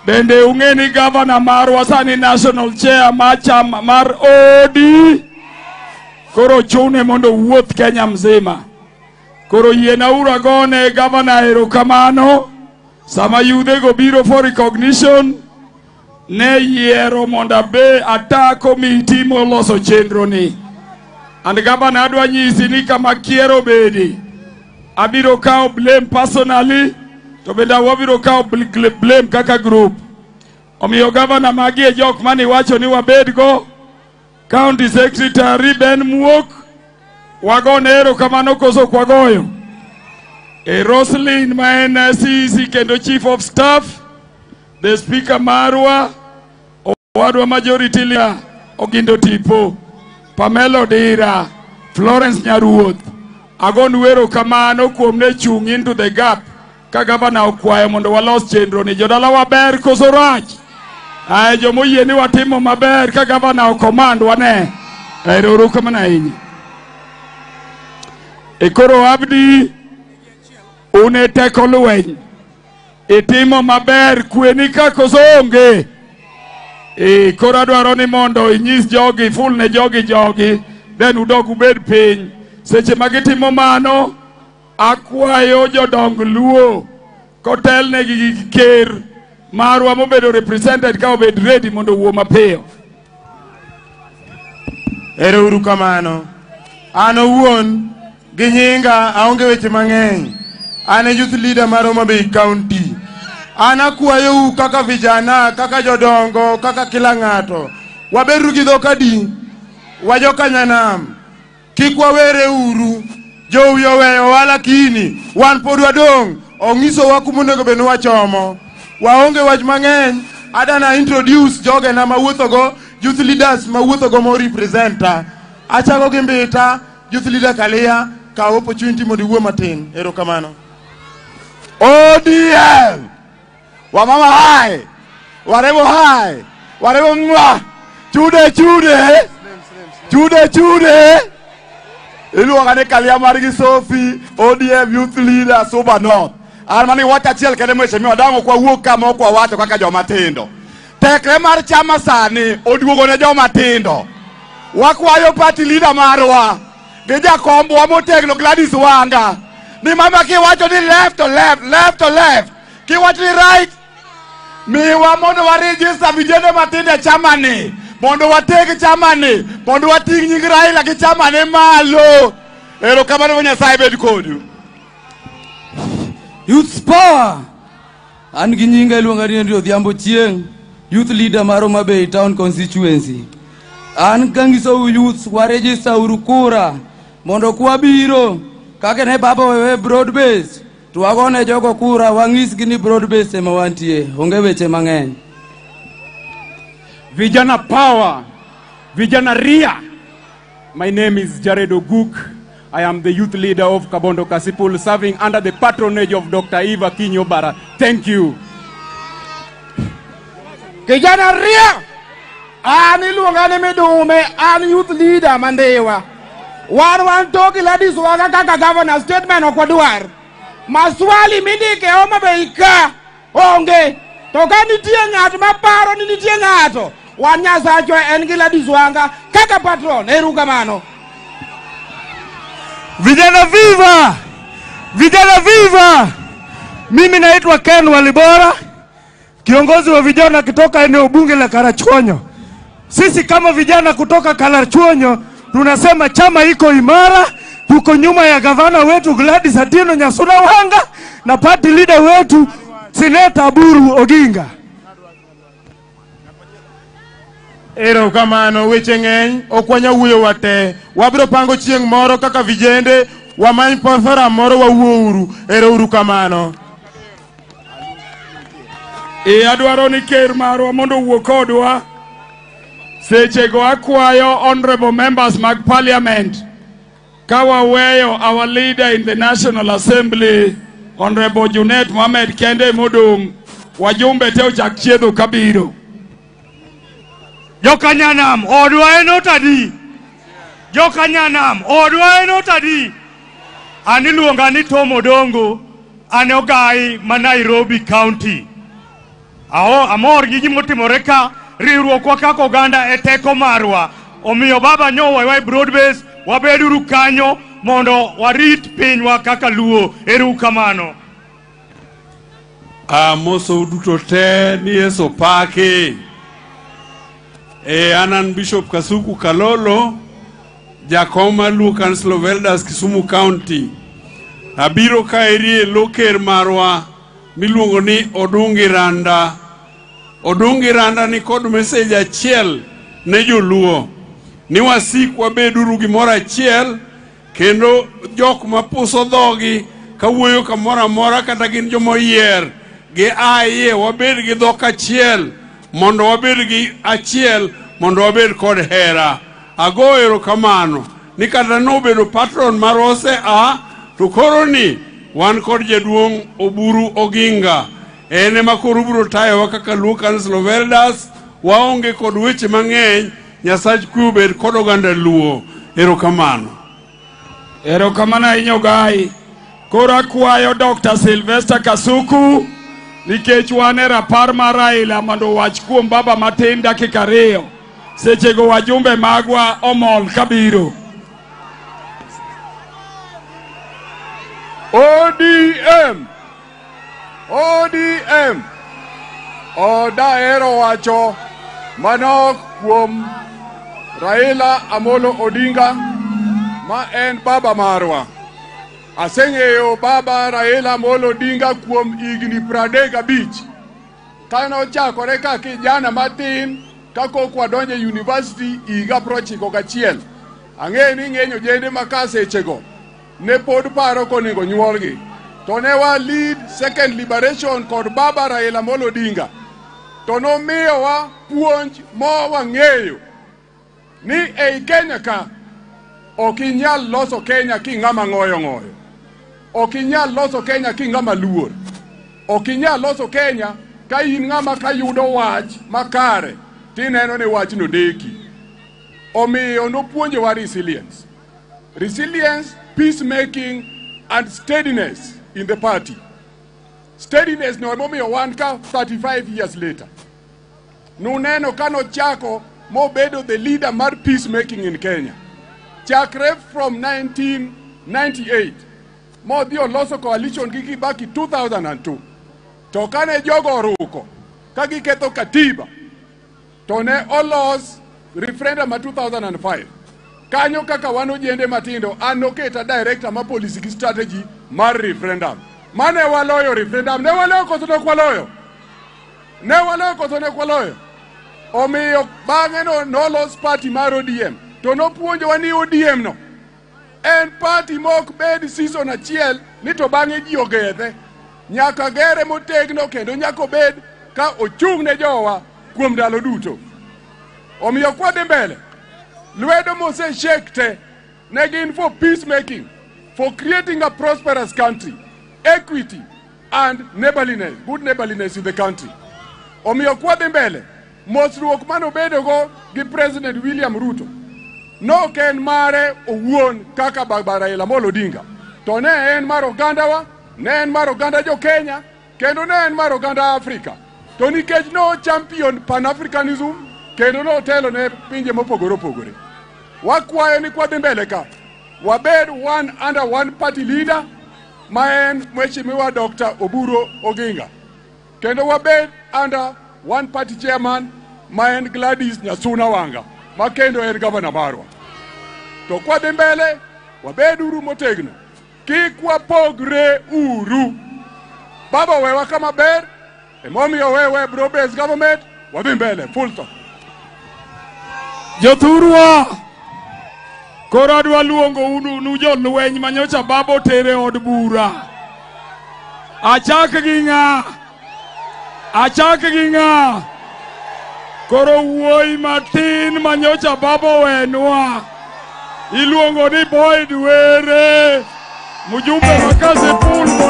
bende ung'e ni gavana marwa sani national chair mar chama mar ODM koro chune mondo owuoth Kenya mzima. Koro yiena agone gavana erokamano sama yudhego biro for recognition ne yiero mondo abe ata komiti moloso chenro ni. And gavana adwa nyisi ni kama kiero bedi abiro kawo blame personally to bende wabiro kawo blame kaka group. Omiyo gavana magi e jok mane iwacho ni wabedgo. County Secretary Ben Muok, wagone erokamano koso ok wagoyo. E Roslyn ma en CEC kendo Chief of Staff, the Speaker marwa, owadwa Majority Leader Ogindo Tipo, Pamela Odira, Florence Nyaruoth, agonu erokamano kuom ne chung' into the gap ka gavana okwayo mondo walos chenro ni. Jodala waber koso rach? Ae jomoyie ni watimo maber ka gavana okomand wane. Ero kamano ahinya. E koro Abdi, une teko lweny. Itimo maber kweni ka koso onge. E koro adwaro ni mondo inyis jogi, iful ne jogi jogi, then udog ubed piny. Seche ma gitimo mano, akwayo jodong Luo kotelnegi gi ker marwa mobedo represented ka obed ready mondo owuo mapiyo. Ero uru kamano. An owuon gi nyinga aonge weche mang'eny. An e youth leader mar Homa Bay County. An akwayou kaka vijana, kaka jodongo, kaka kila ng'ato. Waberu gi dhok adi? Wajokanyanam. Kik wawere uru. Jowi oweyowa lakini wan pod wadong'. Ong'isowa kuma onego bed ni wachomo. Waonge wach mang'eny. Adana introduce jogena mawuothogo, youth leaders mawuothogo mo representa. Achako gi Mbita, youth leader Kalia, kaw opportunity mondo iwuo matin. Erokamano. ODM! Wamama hai, warembo hai, warembo mwa, chude chude, chude chude. Iluonga ni Kalia margi Sophie, ODM Youth Leader Suba North. An mani wach achiel kende mheshimiwa dang' ok wawuok kama ok wawacho kaka joma tindo. Tekre mar chama sani oduogo ne joma tindo. Wakwayo party leader marwa gi jakombwa motegno Gladys Wanga ni mama kiwacho ni left to left, left to left, kiwacho ni right, miwa mondo waregister vijende matindo e chama ni, mondo wateg chama ni, mondo wating' nying Raila gi chama ni malo. Erokamano Nyasaye bed kodu. Youth Power! An gi nyinga iluonga ni Henry Odhiambo Chieng', youth leader mar Homa Bay Town Constituency. An kang'isou youth waregister uru kura mondo kwabiro kaka ne baba wewe broad base to wagone jogo kura wang'isgi ni broad base ema wantie, onge weche mang'eny. Vijana power, vijana ria. My name is Jared Oguk. I am the youth leader of Kabondo Kasipul, serving under the patronage of Dr. Eva Kinyobara. Thank you. Kijana ria, an iluonga ni Midume, an youth leader Mandewa. Wan wan to Gladys Wanga kaka governor statement ok wadwar. Maswali mindike Homa Bay ka onge. To ka nitie ng'at maparo ni nitie ng'ato, wan Nyasachwa en Gladys Wanga kaka patron. Erokamano. Vijana viva! Vijana viva! Mimi naitwa Ken Walibora, kiongozi wa vijana kutoka eneo bunge la Karachuonyo. Sisi kama vijana kutoka Karachuonyo tunasema chama iko imara, tuko nyuma ya gavana wetu Gladys Atieno Nyasuna Wanga na party leader wetu Seneta Oburu Oginga. Erokamano, weche ng'eny ok wanyal wuoyo wate. Wabiro pango chieng' moro kaka vijende wamany forum moro wawuouru. Ero kamano. E adwaro ni ker marwa mondo owuo kodwa. Sechego akwayo honorable members mag parliament ka waweyo our leader in the National Assembly Honorable Junet Mohamed kende modong', wajumbe te ochak chiedho kabiro. Jokanyanam odwa en otadi. Jokanyanam odwa en otadi. An iluonga ni Tom Odongo, an ogai ma Nairobi County. Amor gi gimotimore ka, riwruokwa kaka oganda e teko marwa. Omiyo baba nyowewa e broad base, wabeduru kanyo mondo warit pinywa kaka Luo. Erokamano. Amosou duto te ni Yesu paki. An an Bishop Kasuku Kalolo, jakom mar Luo Council of Elders Kisumu County. Abiro kaeri e lo ker marwa miluongo ni Odungi Randa. Odungi Randa ni kod message achiel ne joluo ni wasik wabeduru gimoro achiel, kendo jok mapuso dhogi kawuoyo kamoro amora kata gin jomoyier gi aye wabed gi dhok achiel mondo wabed gi achiel mondo wabed kod hera. Ago erokamano ni kata nobedo patron marwa ose a to koro ni wan kod jaduong' Oburu Oginga, en ema koro obiro tayowa kaka Luo Council of Elders. Waonge kod weche mang'eny. Nyasach kwe obed kod oganda Luo. Erokamano. Erokamano ahinya Ogai. Koro akwayo Dr. Sylvester Kasuku nikech wan e rapar mar Raila mondo owach kuom baba matin dakika 2. Sechego wajumbe magwa omol kabiro. ODM ODM Odahero wacho manok kuom Raila Amolo Odinga ma en baba marwa. Aseng'eyo baba Raila Amolo Odinga kuom higni 35. Kane ochakore ka kijana matin kapok wadonjo e university higa 91. Ang'eyo ni ng'eny ojende ma ka sechego ne pod paro konego nyuolgi. To ne wa lead second liberation kod baba Raila Amolo Odinga. To nomiyowa puonj ma wang'eyo ni ei Kenya ka ok inyal loso Kenya king'ama ng'oyo ng'oyo. Ok inyal loso Kenya king'ama luor. Ok inyal loso Kenya Ka in ng'ama ka yudo wach makare, tineno ni wachno deki. Omiyo nopuonjowa resilience. Resilience, peacemaking, and steadiness in the party. Steadiness no emomiyo wan ka 35 years later. Nuneno ka nochako mobedo the leader mar peacemaking in Kenya. Chakre from 1998, modhi oloso coalition gi Kibaki 2002. To kane jogo oruko, ka giketho katiba, to ne olos referendum ma 2005. Kanyo kaka wan ojende matindo, an noketa director ma policy gi strategy mar referendum. Mane waloyo referendum, ne waloyo koso ne ok waloyo? Ne waloyo koso ne ok waloyo? Omiyo bang'e no nolos party mar ODM. To nopuonjowa ni ODM no en party mok bed season achiel ni to bang'e ji ogethe. Nyaka gere motegno kendo nyaka obed ka ochung' ne jowa kuom ndalo duto. Omiyo kwadhi mbele, lwedo moseshake te ne gin for peacemaking, for creating a prosperous country, equity and neighborliness, good neighborliness in the country. Omiyo kwadhi mbele, mosruok manobedogo gi President William Ruto nok en mare owuon kaka Baba Raila Amolo Odinga, to ne en mar ogandawa, ne en mar oganda jo Kenya, kendo ne en mar oganda Afrika. To nikech no champion Pan-Africanism, kendo notelo ne pinje mopogore opogore. Wakwayo ni kwadhi mbele ka, wabed one under one party leader, ma en Mheshimiwa Dr. Oburu Oginga. Kendo wabed under one party chairman, ma en Gladys Nyasuna Wanga, ma kendo en gavana marwa. To kwadhi mbele, wabed uru motegno. Kik wapogre uru. Baba wewa kama ber, emomiyo wewe broad based government, wadhi mbele, full stop. Jothurwa, koro adwa luongo unu jolweny manyocha baba otere od bura. Achak gi ng'a? Achak gi ng'a? Koro wuoyi matin manyocha baba owenwa. Iluongo ni Boyd Were, mjumbe wa Kasipul.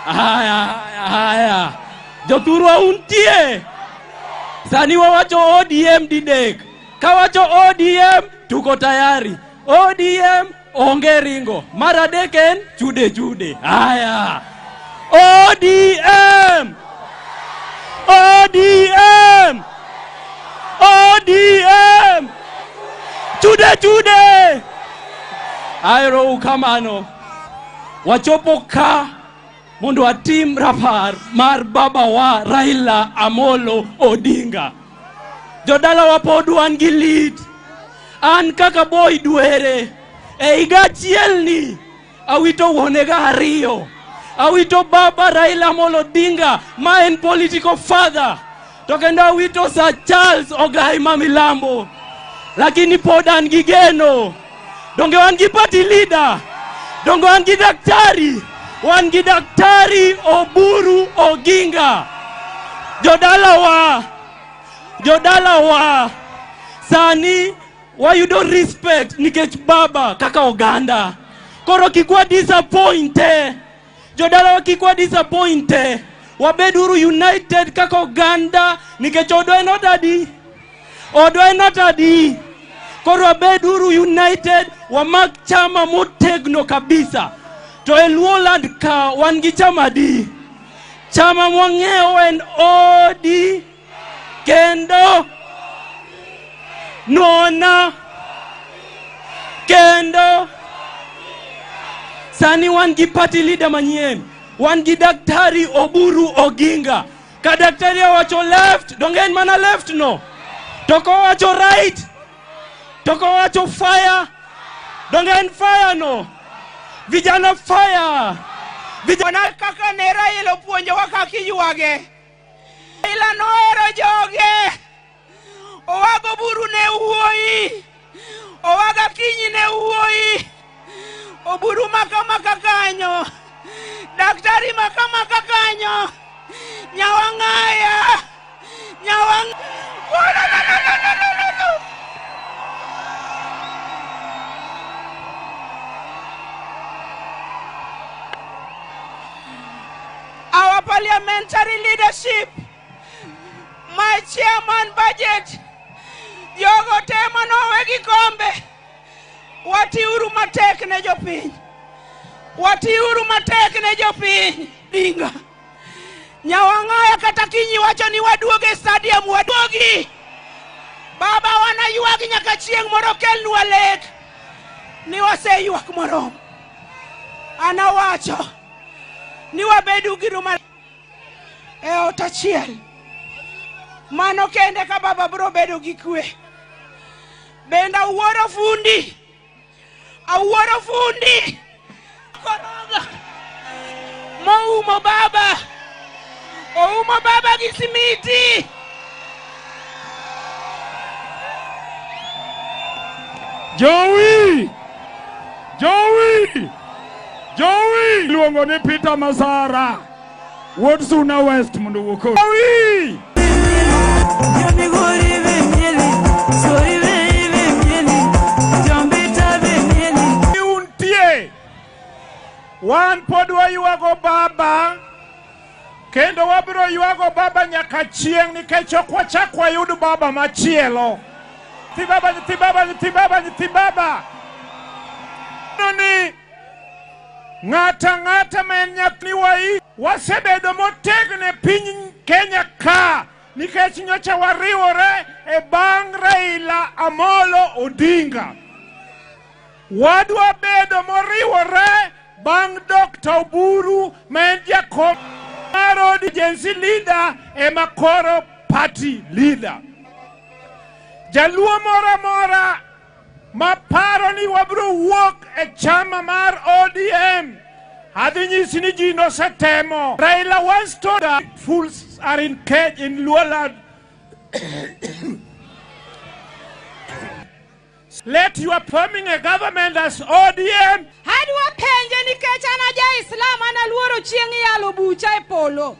Haya, haya. Jothurwa untie. Sani wawacho ODM didek. Kawacho ODM tuko tayari. ODM onge ringo. Mar adek en chude chude. Haya. ODM. ODM. ODM. Chude chude. Aero ukamano. Wachopo ka mondo atim rapar mar baba wa Raila Amolo Odinga. Jodala wa pod wan gi lit. An kaka Boyd Were e higa achiel ni awito wuonega ariyo. Awito baba Raila Amolo Odinga ma en political father, to kendo awito Sir Charles Ogai ma Milambo. Lakini pod an gi geno. Donge wan gi party leader, donge wan gi daktari, wan gi daktari Oburu Oginga. Jodalawa, jodalawa, sani wayudo respect nikech baba kaka oganda. Koro kik wa disappointe. Jodalawa kik wa disappointe. Wabeduru united kaka oganda nikech odwa en ot adi. Odwa en ot adi. Koro wabeduru united, wamak chama motegno kabisa. To e Luoland ka wan gi chama adi? Chama mwang'eyo en OD kendo nona kendo sani wan gi party leader manyien, wan gi daktari Oburu Oginga. Ka daktari owacho left, donge en mana left no? To kowacho right, to kowacho fire, donge en fire no? Vijana fire. Vijana kaka ne Raila opuonjowa kaka iywage. Raila nohero joge. Owago buru ne wuoyi. Owaga kinyi ne wuoyi. Oburu maka maka kanyo. Daktari maka maka kanyo. Nyawang'aya. Nyawang. Oh, no, no, no, no, no, no, no. Parliamentary leadership, my chairman budget, jogo te manowe gi kombe, watiuru matek ne jopiny. Watiuru matek ne jopiny. Dinga. Nyawang'aya kata kinyi wacho ni waduog e stadium, waduogi. Baba wanaywag nyaka chieng' moro kelnwa lek. Ni waseywak moromo. Anawacho ni wabedu gi ruma e ot achiel. Mano kende ka baba biro bedo gi kwe. Bende awuoro fundi. Awuoro fundi. Koroga. Moumo baba. Oumo baba gi simiti. Jowi! Jowi! Jowi! Iluongo ni Peter Masara. Wuod Suna West mondo owuo kodi. Jowi! Untie. Wan pod waywago baba kendo wabiro ywago baba nyaka chieng' nikech ok wachak wayud baba machielo. Nyithi baba, nyithi baba, nyithi baba, nyithi baba. Ni ng'ata ng'ata ma en nyathi wai wasebedo motegno e piny Kenya ka nikech nyocha wariwore e bang' Raila Amolo Odinga. Wadwa bedo moriwore bang' Dr. Oburu ma en jakom mar ODM leader ema koro party leader. Jaluo moro amora maparo ni wabiro wuok e chama mar ODM adhi nyisi ni ji nosetemo. Raila once told us fools are in cage in Luoland. Let you are forming a government as ODM. Adwa penje nikech an aja Islam an aluoro chieng' yalo bucha e polo.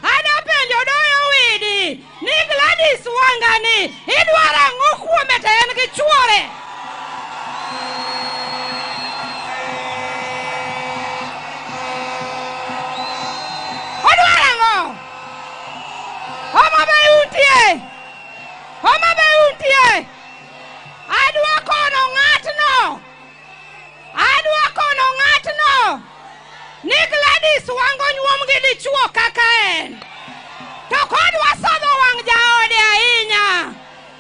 Adwa penjo Odoyo Owidi ni Gladys Wanga ni idwaro ang'o kuome to en gi chuore? Odwaro ang'o? Homa Bay untie? Homa Bay untie? Adwa kono ng'atno. Adwa kono ng'atno. Ni Gladys Wanga onyuom gi dichuo kaka en. To kodwa sodho wang' jaode ahinya.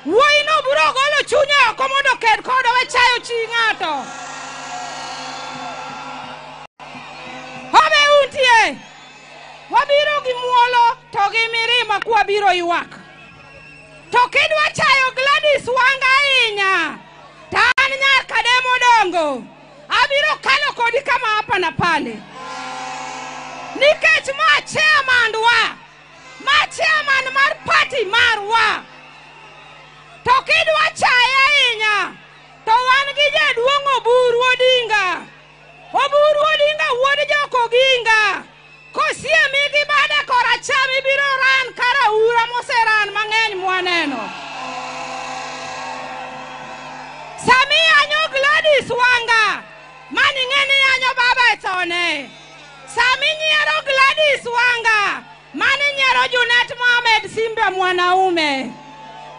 Wuoyino biro golo chunye oko mondo oked kode we chayo chi ng'ato. Hobe untie. Wabiro gi muolo to gi mirima kwabiro ywak. To kidwa chayo Gladys Wanga ahinya, to an nyar Kademo Dongo, abiro kalo kodi kama hapa na pale. Nikech ma chairman wa, ma chairman mar party marwa. To kidwa chaye ahinya, to wan gi jaduong' Oburu Odinga. Oburu Odinga wuod Jokoginga. Kosiemi gi bade koracham ibiro ran karaura moseran mang'eny mwaneno. Sami yanyo Gladys Wanga, mani ng'eni yanyo baba e thone. Sami nyiero Gladys Wanga, mani nyiero Junet Mohamed Simba mwanaume.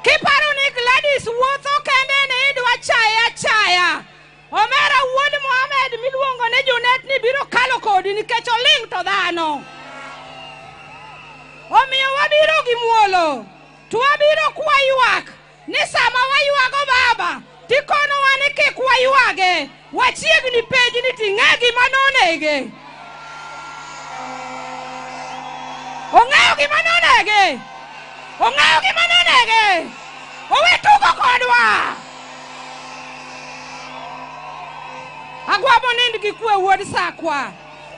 Kiparo ni Gladys wuotho kende ni idwa chaye achaya. Omera wuod Mohamed miluongo ni Junet ni biro kalo kodi nikech oling' to dhano. Omiyo wabiro gi muolo, to wabiro kwaywak ni sama waywago baba, tikonowa ni kik waywage, wachiegni penj ni ting'e gima nonege. Ong'eyo gima nonege. Ong'eyo gima nonege. Owe tugo kodwa. Agwabo nind gi kwe wuod Sakwa.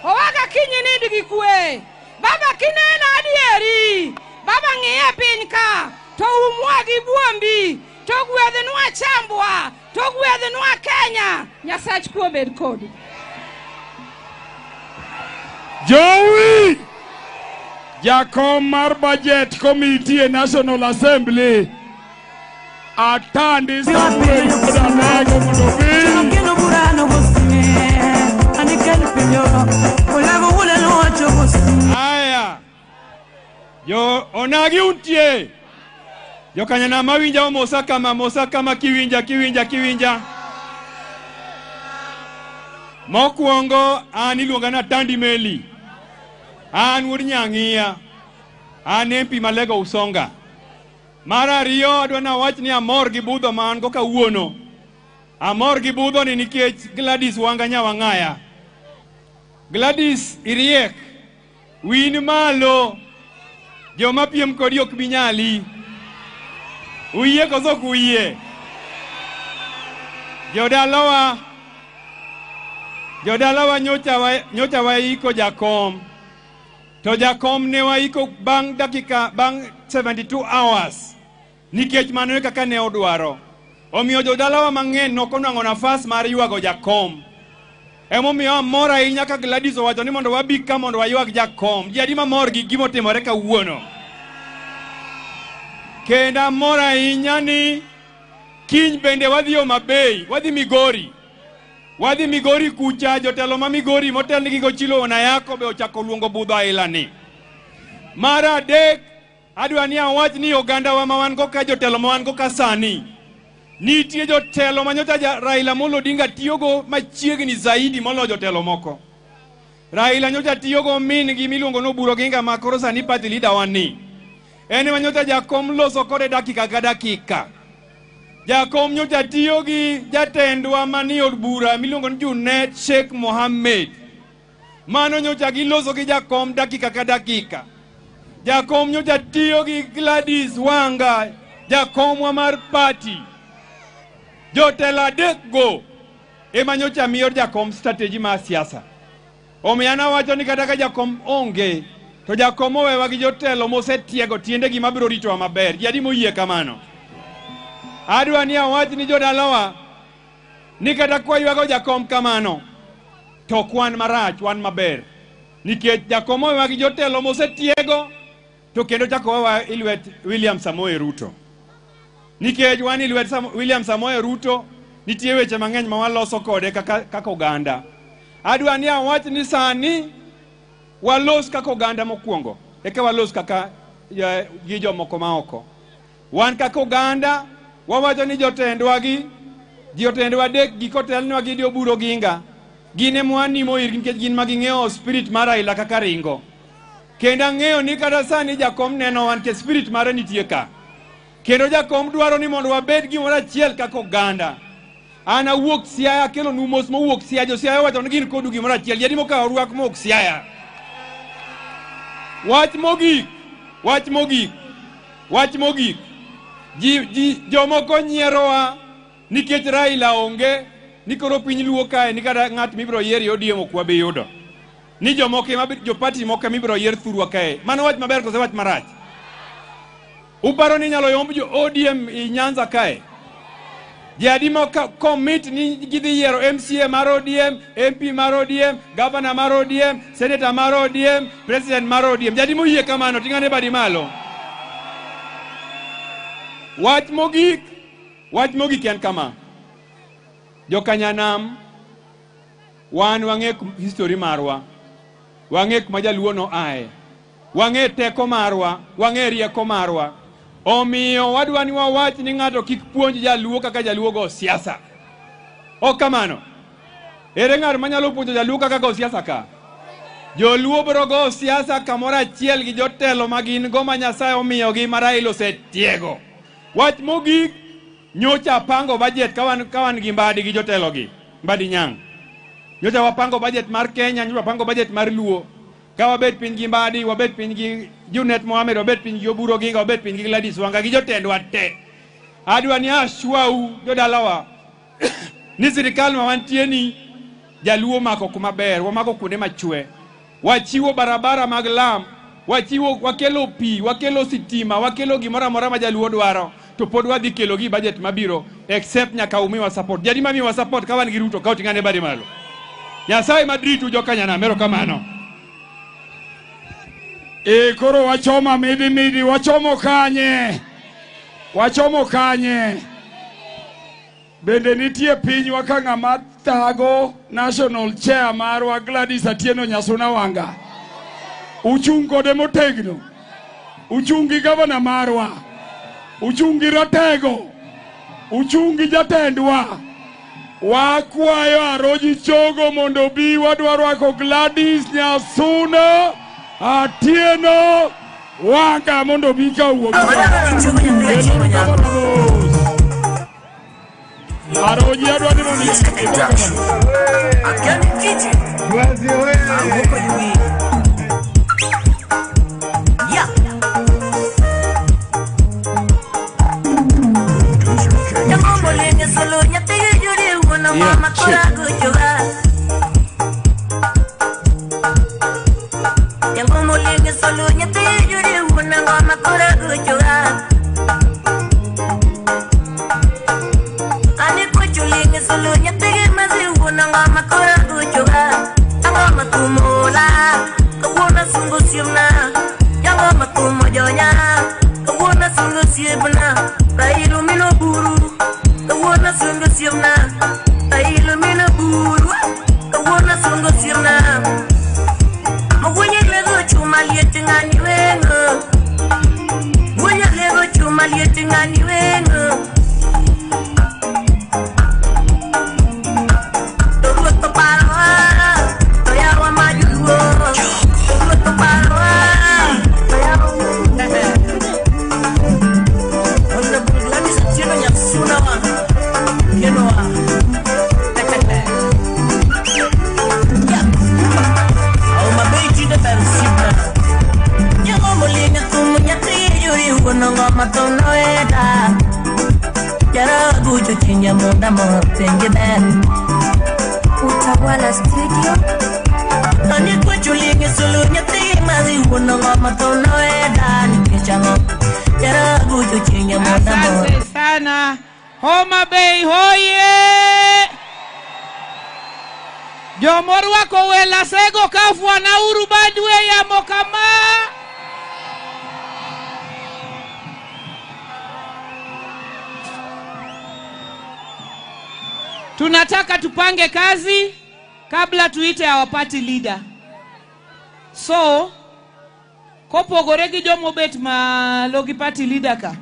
Owaga kinyi nind gi kwe. Baba kineno adieri. Baba ng'iye piny ka. To umwa gi buombi. To gwedhnwa chambwa. To gwedhnwa Kenya. Nyasach kwe obed kodu. Jowi! Jakom mar Budget Committee e National Assembly Atandi Samuel Odanego mondo obi. Aya, Jo onagi untie. Jokanyanam mawinja omosa kama, mosa kama kiwinja, kiwinja, kiwinja. Mokwongo an iluonga na Tandi Meli. An wuod Nyang'iya. An MP Malego Usonga. Mar ariyo adwa nawach ni amor gi budho ma an go kawuono. Amor gi budho ni nikech Gladys Wanga Nyawang'aya. Gladys iriek. Win malo. Joma piem kodi ok bi nyali. Uyie koso ok uyie? Jodalawa, jodalawa nyocha waiko jakom. To jakom ne waiko bang' dakika bang' 72 hours. Nikech mano e kaka ne odwaro. Omiyo jodalawa mang'eny nok onwang'o nafas mar ywago jakom. Emomiyo amor ahinya ka Gladys owacho ni mondo wabi ka mondo waywag jakom. Ji adi mamor gi gimotimore kawuono? Kendo amor ahinya ni kiny bende wadhi Homa Bay, wadhi Migori. Wadhi Migori kucha, jotelo ma Migori motelnigi gi Ochilo Onayako be ochako luongo budho aila ni. Mar adek, adwa ni awach ni ogandawa ma wan go ka, jotelo ma wan go ka sani, nitie jotelo ma nyocha Raila Amolo Odinga tiyogo machiegni zaidi moloyo jotelo moko. Raila nyocha tiyogo min gi miluongo ni Oburu Oginga ma koro sani party leader wan ni. En ema nyocha jakom loso kode dakika ka dakika. Jakom nyocha tiyo gi jatendwa manie od bura miluongo ni Junet Sheikh Mohammed. Mano nyocha giloso gi jakom dakika ka dakika. Jakom nyocha tiyo gi Gladys Wanga, jakomwa mar party. Jotelo adek go ema nyocha miyo jakom strategy mar siasa. Omiyo an awacho ni kata ka jakom onge, to jakom owewa gi jotelo mosetiego tiendegi mabiro ritowa maber. Ji adi moyie kamano? Adwa ni awach ni jodalawa ni kata kwaywago jakom kamano, to ok wan marach, wan maber. Nikech jakom owewa gi jotelo mosetiego, to kendo chako owewa e lwet William Samoei Ruto. Nikech wan e lwet William Samoei Ruto, nitie weche mang'eny ma waloso kode kaka oganda. Adwa ni awach ni sani walos kaka oganda mokwongo, eka walos kaka gi jomoko maoko. Wan kaka oganda wawacho ni jotendwa gi, jotendwa adek gi kotelnwa gi Oburu Oginga, gin ema wanimo irgi nikech gin ma ging'eyo spirit mar Raila kaka ringo. Kendo ang'eyo ni kata sani jakom nenowa nikech spirit mare nitie ka. Kendo jakom dwaro ni mondo wabed gimoro achiel kaka oganda. An awuok Siaya, akelonu mos mowuok Siaya. Jo Siaya owacho ni gin kodu gimoro achiel. Ji adi mokawo rwak mowuok Siaya? Wach mogik, wach mogik, wach mogik. Ji jomoko nyierowa nikech Raila onge, ni koro piny Luo kae ni kata ng'at mibiro yier e ODM ok wabi yudo. Ni jomoko ema jo party moko ema ibiro yier thurwa kae. Mano wach maber kose wach marach? Uparo ni inyalo yomb jo ODM i Nyanza kae? Ji adi ma commit ni gidhi yiero MCA mar ODM, MP mar ODM, governor mar ODM, senator mar ODM, president mar ODM. Ji adi moyie kamano? Ting'ane badi malo. Wach mogik, wach mogik en kama. Jokanyanam, wan wang'e history marwa. Wang'e kuma jaluo no ae. Wang'e teko marwa, wang'e rieko marwa. Omiyo wadwa ni wawach ni ng'ato kik puonj jaluo kaka jaluo go siasa. Ok kamano. Ere ng'at manyalo puonjo jaluo kaka go siasa ka? Joluo biro go siasa kamoro achiel gi jotelo ma gin go ma Nyasaye omiyogi ma Raila osetiego. Wach mogik, nyocha apango budget ka wan gi Mbadi gi jotelo gi, Mbadi Nyang'. Nyocha wapango budget mar Kenya, nyocha wapango budget mar Luo. Ka wabet piny gi Mbadi, wabet piny gi Junet Mohamed, wabet piny gi Oburu Oginga, wabet piny gi Gladys Wanga gi jotendwa te. Adwa ni ashwau jodalawa ni sirikal ma wantie ni jaluo mako kuma ber, wamako kuonde machwe. Wachiwo barabara mag lam, wachiwo, wakelo pi, wakelo sitima, wakelo gimoro amora ma jaluo dwaro, to pod wadhi kelo gi budget mabiro, except nyaka umiwa support. Jadi mamiwa support ka wan gi Ruto, ka oting'ane bade malo. Nyasaye madritu jokanyanam, erokamano. E koro wachoma midi midi, wachomo kanye? Wachomo kanye? Bende nitie pinywa ka ng'ama thago national chair marwa Gladys Atieno Nyasuna Wanga. Uchung' kode motegno. Uchung' gi gavana marwa. Uchung' gi ratego. Uchung' gi jatendwa. Wakwayo Aroji Chogo mondo obi wadwa rwako Gladys Nyasuna Atieno Wanga mondo obi ka owuog. Aroji adwa ni mondo Utawala Studio. Asante sana. Homa Bay hoye! Jomorwako wela sego kafwa na uru badwe ya mokama. Tunataka tupange kazi kabla tuite our party leader. So, kopogore gi jomobet malo gi party leader ka,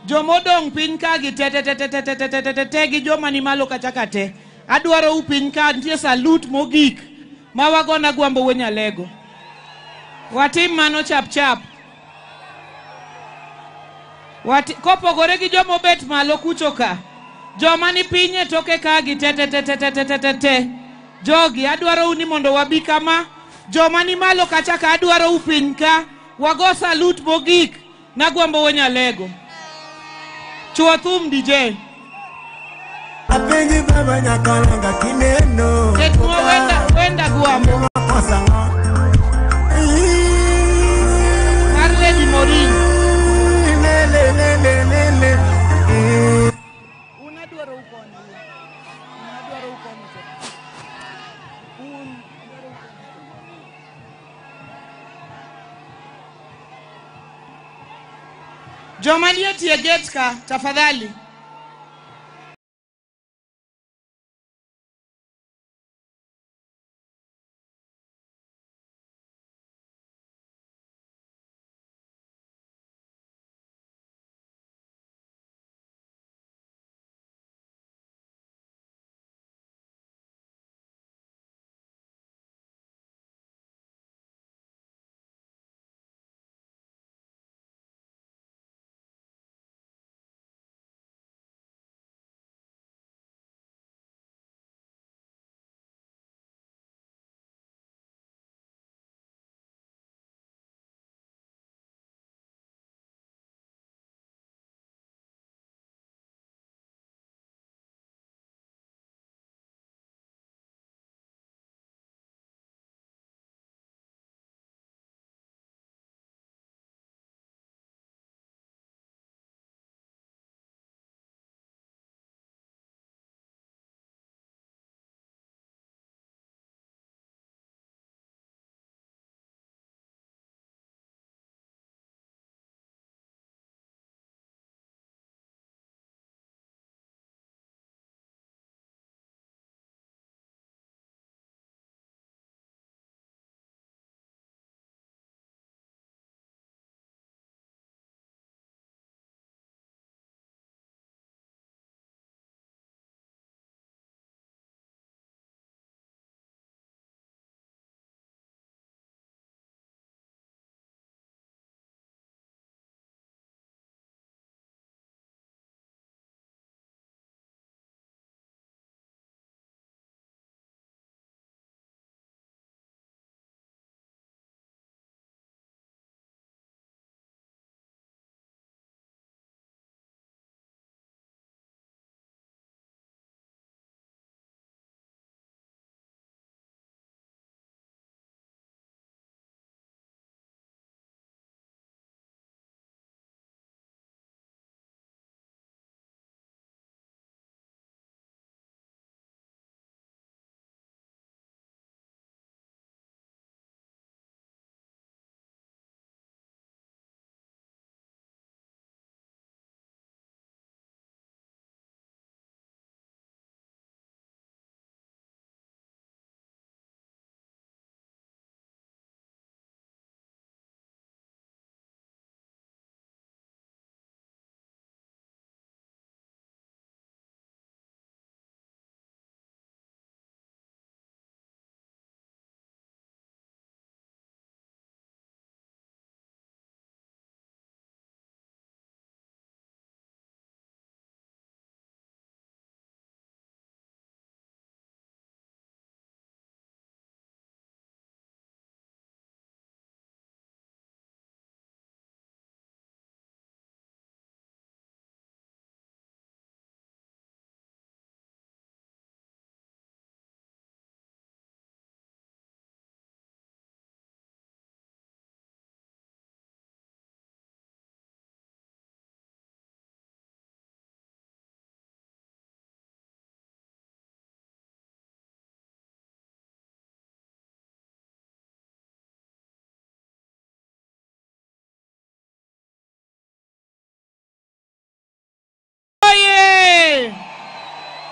jomodong' piny ka gi te te te te te te te te te te gi joma ni malo kacha ka te. Adwaro u piny ka nitie salute mogik ma wagona Agwambo Wenyalego. Watim mano chap chap. Kopogore gi jomobet malo kucho ka, joma ni piny e toke ka gi te te te te te te te te te. Jogi adwaro u ni mondo wabi kama. Joma ni malo kacha ka adwaro u piny ka wago salute mogik na Agwambo Wenyalego. Chuo thum DJ. Apenji baba nyakalanga kineno. Ketmo wenda Agwambo. Mar Lady Morin. Le le le le le. Unadwaro ukoni. Unadwaro ukoni. Joma nie tie gate ka, tafadhali.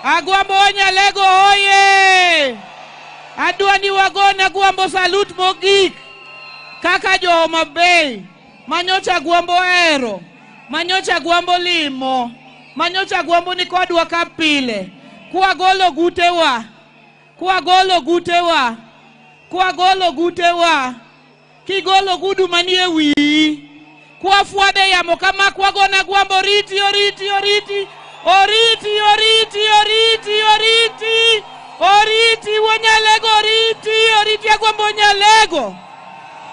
Agwambo Onyalego oye! Adwa ni wagone Agwambo salut mogik kaka jo Homa Bay manyocha Agwambo ohero, manyocha Agwambo limo, manyocha Agwambo ni kodwa ka pile. Kwagolo gutewa, kwagolo gutewa, kwagolo gutewa, kigolo gudu manie wiyi, kwafwade yamo kama kwagona Agwambo oriti, oriti, oriti, oriti, oriti, oriti, oriti, oriti, Wonyalego, oriti, oriti, Agwambo Onyalego,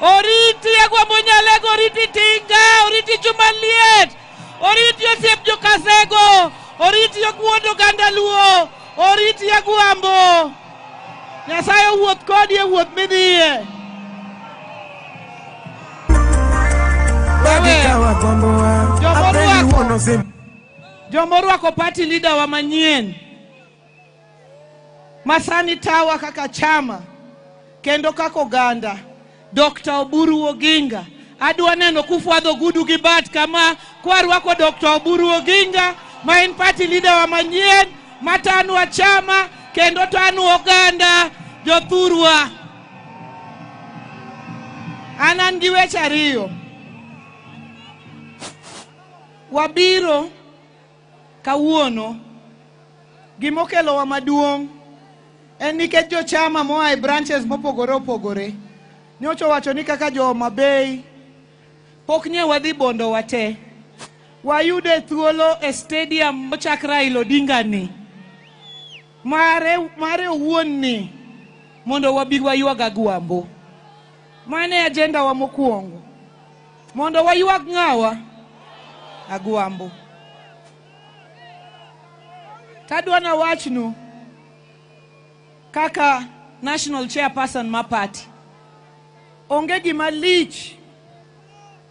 oriti, Agwambo Onyalego, oriti Tinga, oriti Chumaliet, oriti osiep Jokasego, oriti ogwuondo oganda Luo, oriti Agwambo. Nyasaye owuoth kodi e wuoth midhiye. Jomorwako party leader wa manyien masani tawa kaka chama kendo kaka oganda, Dr. Oburu Oginga. Adwa neno kufwadho gudu gi bat kama kwarwako Dr. Oburu Oginga ma en party leader wa manyien matanwa chama kendo tanu oganda jothurwa. An an gi weche ariyo. Wabiro kawuono, gimokelowa maduong' en nikech jochama moa e branches mopogore opogore nyocha owacho ni kaka jo Homa Bay pok nye wadhi bondo wate, wayude thuolo e stadium mochak Raila Odinga ni mare owuon ni mondo wabi waywag Agwambo. Mano e agenda wa mokwongo, mondo waywag ng'awa? Agwambo. Tadwa na wachnu kaka national chairperson ma party, onge gima lich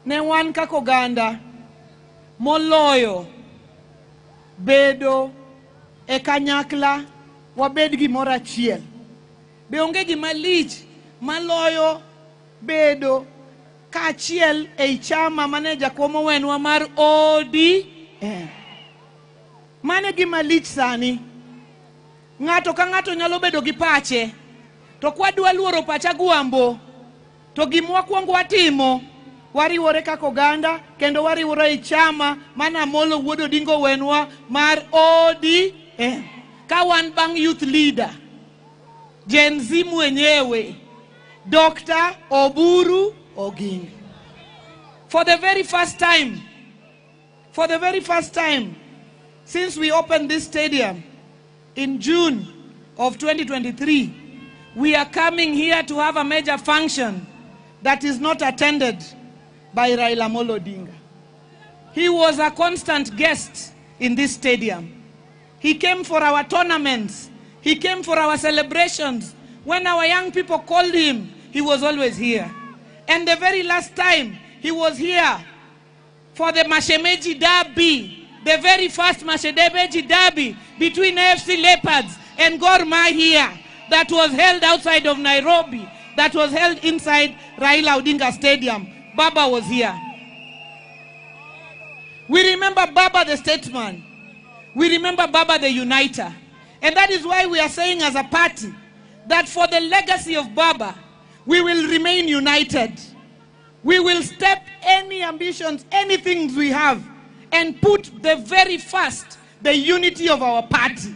ne wan kaka oganda moloyo bedo e kanyakla wabed gimoro achiel. Be onge gima lich maloyo bedo kaachiel ei chama mane jakom owenwa mar ODM. Mano e gima lich sani. Ng'ato ka ng'ato nyalo bedo gi pache, to kwadwa luoro pach Agwambo, to gima wakwongo watimo, wariwore kaka oganda kendo wariwore ei chama mana Amolo wuod Odinga owenwa mar ODM. Ka wan bang' youth leader Gen Z mwenyewe Dr. Oburu Oginga. For the very first time, for the very first time since we opened this stadium in June of 2023, we are coming here to have a major function that is not attended by Raila Amolo Odinga. He was a constant guest in this stadium. He came for our tournaments. He came for our celebrations. When our young people called him, he was always here. And the very last time he was here for the Mashemeji Derby, the very first Mashemeji Derby between AFC Leopards and Gor Mahia that was held outside of Nairobi, that was held inside Raila Odinga Stadium. Baba was here. We remember Baba the statesman. We remember Baba the uniter. And that is why we are saying as a party that for the legacy of Baba, we will remain united. We will step any ambitions, any things we have, and put the very first, the unity of our party,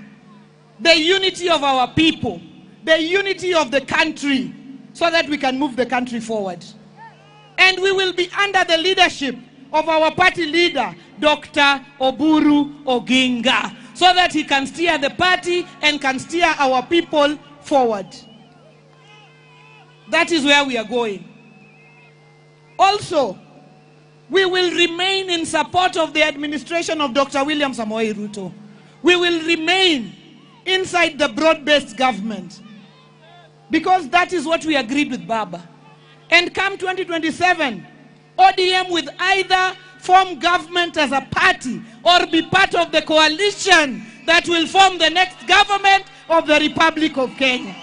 the unity of our people, the unity of the country, so that we can move the country forward. And we will be under the leadership of our party leader, Dr. Oburu Oginga, so that he can steer the party and can steer our people forward. That is where we are going. Also, we will remain in support of the administration of Dr. William Samoei Ruto. We will remain inside the broad-based government, because that is what we agreed with Baba. And come 2027, ODM will either form government as a party or be part of the coalition that will form the next government of the Republic of Kenya.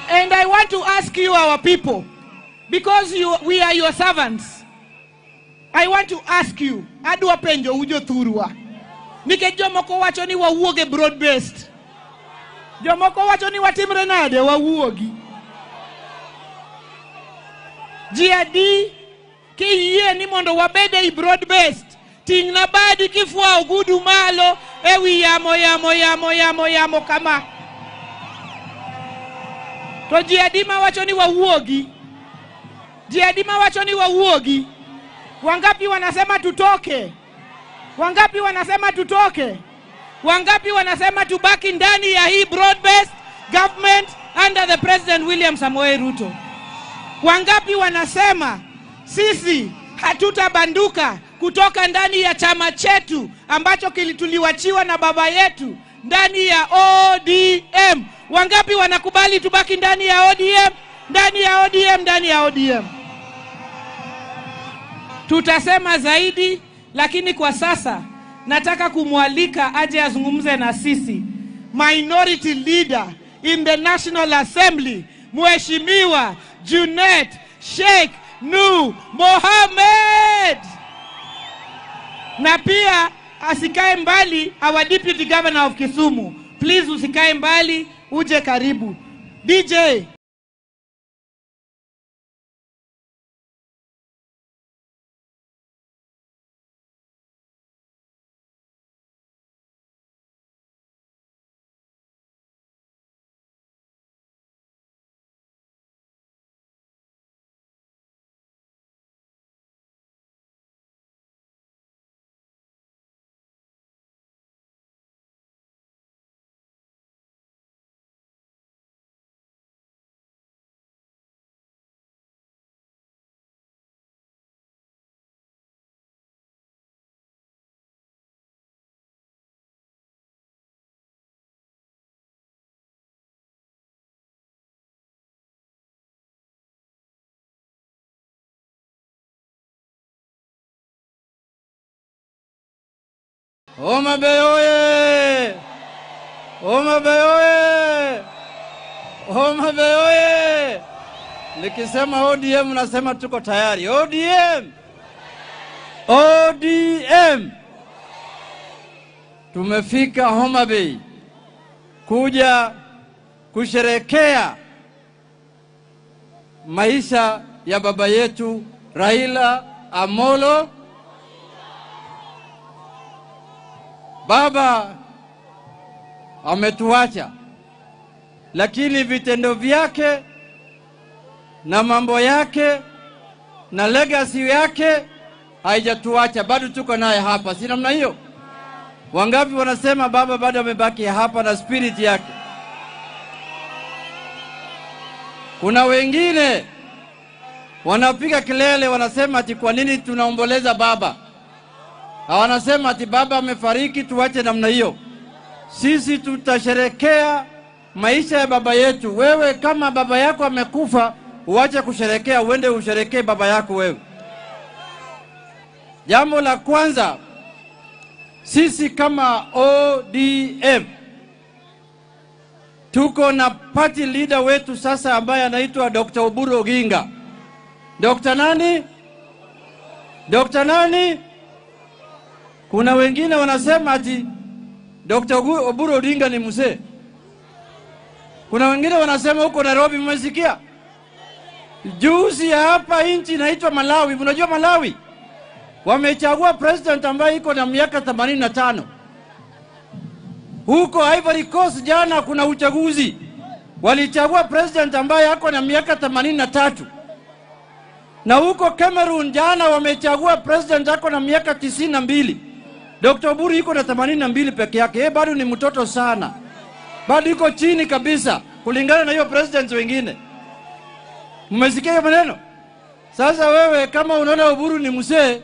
And I want to ask you, our people, because we are your servants. I want to ask you, adwa penjo u jothurwa. Nikech jomoko wacho ni wawuog e broad based. Jomoko wacho ni watimre nade wawuogi. Ji adi kiyie ni mondo wabed ei broad based, ting'na badi kifwa ogudu malo ewi yamo yamo yamo yamo yamo kama. To ji adi mawacho ni wawuogi? Ji adi mawacho ni wawuogi? Wangapi wanasema tutoke? Wangapi wanasema tutoke? Wangapi wanasema tubaki ndani ya hii broad based government under the President William Samoei Ruto? Wangapi wanasema sisi hatutabanduka kutoka ndani ya chama chetu ambacho kilituliwachiwa na baba yetu ndani ya ODM? Wangapi wanakubali tubaki ndani ya ODM? Ndani ya ODM, ndani ya ODM. Tutasema zaidi, lakini kwa sasa nataka kumwalika aje azungumze na sisi Minority Leader in the National Assembly, Mheshimiwa Junet Sheikh Nur Mohamed. Na pia asikae mbali, our Deputy Governor of Kisumu. Please usikae mbali, uje karibu. DJ. Homa Bay oye! Homa Bay oye! Homa Bay oye! Nikisema ODM nasema tuko tayari. ODM! ODM! Tumefika Homa Bay kuja kusherekea maisha ya baba yetu Raila Amolo. Baba ametuacha, lakini vitendo vyake na mambo yake na legacy yake haijatuacha, bado tuko naye hapa, si namna hiyo? Wangapi wanasema baba bado amebaki hapa na spirit yake? Kuna wengine wanapiga kelele, wanasema ati kwa nini tunaomboleza baba? Wanasema ati baba amefariki, tuache namna hiyo. Sisi tutasherekea maisha ya baba yetu. Wewe kama baba yako amekufa, uache kusherekea, uende usherekee baba yako wewe. Jambo la kwanza, sisi kama ODM tuko na party leader wetu sasa ambaye anaitwa Dr. Oburu Oginga. Dr. nani? Dr. nani? Kuna wengine wanasema ati Dr. Oburu Odinga ni mzee. Kuna wengine wanasema huko Nairobi, mmesikia? Juzi hapa nchi inaitwa Malawi, mnajua Malawi? Wamechagua president ambaye iko na miaka 85. Huko Ivory Coast jana kuna uchaguzi. Walichagua president ambaye ako na miaka 83. Na huko Cameroon jana wamechagua president ako na miaka 92. Dr. Oburu yuko na 82 peke yake. Yeye bado ni mtoto sana. Bado yuko chini kabisa kulingana na hiyo presidents wengine. Mmesikia hiyo maneno? Sasa wewe kama unaona Oburu ni mzee,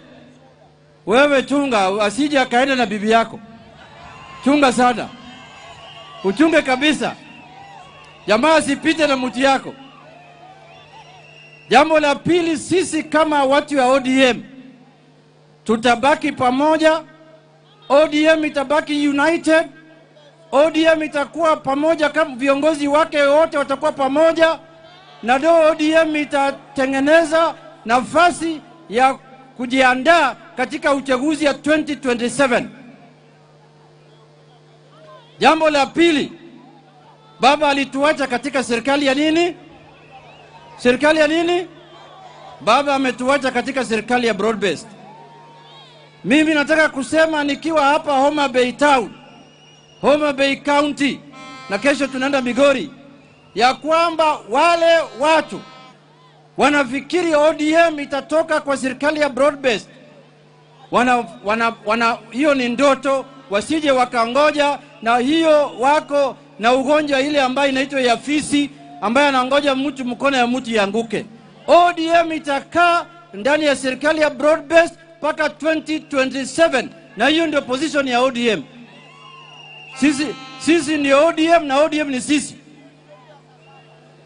wewe chunga asije akaenda na bibi yako. Chunga sana. Uchunge kabisa. Jamaa asipite na mti yako. Jambo la pili, sisi kama watu wa ODM tutabaki pamoja. ODM itabaki united. ODM itakuwa pamoja, kama viongozi wake wote watakuwa pamoja. Na do ODM itatengeneza nafasi ya kujiandaa katika uchaguzi ya 2027. Jambo la pili, baba alituacha katika serikali ya nini? Serikali ya nini? Baba ametuacha katika serikali ya broad based. Mimi nataka kusema nikiwa hapa Homa Bay Town, Homa Bay County, na kesho tunaenda Migori, ya kwamba wale watu wanafikiri ODM itatoka kwa serikali ya broad based, hiyo ni ndoto, wasije wakangoja. Na hiyo wako na ugonjwa ile ambayo inaitwa ya fisi, ambayo anangoja mtu mkono ya mtu ianguke. ODM itakaa ndani ya serikali ya broad based mpaka 2027, na hiyo ndio position ya ODM. Sisi ndio ODM na ODM ni sisi.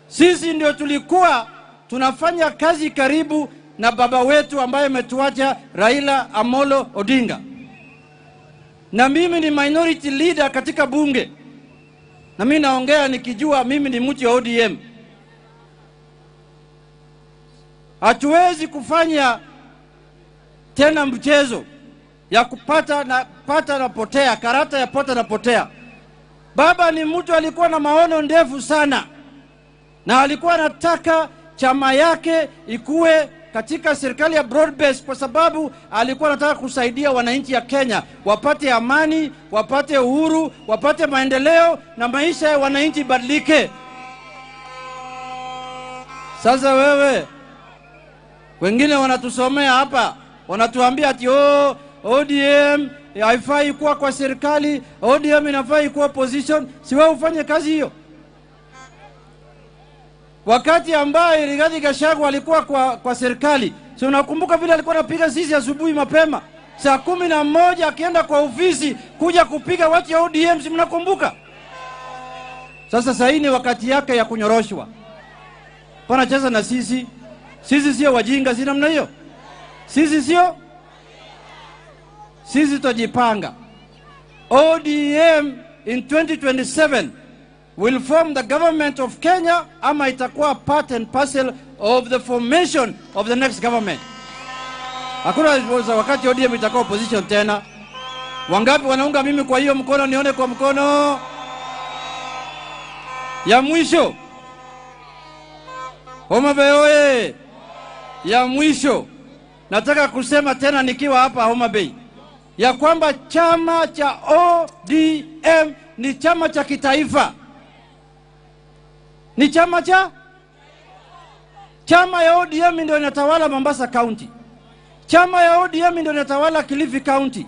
Sisi ndio tulikuwa tunafanya kazi karibu na baba wetu ambaye ametuacha, Raila Amolo Odinga. Na mimi ni minority leader katika bunge, na mimi naongea nikijua mimi ni mtu wa ODM. Hatuwezi kufanya tena mchezo ya kupata na pata na potea, karata ya pota na potea. Baba ni mtu alikuwa na maono ndefu sana, na alikuwa anataka chama yake ikue katika serikali ya broad base, kwa sababu alikuwa anataka kusaidia wananchi ya Kenya wapate amani, wapate uhuru, wapate maendeleo na maisha ya wananchi badilike. Sasa wewe, wengine wanatusomea hapa, wanatuambia ati oh, ODM haifai kuwa kwa serikali, ODM inafai kuwa opposition. Si wewe ufanye kazi hiyo? Wakati ambaye Rigathi Gachagua alikuwa kwa serikali, si unakumbuka vile alikuwa anapiga sisi asubuhi mapema saa 11 akienda kwa ofisi kuja kupiga watu ya ODM, si mnakumbuka? Sasa hii ni wakati yake ya kunyoroshwa. Pana cheza na sisi. Sisi sio wajinga, si namna hiyo. Sisi sio, sisi tutajipanga. ODM in 2027 will form the government of Kenya, ama itakuwa part and parcel of the formation of the next government. Hakuna wakati ODM itakuwa opposition tena. Wangapi wanaunga mimi kwa hiyo mkono? Nione kwa mkono. Ya mwisho, Homa Bay oye! Ya mwisho, nataka kusema tena nikiwa hapa Homa Bay, ya kwamba chama cha ODM ni chama cha kitaifa. Ni chama cha chama ya ODM ndio inatawala Mombasa County. Chama ya ODM ndio inatawala Kilifi County.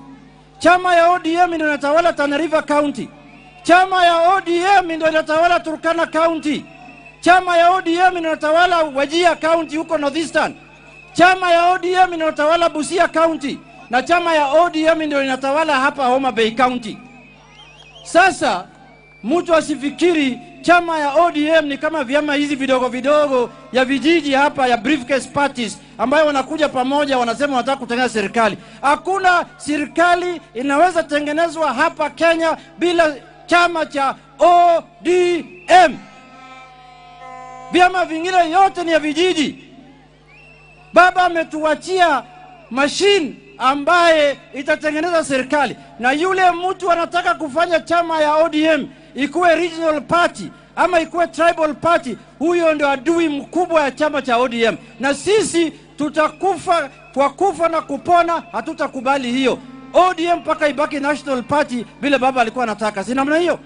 Chama ya ODM ndio inatawala Tana River County. Chama ya ODM ndio inatawala Turkana County. Chama ya ODM inatawala Wajir County huko Northeastern. Chama ya ODM inatawala Busia County. Na chama ya ODM ndio inatawala hapa Homa Bay County. Sasa mtu asifikiri chama ya ODM ni kama vyama hizi vidogo vidogo ya vijiji hapa ya briefcase parties ambayo wanakuja pamoja wanasema wanataka kutengeneza serikali. Hakuna serikali inaweza tengenezwa hapa Kenya bila chama cha ODM. Vyama vingine yote ni ya vijiji. Baba ametuachia machine ambaye itatengeneza serikali, na yule mtu anataka kufanya chama ya ODM ikuwe regional party ama ikuwe tribal party, huyo ndio adui mkubwa ya chama cha ODM. Na sisi tutakufa kwa kufa na kupona, hatutakubali hiyo. ODM mpaka ibaki national party vile baba alikuwa anataka, si namna hiyo?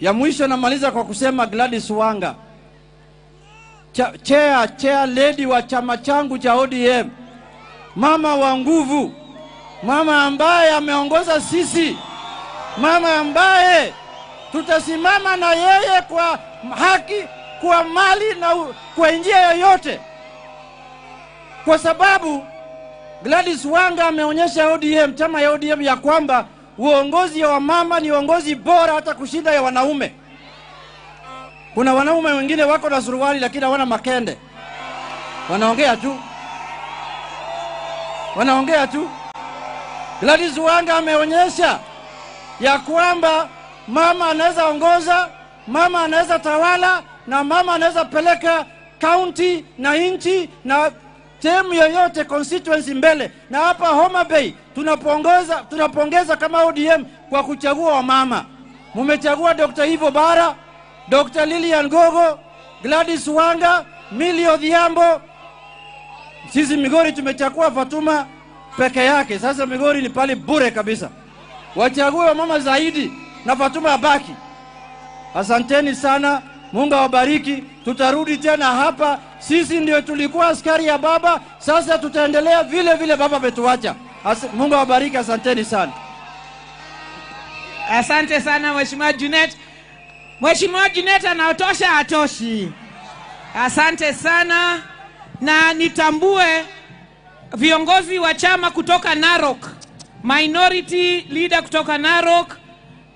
Ya mwisho namaliza kwa kusema Gladys Wanga, chair lady wa chama changu cha ODM, mama wa nguvu, mama ambaye ameongoza sisi, mama ambaye tutasimama na yeye kwa haki, kwa mali na kwa njia yoyote, kwa sababu Gladys Wanga ameonyesha ODM, chama ya ODM, ya kwamba uongozi wa mama ni uongozi bora hata kushinda ya wanaume. Kuna wanaume wengine wako na suruali lakini hawana makende, wanaongea tu, wanaongea tu. Gladys Wanga ameonyesha ya kwamba mama anaweza ongoza, mama anaweza tawala, na mama anaweza peleka county na nchi na Sehemu yoyote constituency mbele. Na hapa Homa Bay tunapongeza kama ODM kwa kuchagua wamama. Mumechagua Dr. Eve Obara, Dr. Lilian Gogo, Gladys Wanga, Millie Odhiambo. Sisi Migori tumechagua Fatuma peke yake. Sasa Migori ni pale bure kabisa. Wachague wamama zaidi na Fatuma abaki. Asanteni sana, Mungu awabariki. Tutarudi tena hapa. Sisi ndio tulikuwa askari ya baba, sasa tutaendelea vile vile baba ametuacha. Mungu awabariki, asanteni sana. Asante sana Mheshimiwa Junet. Mheshimiwa Junet anaotosha atoshi. Asante sana. Na nitambue viongozi wa chama kutoka Narok, minority leader kutoka Narok,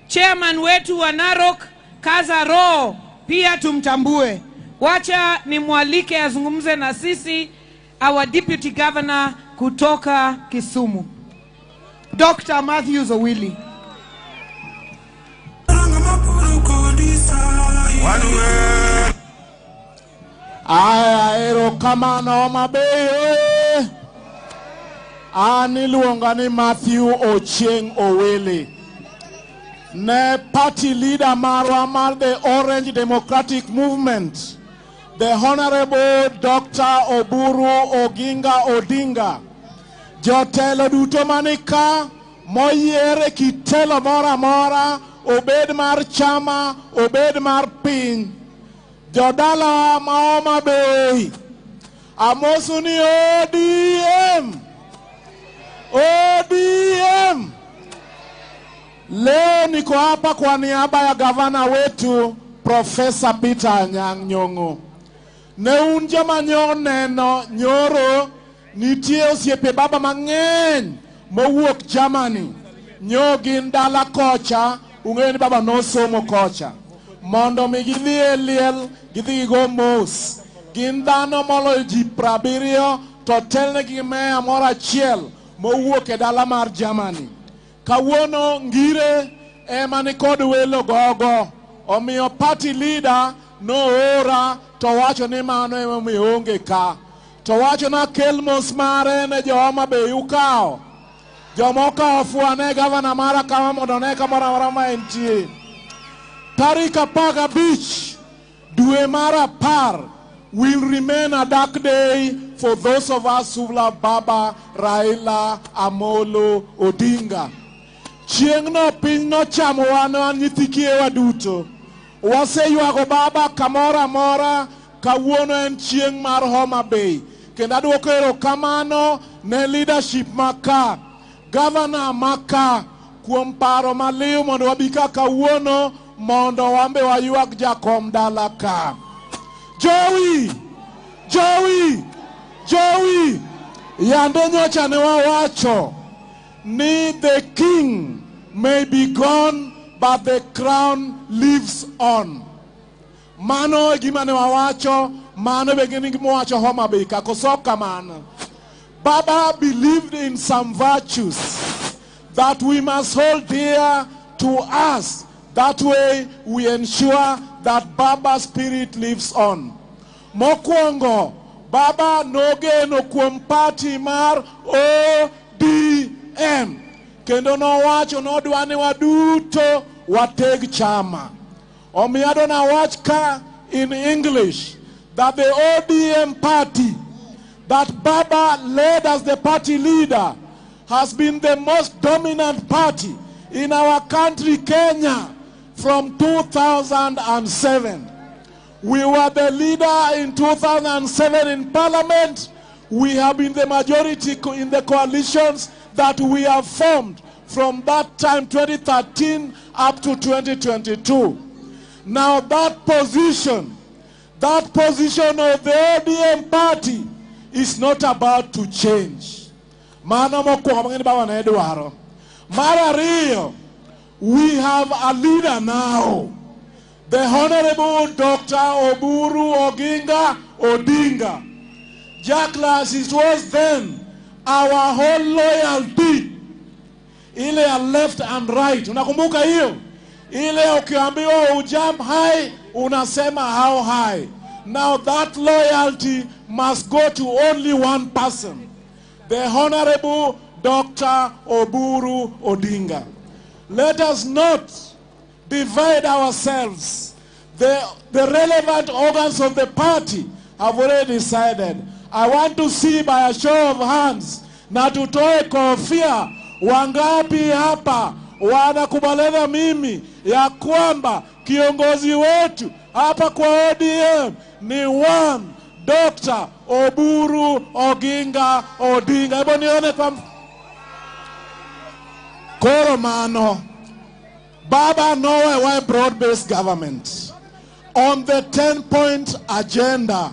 chairman wetu wa Narok Kaza Roho, pia tumtambue. Wacha nimwalike azungumze na sisi our deputy governor kutoka Kisumu, Dr. Matthews Owili. Aya, erokamano Homa Bay. An iluonga ni Matthew Ochieng Owili. Ne party leader marwa mar the Orange Democratic Movement, the Honorable Dr. Oburu Oginga Odinga. Jotelo duto manika moyiere kitelo mora mora, obed mar chama, obed mar piny. Jodala ma Homa Bay, amosu ni ODM. ODM. Leo niko hapa kwa niaba ya gavana wetu Professor Peter Anyang' Nyong'o. Ne un joma neno nyoro nitie osiepe baba mang'eny mowuok Germany. Nyo gin dala kocha, ung'eyo ni baba nosomo kocha. Mondo mi gidhi e liel, gidhi gigo mos. Gin dhano moloyo ji 70 to telnegi gi meya moro achiel mowuok e dala mar Germany. Kawuono ngire ema ni kod welo gogo. Omiyo party leader noora to wacho ni mano emomiyo onge ka. To wacho na kel mos mare ne jo Homa Bay ukawo. Joma okawo fuane gavana mara kama mondo ne kamoro amora ma entie. Tarik 15 dwe mar 10 will remain a dark day for those of us who love Baba Raila Amolo Odinga. Chieng'no piny nochamo wan wan nyithi kiye duto. Waseywago baba kamoro amora, kawuono en chieng' mar Homa Bay. Kendo aduoko erokamano ne leadership maka, governor maka, kuom paro maliw mondo wabi ka kawuono mondo wambe waywag jakom dala ka. Jowi! Jowi! Jowi! Yande nyocha ne wawacho ni the king may be gone but the crown lives on. Mano e gima ne wawacho, mano be gima wacho Homa Bay ka koso kamano. Baba believed in some virtues that we must hold dear to us. That way we ensure that Baba's spirit lives on. Mokwongo, Baba nogeno kuom party mar ODM. Kendo nowacho nodwa ni waduto wateg chama. Omiyo adwa nawach ka in English that the ODM party that Baba led as the party leader has been the most dominant party in our country, Kenya, from 2007. We were the leader in 2007 in parliament. We have been the majority in the coalitions that we have formed from that time, 2013, up to 2022. Now that position of the ODM party is not about to change. Mano mokwongo mang'eni baba ne dwaro. Mar ariyo, we have a leader now, the Honorable Dr. Oburu Oginga Odinga. Jack Lass, it was then our whole loyalty, ile ya left and right. Unakumbuka hiyo? Ile ukiambiwa ujump high, unasema how high. Now that loyalty must go to only one person, the Honorable Dr. Oburu Odinga. Let us not divide ourselves. The relevant organs of the party have already decided. I want to see by a show of hands, na tutoe kofia, wangapi hapa wanakubaliana mimi ya kwamba kiongozi wetu hapa kwa ODM ni one Dr. Oburu Oginga Odinga. Hebu nione kwa koro mano. Baba nowe why broad-based government. On the 10-point agenda,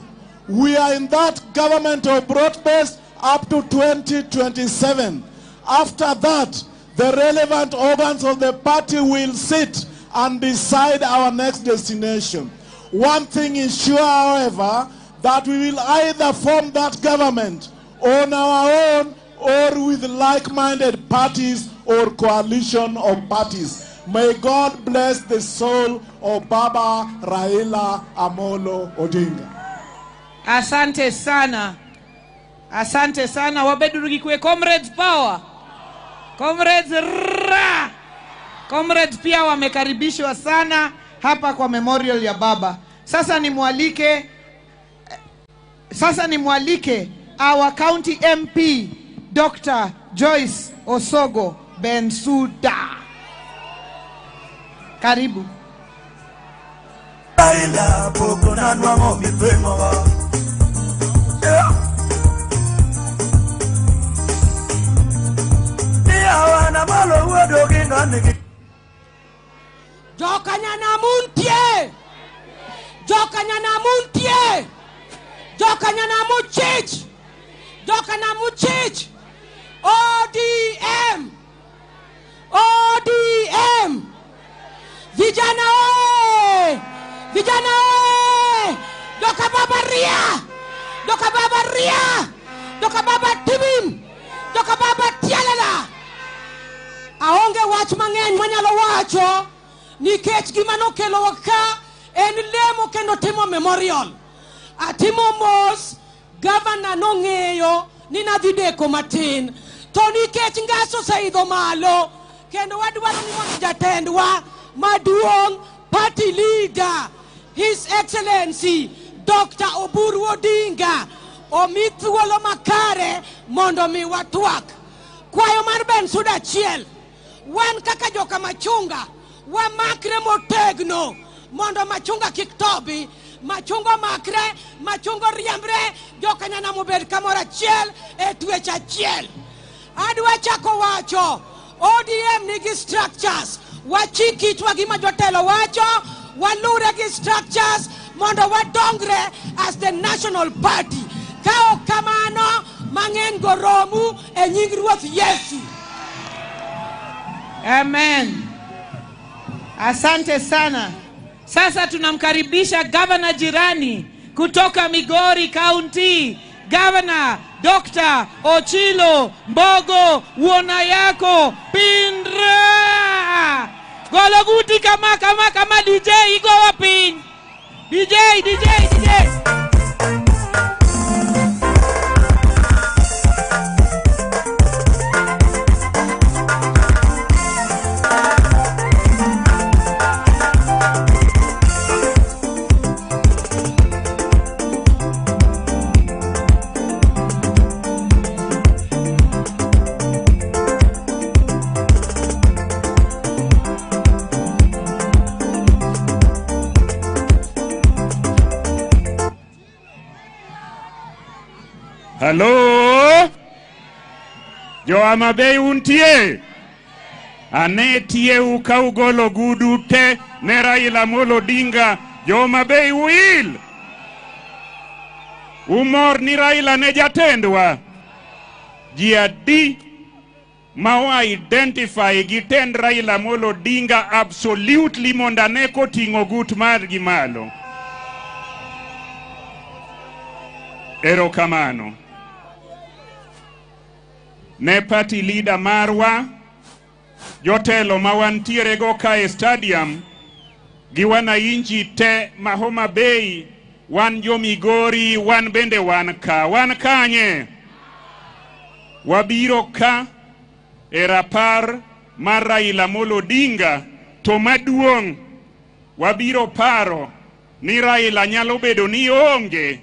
we are in that government of broad-based up to 2027. After that, the relevant organs of the party will sit and decide our next destination. One thing is sure, however, that we will either form that government on our own or with like-minded parties or coalition of parties. May God bless the soul of Baba Raila Amolo Odinga. Asante sana. Asante sana. Wabeduru gikwe. Comrades power. Comrades ra. Comrades pia wamekaribishwa sana hapa kwa memorial ya baba. Sasa ni mwalike our county MP Dr. Joyce Osogo Bensuda. Karibu. Jokanyana muntie, Jokanyana muchich, Jokana muchich, ODM, ODM. Vijana oe! Vijana oe! Doka baba ria! Doka baba ria! Doka baba tibim! Doka baba tialala! Aonge wach mang'eny manyalo wacho nikech gima nokelo ka en lemo kendo timo memorial. Atimo mos, governor nong'eyo ni nadhi deko matin. To nikech ngas oseidho malo kendo wadwaro ni mondo jatendwa maduong' party leader His Excellency Dr. Oburu Odinga omi thuolo makare mondo mi watwak. Kwayo mar Bensuda achiel, wan kaka joka machunga wamakre motegno mondo machunga kik tobi, machunga makre, machunga riembre, joka Nyanam obed kamoro achiel e twech achiel. Adwa chako wacho ODM nigi structures, wachik itwa gima jotelo wacho, walure gi structures mondo wadongre as the national party. Ka ok kamano mang'eny go romu e nying Ruoth Yesu. Amen. Asante sana. Sasa tunamkaribisha governor jirani kutoka Migori County, Governor Dr. Ochilo Mbogo Wuonayako Pindra. Gologuti kama kama kama DJ igo wapiny. DJ DJ DJ. Hello? Jo Homa-Bay untie? Ane tie uka ugolo gudu te ne Raila Amolo Odinga. Jo Homa-Bay uil? Umor ni Raila ne jatendwa. Ji adi ma o identify gi tend Raila Amolo Odinga absolutely mondo ane koting'o gut margi malo. Erokamano. Ne party leader marwa, jotelo ma wantiere go ka e stadium, gi wananchi te ma Homa Bay Wan jo Migori, wan bende wan ka. Wan kanye? Wabiro ka e rapar mar Raila Amolo Odinga, to maduong' wabiro paro ni Raila nyalo bedo ni onge,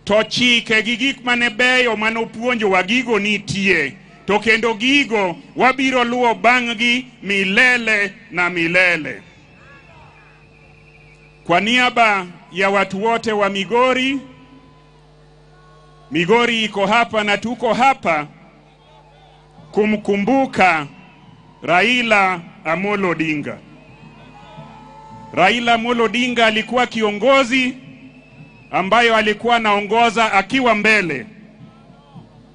to chike gi gik mane beyo manopuonjowa gigo nitie, to kendo gigo wabiro luwo bang'gi milele na milele. Kwa niaba ya watu wote wa Migori, Migori iko hapa na tuko hapa kumkumbuka Raila Amolo Odinga. Raila Amolo Odinga alikuwa kiongozi ambayo alikuwa anaongoza akiwa mbele,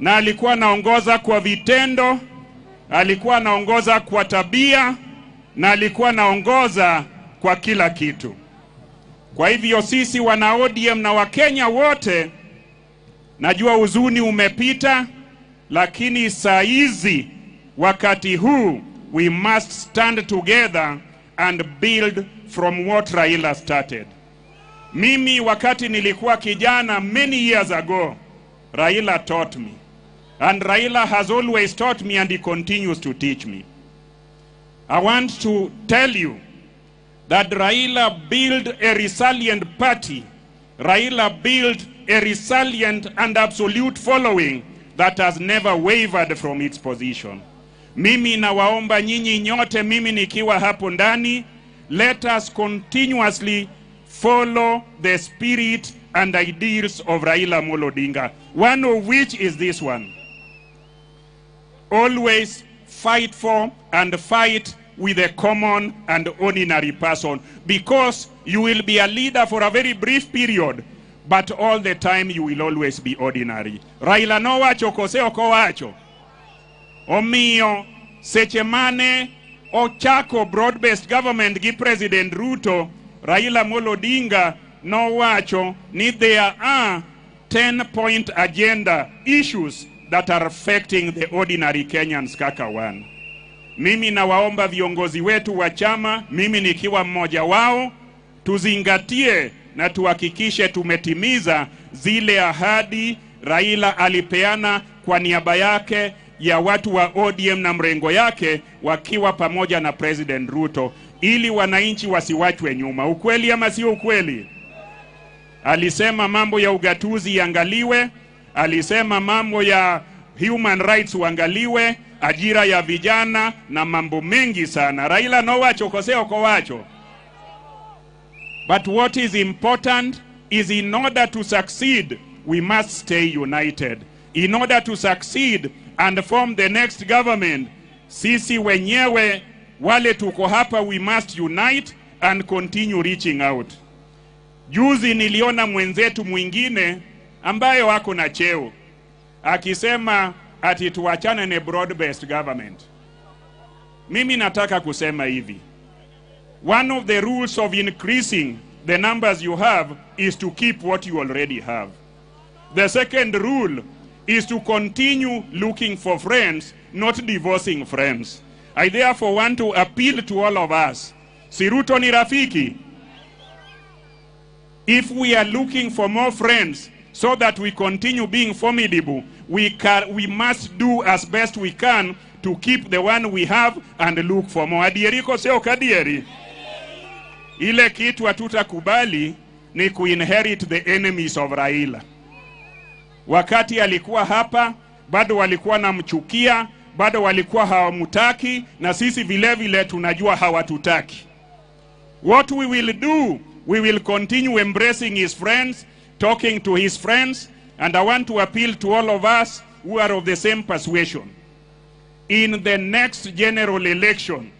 na alikuwa anaongoza kwa vitendo, alikuwa anaongoza kwa tabia, na alikuwa anaongoza kwa kila kitu. Kwa hivyo sisi wana ODM na Wakenya wote, najua huzuni umepita, lakini saa hizi wakati huu we must stand together and build from what Raila started. Mimi wakati nilikuwa kijana many years ago, Raila taught me. And Raila has always taught me and he continues to teach me. I want to tell you that Raila built a resilient party. Raila built a resilient and absolute following that has never wavered from its position. Mimi nawaomba nyinyi nyote, mimi nikiwa hapo ndani, let us continuously follow the spirit and ideals of Raila Amolo Odinga, one of which is this one. Always fight for and fight with a common and ordinary person, because you will be a leader for a very brief period, but all the time you will always be ordinary. Raila nowacho kose ok owacho? Omiyo seche mane ochako broad-based government gi President Ruto, Raila Amolo Odinga nowacho ni there are 10-point agenda issues that are affecting the ordinary Kenyans kaka wan. Mimi nawaomba viongozi wetu wa chama, mimi nikiwa mmoja wao, tuzingatie na tuhakikishe tumetimiza zile ahadi Raila alipeana kwa niaba yake ya watu wa ODM na mrengo yake wakiwa pamoja na President Ruto, ili wananchi wasiwachwe nyuma. Ukweli ama sio ukweli? Alisema mambo ya ugatuzi iangaliwe, alisema mambo ya human rights uangaliwe, ajira ya vijana na mambo mengi sana. Raila nowacho kose ok owacho? But what is important is in order to succeed, we must stay united. In order to succeed and form the next government, sisi wenyewe wale tuko hapa, we must unite and continue reaching out. Juzi niliona mwenzetu mwingine ambaye wako na cheo akisema ati tuachane na broad-based government. Mimi nataka kusema hivi. One of the rules of increasing the numbers you have is to keep what you already have. The second rule is to continue looking for friends, not divorcing friends. I therefore want to appeal to all of us. Si Ruto ni rafiki? If we are looking for more friends so that we continue being formidable, we must do as best we can to keep the one we have and look for more. Adieri kose ok adieri? Ile kitu hatutakubali ni kuinherit the enemies of Raila. Wakati alikuwa hapa, bado walikuwa namchukia, bado walikuwa hawamutaki, na sisi vile vile tunajua hawatutaki. What we will do, we will continue embracing his friends, talking to his friends, and I want to appeal to all of us who are of the same persuasion. In the next general election,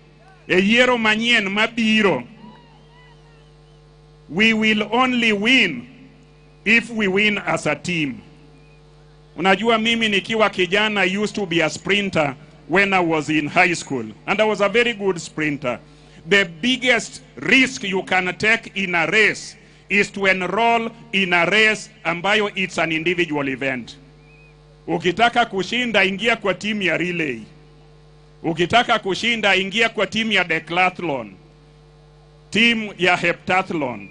a yiero manyien mabiro, we will only win if we win as a team. Unajua mimi nikiwa kijana, I used to be a sprinter when I was in high school, and I was a very good sprinter. The biggest risk you can take in a race is to enroll in a race ambayo it's an individual event. Ukitaka kushinda, ingia kwa timu ya relay. Ukitaka kushinda, ingia kwa timu ya decathlon, timu ya heptathlon.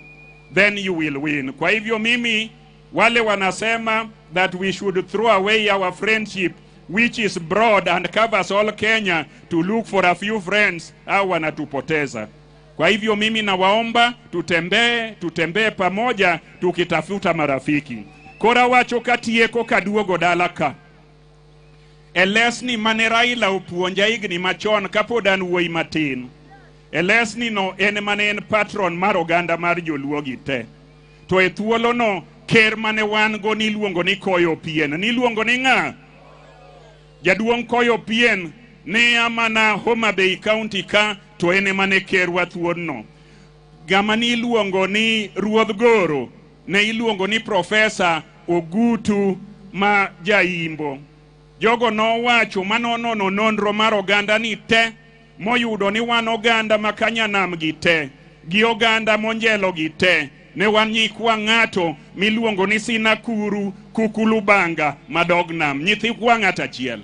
then you will win. Kwa hivyo mimi, wale wanasema that we should throw away our friendship which is broad and covers all Kenya to look for a few friends, au wanatupoteza. Kwa hivyo mimi nawaomba tutembee pamoja tukitafuta marafiki. Kora wacho katieko kaduogo dala ka. Elesni mane Raila opuonja higni machon kapod an wuoyi matin. Elesni no en mane en patron mar oganda mar joluo gi te. To e thuolo no ker mane wan go niluongo ni Koyo Pien. Niluongo ni ng'a? Jaduong' Koyo Pien ne a mana Homa Bay County ka, to en mane kerwa thuonno. Gama niluongo ni Ruodh Goro ne iluongo ni Profesa Ogutu ma Jaimbo. Jogo nowacho manonono nonro mar oganda ni te, moyudo ni wan oganda ma Kanyanam gi te, gi oganda Monjelo gi te, ne wan nyikwa ng'ato miluongo ni Sinakuru Kukulubanga madog nam, nyithikwa ng'ato achiel.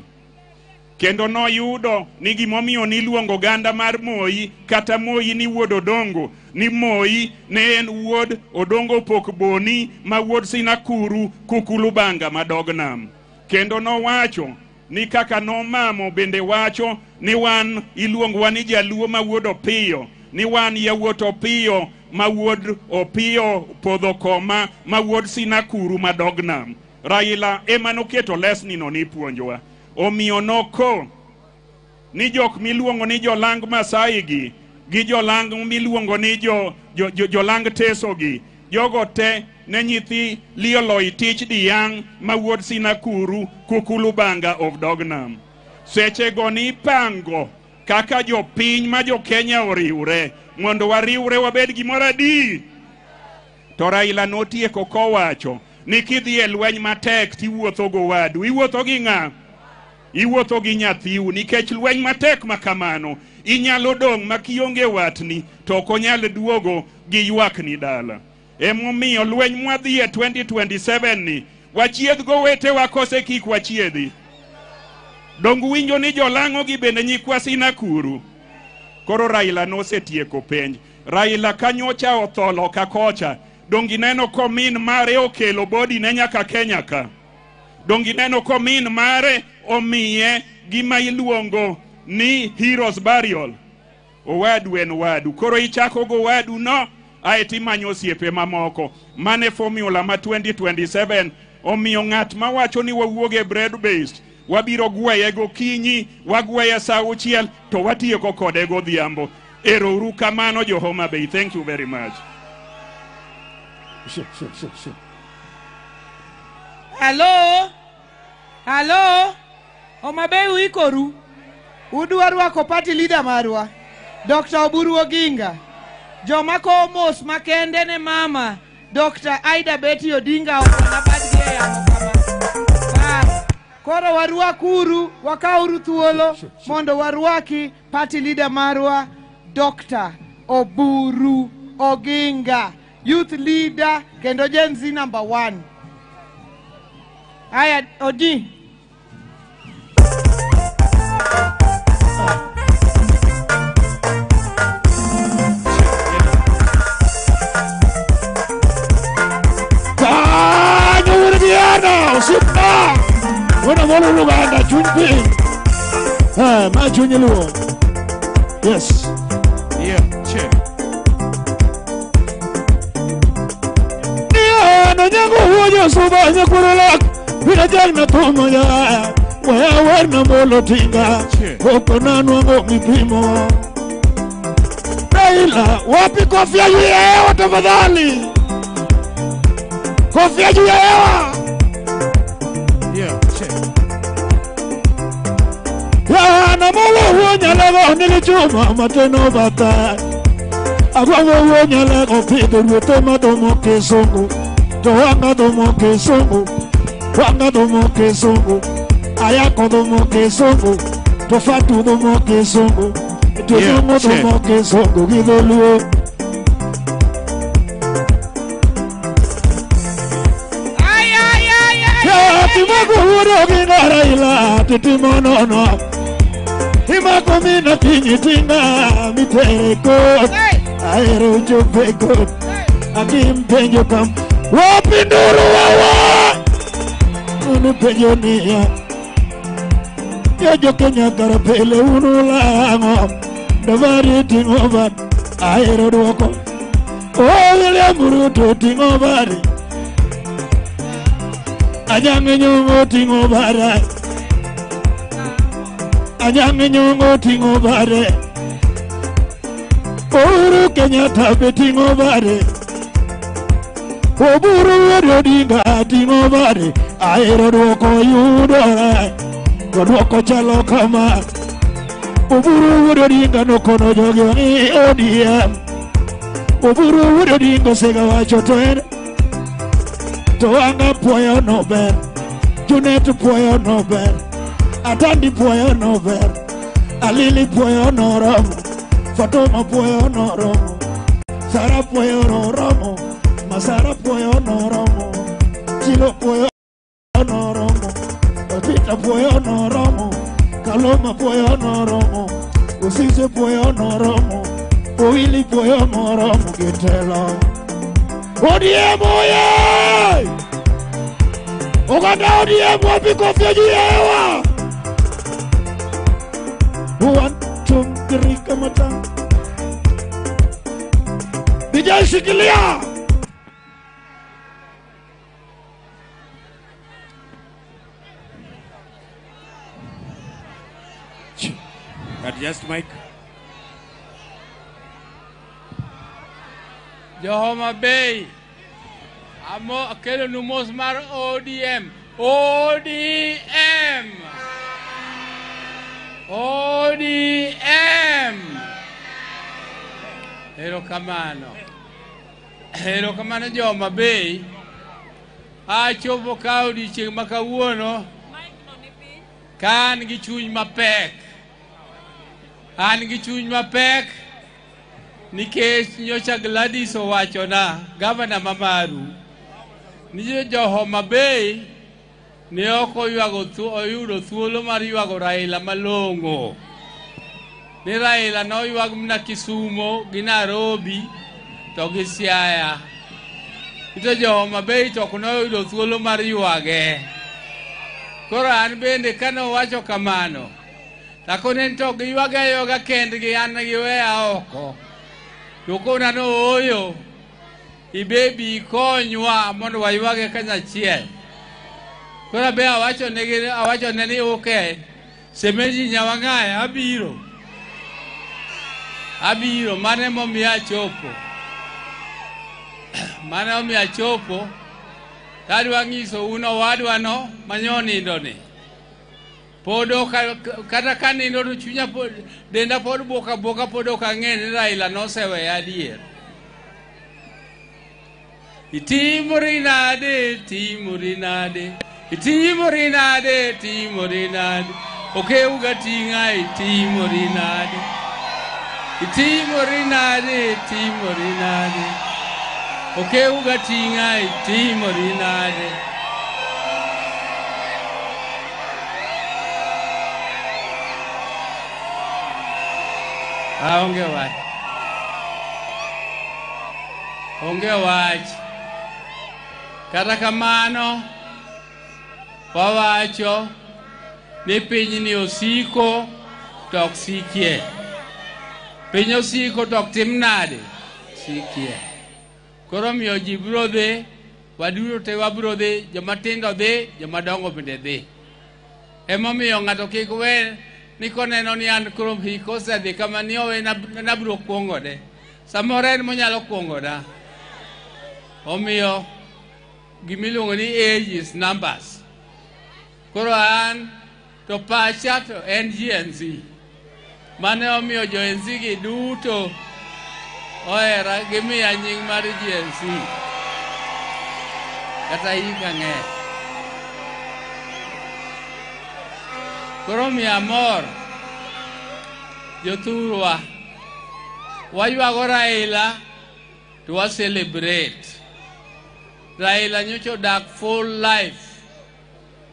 Kendo noyudo ni gimomiyo niluongo oganda mar Moi, kata Moi ni wuod Odongo, ni Moi ne en wuod Odongo pok boni ma wuod Sinakuru Kukulubanga madog nam. Kendo nowacho ni kaka nomamo bende wacho ni wan iluongwa ni Jaluo ma wuod Opiyo, ni wan yawuot Opiyo ma wuod Opiyo podho koma ma wuod Sinakuru madog nam. Raila ema noketo lesni no ni puonjowa. Omiyo noko ni jok miluongo ni jolang Masai gi jolang miluongo ni jolang Teso gi, jogo te ne nyithi Lioloi Tich Diang' ma wuod Sinakuru Kukulubanga of Dognam. Sechego ni ipango kaka jopiny ma jo Kenya oriwre mondo wariwre wabed gimoro adi. To Raila notieko kowacho ni kidhi e lweny matek tiwuotho gowadu. Iwuotho gi ng'a? Iwuotho gi nyathiu, nikech lweny matek makamano inyalo dong' ma kionge watni to ok onyal duogo gi ywakni dala. Emomiyo lweny mwadhi e 2027 ni wachiedh gowetewa kose kik wachiedhi. Dong winjo ni jolang'o gi bende nyikwa Sinakuru. Koro Raila nosetieko penj. Raila kanyocha otho loka kocha. Dong ineno komin mare okelo bodi ne nyaka Kenya ka. Dong ineno komin mare omiye gima iluongo ni heroes burial. Owadu en wadu. Koro ichako go wadu no ae timanyo osiepe mamoko. Mane formula ma 2027 omiyo ng'at mawacho ni wawuog e bread based, wabiro gweye gokinyi, wagweye saa 6 to watieko kode godhiambo. Ero uru kamano jo Homa Bay. Thank you very much. Hello? Hello? Homa Bay uikoru? Udwa rwako party leader marwa Dr. Oburu Oginga. Joma kowo mos makende ne mama Dr. Aida Betty Odinga okona badgi e yamo kama. Bas, koro warwakuru, wakauru thuolo mondo warwaki party leader marwa Dr. Oburu Oginga, youth leader kendo Gen Z number 1. Aya, Odi. Osipna! Wana molo Luganda chuny piny. Ma chuny Luo. Yes. Yeah, check. Niya nyango huojo suba nyakwero lak. Bira jal na thumo ya. Waya wer na molo tinga. Koko na nwang'o mipimo. Raila, wapi kofia juu ya hewa tafadhali? Kofia juu ya hewa. Na molo huonya lego nilichuma mateno bata. Agwango huonya lego pidho ruoth madomo kisungu. To wanga domo kisungu. Wanga domo kisungu. Ayako domo kisungu. To fatu domo kisungu. To domo domo kisungu gi dholuo. Timoko huoro gi Raila titimo nono. Imako mina tinyi tinga mitere kot. Aero chope kot. Akim penjo kam wapinduru wawa unu penjo niya Jojo Kenya kara pele unu lango Davari tingo bat aero duoko Oh William Ruto tingo bari Anyang' Nyong'o tingo bare Anyang' Nyong'o tingo bare Uhuru Kenyatta be tingo bare Oburu Odinga tingo bare Aero duoko yudore To duoko chalo kama Oburu Odinga nokono jogi wang'i ODM Oburu Odinga osegawacho to en To anga puoyo no ber Junet puoyo no ber Atandi puoyo no ber Alili puoyo no romo Fatuma puoyo no romo Sara puoyo no romo Masara puoyo no romo Chilo puoyo no romo Pita puoyo no romo Kaloma puoyo no romo Usise puoyo no romo Owili puoyo no romo Gitelo ODM oye! Oganda ODM wapi kofia juu ya hewa? 1 2 3 kama tano. DJ shikilia. Adjust mic. Jo Homa Bay, akelo nu mos mar ODM. ODM! ODM! Erokamano. Erokamano jo Homa Bay. Achopo ka odiochieng' ma kawuono ka an gi chuny mapek. An gi chuny mapek nikech nyocha Gladys owachona, gavana ma maru, ni jo Homa Bay ne ok oyudo thuolo mar ywago Raila malong'o. Ni Raila noywag mana Kisumo gi Nairobi to gi Siaya. Ito jo Homa Bay to ok noyudo thuolo mar ywage. Koro an bende kane owacho kamano, takone to giywage aywaga kendgi, an giweya oko. To kona no ooyo, ibebi ikonywa mondo waywage kanyachiel. Koro be awachone ni okay, semeji Nyawang'aya abiro. Abiro, mano emomiyo achopo. Mano emomiyo achopo. Tadwa nyiso un owadwano manyonindo ni. Pod ok kata ka nindo to chunya pod denda pod buok abuoka pod ok ang'e ni Raila noseweya adier. Itimori nade, itimori nade, itimori nade, itimori nade, okeuga ting'a itimori nade, itimori nade, itimori nade, okeuga ting'a itimori nade. Onge wach. Onge wach. Kata kamano, wawacho ni pinyni osiko to ok sikie. Piny osiko to ok tim nade? Sikie. Koro miyo ji biro dhi, waduto te wabiro dhi, joma tindo dhi, joma dongo bende dhi. Emomiyo ng'ato kik we ni koneno ni an koro hik osedhi kama ni owe nabiro kuongode. Samoro en monyalo kuongoda. Omiyo gimiluongo ni age is numbers. Koro an to pacha to en Gen Z. Mane omiyo jo Gen Z gi duto ohera gimiya nying mar Gen Z. Kata hika ng'eny. Koro miya mor jothurwa waywago Raila to wa celebrate. Raila nyocha odak full life.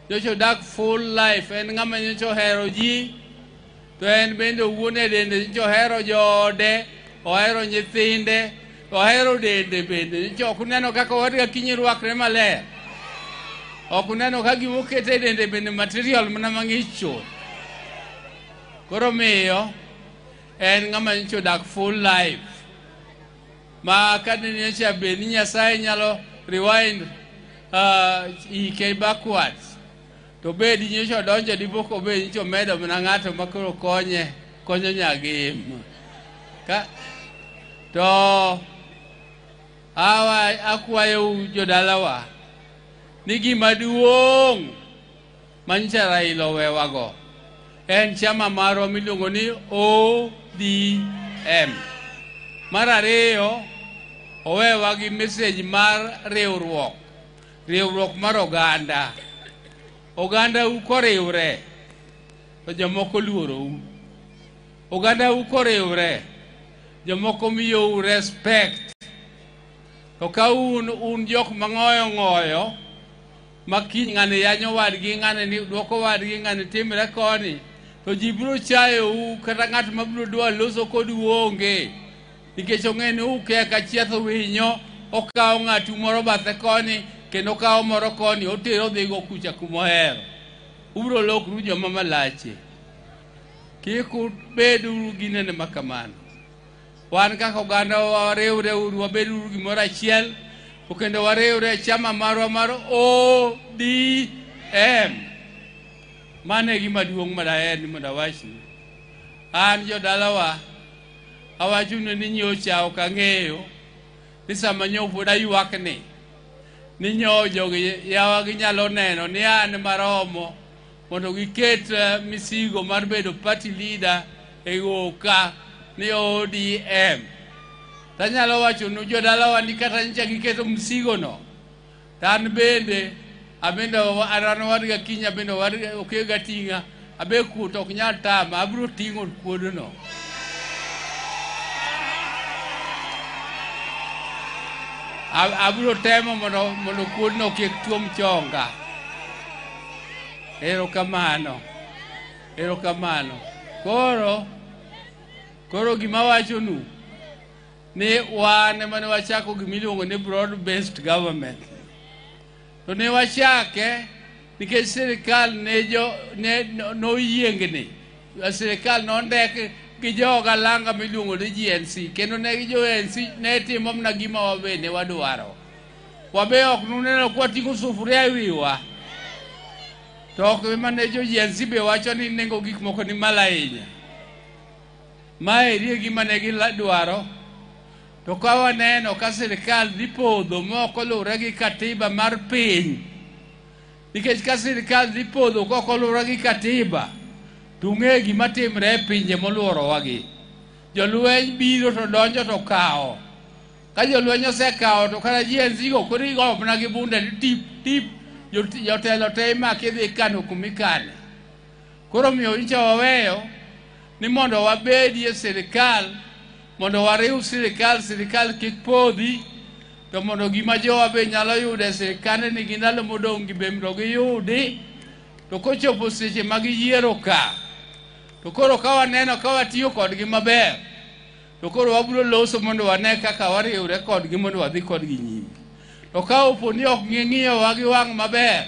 Nyocha odak full life. En ng'ama nyocha ohero ji, to en bende owuon e dende nyocha ohero joode, ohero nyithinde, To ohero dende bende. Nyocha ok uneno kaka owadgi Akinyi rwakre maler. Ok uneno ka gima okete e dende bende material mana mang'ich chuth. Koro miyo en ng'ama nyocha odak full life. Ma ka nyocha bed ni Nyasaye nyalo rewind ike backwards. To bed nyocha odonjo dipo kobed nyocha omedo mana ng'ato ma koro konye konyo nyagim. Ka to awa akwayou jodalawa ni gima duong' manyicha Raila owewago en chama marwa miluongo ni ODM. Mar ariyo, owewa gi message mar riwruok, riwruok mar oganda. Oganda u koriwre to jomoko luorou. Oganda u koriwre, jomoko miyou respect. To ka un jok mang'oyo ng'oyo, ma kiny ng'ani yanyo wadgi, ng'ani ni dwoko wadgi, ng'ani timre koni, to ji biro chayou kata ng'at mabiro dwa loso kodu onge. Nikech ong'e ni ukia ka chieth winyo, okawo ng'atu moro bathe koni, kendo okawo moro koni, otero odhigo kucha kumohero. Ubiro lokru joma malache. Kik ubed uru gi nene ma kamano. Wan kaka oganda wariwre uru, wabed uru gimoro achiel, to kendo wariwre e chama marwa mar ODM. Mano e gima duong' ma daher ni mondo awachnu. An jodalawa, awachonu ni nyocha ok ang'eyo ni sama nyo pod aywakni, ni nyo jogi yawa ginyalo neno ni an maromo mondo giket misigo mar bedo party leader e goka ni ODM. Tanyalo wachonu jodalawa ni kata nyocha giketo msigo no, to an bende abende an owadgi Akinyi abende owadgi Okeyo Gating'a abe kuot ok nyal tama abiro ting'o kuodno. Abiro temo mondo kuodno kik tuom chonga. Erokamano. Erokamano. Koro gima wachonu ni wan ema ne wachako gima iluongo ni broad based government. To ne wachake nikech sirikal ne jo ne noyiengni. Sirikal nondek gi joga langa miluongo ni GNC kendo ne gi jo ANC ne timo mana gima wabe ne wadwaro. Wabe ok nuneno kwating'o sufuria e wiwa. To ok ema ne jo GNC be wacho ni nengo gik moko ni malo ahinya. Maeri e gima ne gidwaro. To ka waneno ka sirikal dhi podho mok oluwore gi katiba mar piny, nikech ka sirikal dhi podho kok oluwore gi katiba, to ung'e gima timre e pinje moluorowagi. Jolweny biro to donjo to kawo. Ka jolweny osekawo to kata GNC go koro igoyo mana gi bunde ni tip tip jotelo te imako idhi ikano kumikane. Koro omiyo nyocha waweyo ni mondo wabedie sirikal mondo wariw sirikal, sirikal kik podhi, to mondo gima jowa be nyalo yudo e sirikande ni gi ndalo modong' gi be mondo giyudi. To kochopo seche ma giyiero ka, to koro ka waneno ka watiyo kodgi maber, to koro wabiro loso mondo wane kaka wariwre kodgi mondo wadhi kodgi nyime. To ka opo ni ok ging'iyowa gi wang' maber,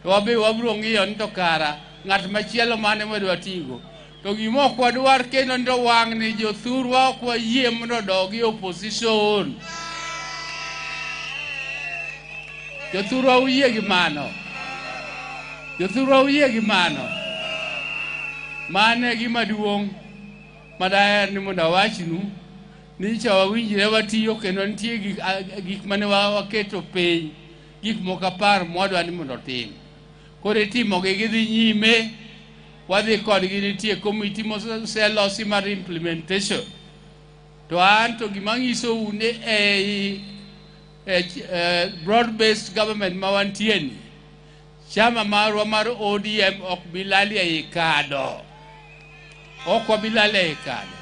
to wabe wabiro ng'iyo ni to kara ng'at machielo mane madwa tigo. To gima ok wadwar kendo ni to wang' ni jothurwa ok wayie mondo odogi e opposition. Jothurwa uyie gi mano. Jothurwa uyie gi mano. Mano e gima duong' ma daher ni mondo awachnu ni nyocha wawinjre watiyo kendo nitie gik mane waketo piny, gik moko 10 mwadwa ni mondo otim. Koro itimogi gidhi nyime, wadhi kodgi nitie komiti moselosi mar implementation. To an to gima anyisou ni ei broad based government ma wantie ni, chama marwa mar ODM ok bi lal ei kado. Ok wabi lal ei kado.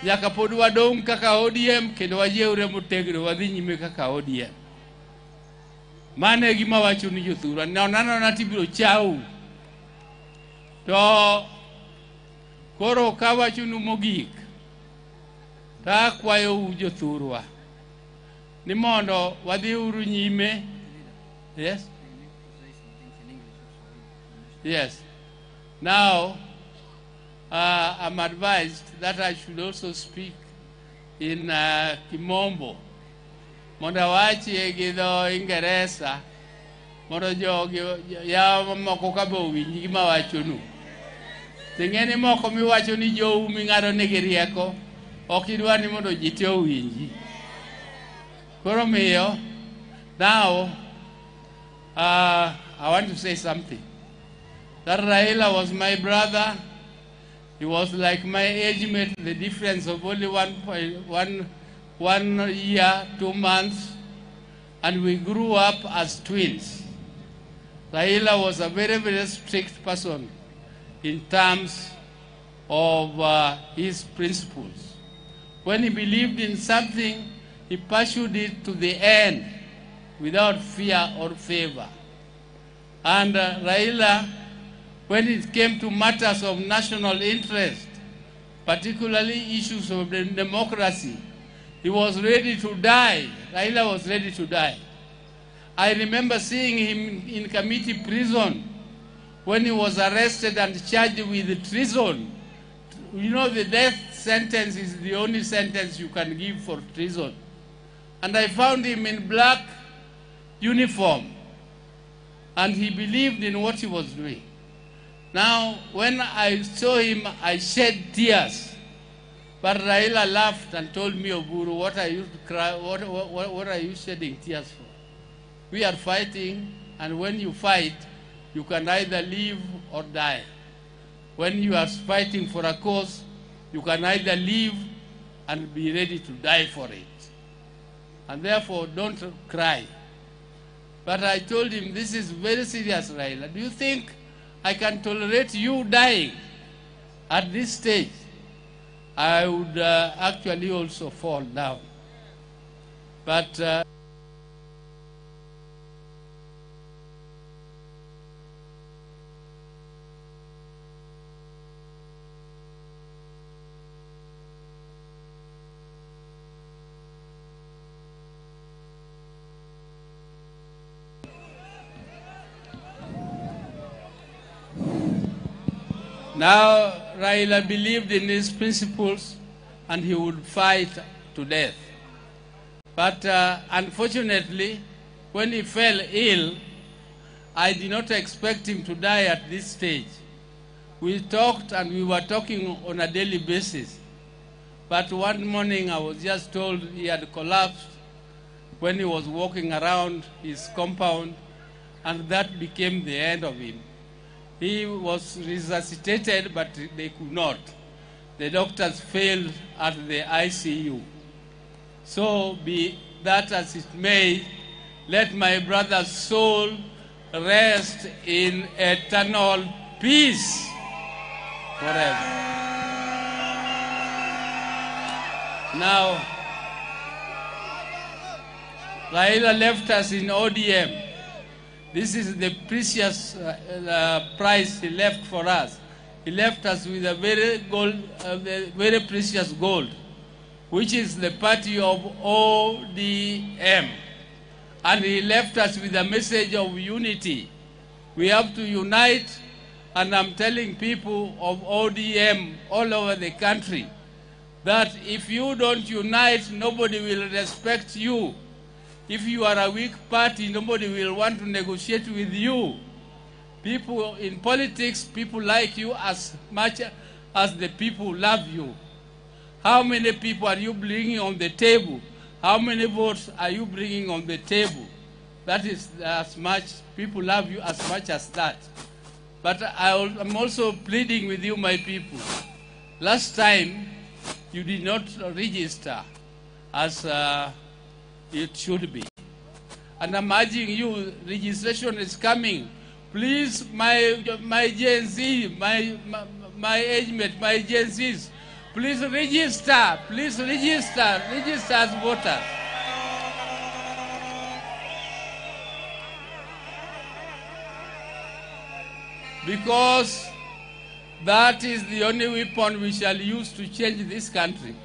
Nyaka pod wadong' kaka ODM kendo wajiwre motegno wadhi nyime kaka ODM. Mano e gima awacho ni jothurwa. Non anona tibiro chau. To koro kawachonu mogik, To akwayou jothurwa ni mondo wadhi uru nyime. Yes? Yes. Now, I'm advised that I should also speak in Kimombo. Mondo awachi gi dho Ingeresa mondo jogi yawa moko ka be owinj gima awachonu. Ting'eni moko miwacho ni jou ming'ado nigi rieko ok idwar ni mondo ji te owinji. Koro miyo, now I want to say something. That Raila was my brother. He was like my age mate, the difference of only 1 year, 2 months, and we grew up as twins. Raila was a very, very strict person in terms of his principles. When he believed in something, he pursued it to the end without fear or favor. And Raila, when it came to matters of national interest, particularly issues of democracy, he was ready to die. Raila was ready to die. I remember seeing him in Kamiti prison when he was arrested and charged with treason. You know, the death sentence is the only sentence you can give for treason. And I found him in black uniform, and he believed in what he was doing. Now, when I saw him, I shed tears. But Raila laughed and told me, Oburu, what are you cry, what are you shedding tears for? We are fighting, and when you fight, you can either live or die. When you are fighting for a cause, you can either live and be ready to die for it. And therefore, don't cry. But I told him, this is very serious, Raila. Do you think I can tolerate you dying at this stage? I would actually also fall down. But now, Raila believed in his principles and he would fight to death. But unfortunately, when he fell ill, I did not expect him to die at this stage. We talked and we were talking on a daily basis. But one morning I was just told he had collapsed when he was walking around his compound, and that became the end of him. He was resuscitated, but they could not. The doctors failed at the ICU. So be that as it may, let my brother's soul rest in eternal peace forever. Now, Raila left us in ODM. This is the precious price he left for us. He left us with a very gold, very precious gold, which is the party of ODM. And he left us with a message of unity. We have to unite, and I'm telling people of ODM all over the country that if you don't unite, nobody will respect you. If you are a weak party, nobody will want to negotiate with you. People in politics, people like you as much as the people love you. How many people are you bringing on the table? How many votes are you bringing on the table? That is as much, people love you as much as that. But I'm also pleading with you, my people. Last time, you did not register as it should be. And I'm urging you, registration is coming. Please, my Gen Z, my age mate, my Gen Zs, please register, register as voters. Because that is the only weapon we shall use to change this country.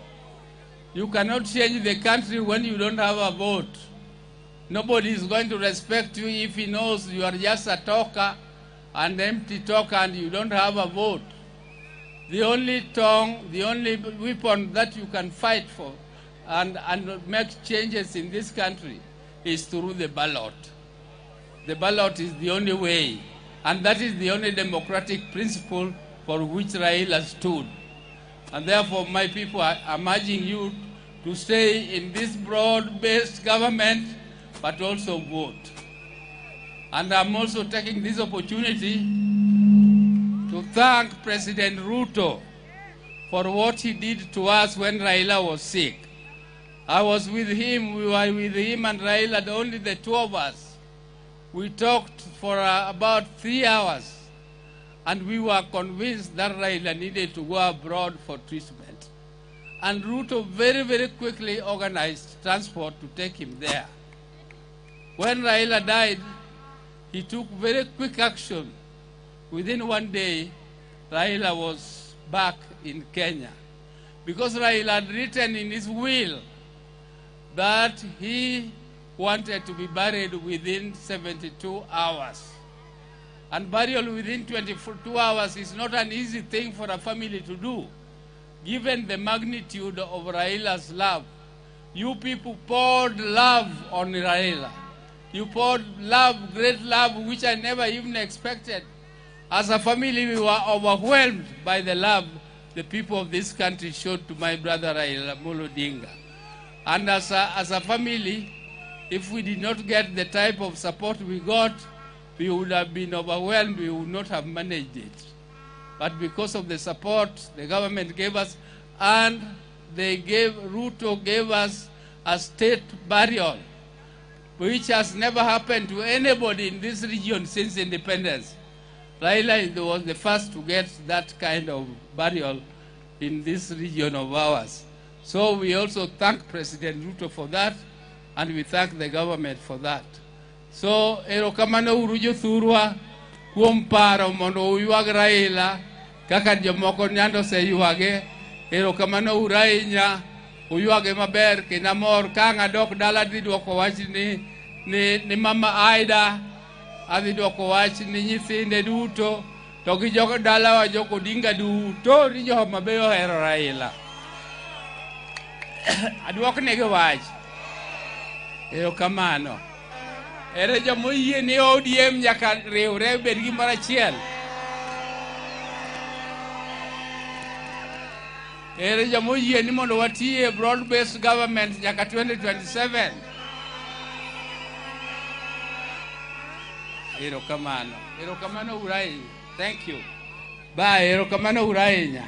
You cannot change the country when you don't have a vote. Nobody is going to respect you if he knows you are just a talker, an empty talker, and you don't have a vote. The only tongue, the only weapon that you can fight for and make changes in this country is through the ballot. The ballot is the only way, and that is the only democratic principle for which Raila stood. And therefore, my people, I'm urging you to stay in this broad-based government, but also vote. And I'm also taking this opportunity to thank President Ruto for what he did to us when Raila was sick. I was with him, we were with him and Raila, only the two of us. We talked for about 3 hours, and we were convinced that Raila needed to go abroad for treatment. And Ruto very, very quickly organized transport to take him there. When Raila died, he took very quick action. Within 1 day, Raila was back in Kenya. Because Raila had written in his will that he wanted to be buried within 72 hours. And burial within 22 hours is not an easy thing for a family to do, given the magnitude of Raila's love. You people poured love on Raila. You poured love, great love, which I never even expected. As a family, we were overwhelmed by the love the people of this country showed to my brother Raila Amolo Odinga. And as a family, if we did not get the type of support we got, we would have been overwhelmed, we would not have managed it. But because of the support the government gave us, and they gave, Ruto gave us a state burial, which has never happened to anybody in this region since independence. Raila was the first to get that kind of burial in this region of ours. So we also thank President Ruto for that, and we thank the government for that. So, erokamano uru jothurwa kuom paro mondo uywag Raila kaka jomoko nyando oseywage. Erokamano uru ahinya, uywage maber kendo amor. Ka ang' adok dala adhi duoko wach ni mama Aida, adhi duoko wach ni nyithinde duto, to gi jogo dalawa jok Odinga duto ni jo Homa Bay ohero Raila. Aduoknegi wach. Erokamano. Ere joma oyie ni ODM nyaka riwre bed gimoro achiel. Ere joma oyie ni mondo wati e broad based government nyaka 2027. Erokamano. Erokamano uru ahinya. Thank you. Bye. Erokamano uru ahinya.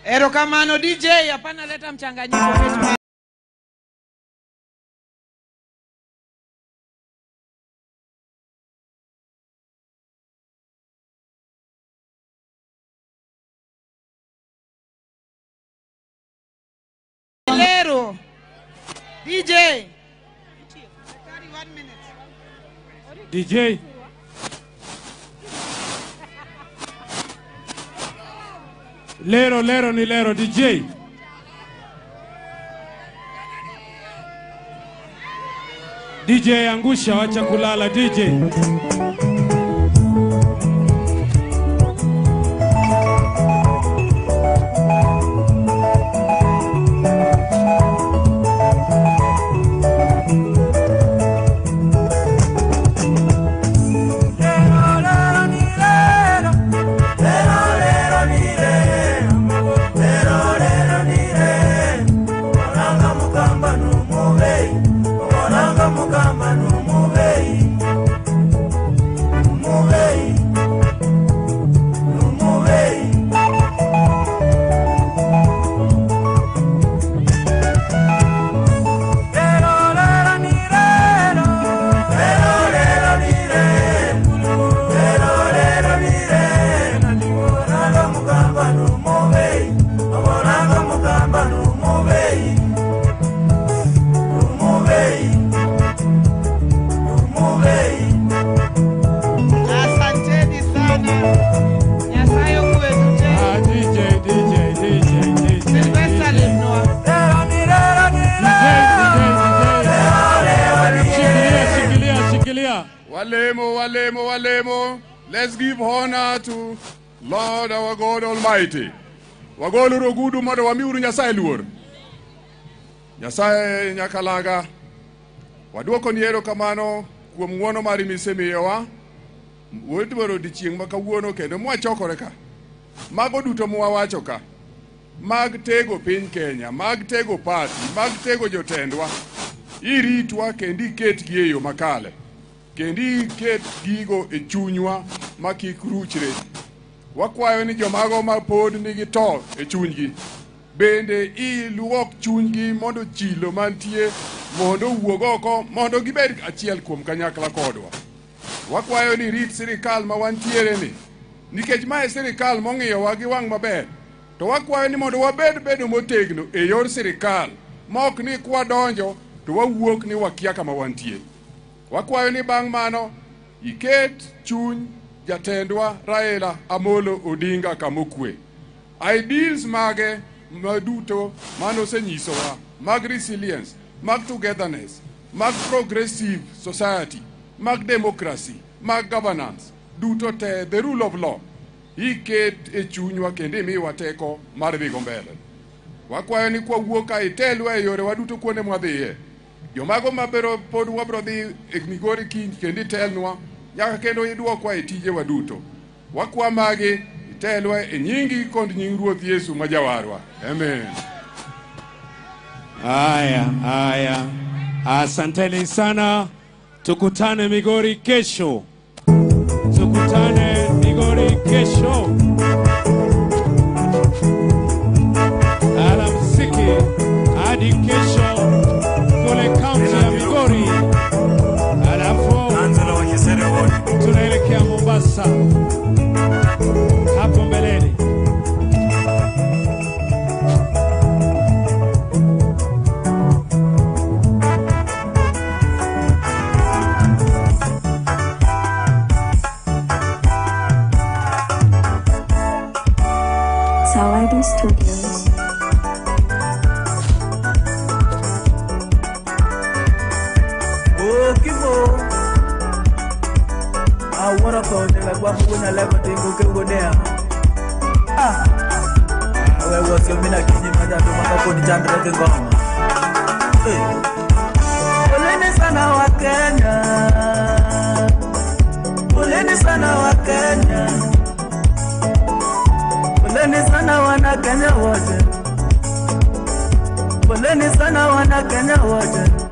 Erokamano DJ, hapana leta mchanganyiko. Lero. DJ. DJ. Lero, lero ni lero, DJ. DJ angusha, wacha kulala DJ. Mugamba numubei. Walemo, walemo, walemo. Let's give honor to Lord our God Almighty. Wagoluru ogudu mondo wamiuru Nyasaye luor. Nyasaye Nyakalaga, waduokoni erokamano kuom ng'uono mari misemiyowa. Wadwaro odiechieng' ma kawuono kendo mwachokore ka. Mago duto mwawacho ka. Mag tego piny Kenya, mag tego party, mag tego jotendwa. Iritwa kendo iketgi e yo makale. Kendo iket gigo e chunywa ma kik ruchre. Wakwayo ni jomago ma pod nigi to e chunygi bende iluok chunygi mondo chilo mantie mondo owuog oko mondo gibed achiel kuom kanyakla kodwa. Wakwayo ni rit sirikal ma wantiere ni nikech mae sirikal mong'iyowa gi wang' maber, to wakwayo ni mondo wabed bedo motegno e yor sirikal ma ok ni kwadonjo to wawuok ni wakia kama wantie. Wakwayo ni bang' mano iket chuny jatendwa Raila Amolo Odinga kamokwe. Ideals mage maduto manosenyisowa mag resilience, mag togetherness, mag progressive society, mag democracy, mag governance, duto te the rule of law iket e chunywa kendo imiwa teko mar dhigo mbele. Wakwayo ni kwawuok ka itelwa e yore waduto kuonde mwadhiye. Jomago mabiro pod wabiro dhi e Migori kiny kendo itelnwa nyaka kendo idwokwa e tije waduto. Wakwa magi itelwa e nyingi kod nying Ruoth Yesu ma jawarwa. Amen. Haya, haya, asanteni sana. Tukutane Migori kesho. Tukutane Migori kesho. Alamsiki hadi kesho kule kaunti ya Migori. Alafu tunaelekea Mombasa hapo mbeleni. Zawadi Studios. Okimo awuoro tho nyaka kwa lego tingo kewuonea. Ah, awe wasio mina kinyi majando makapod chandre gi ngoma. Eh. Poleni sana wa Kenya. Poleni sana wa Kenya. Poleni sana wana Kenya wote. Poleni sana wana Kenya wote.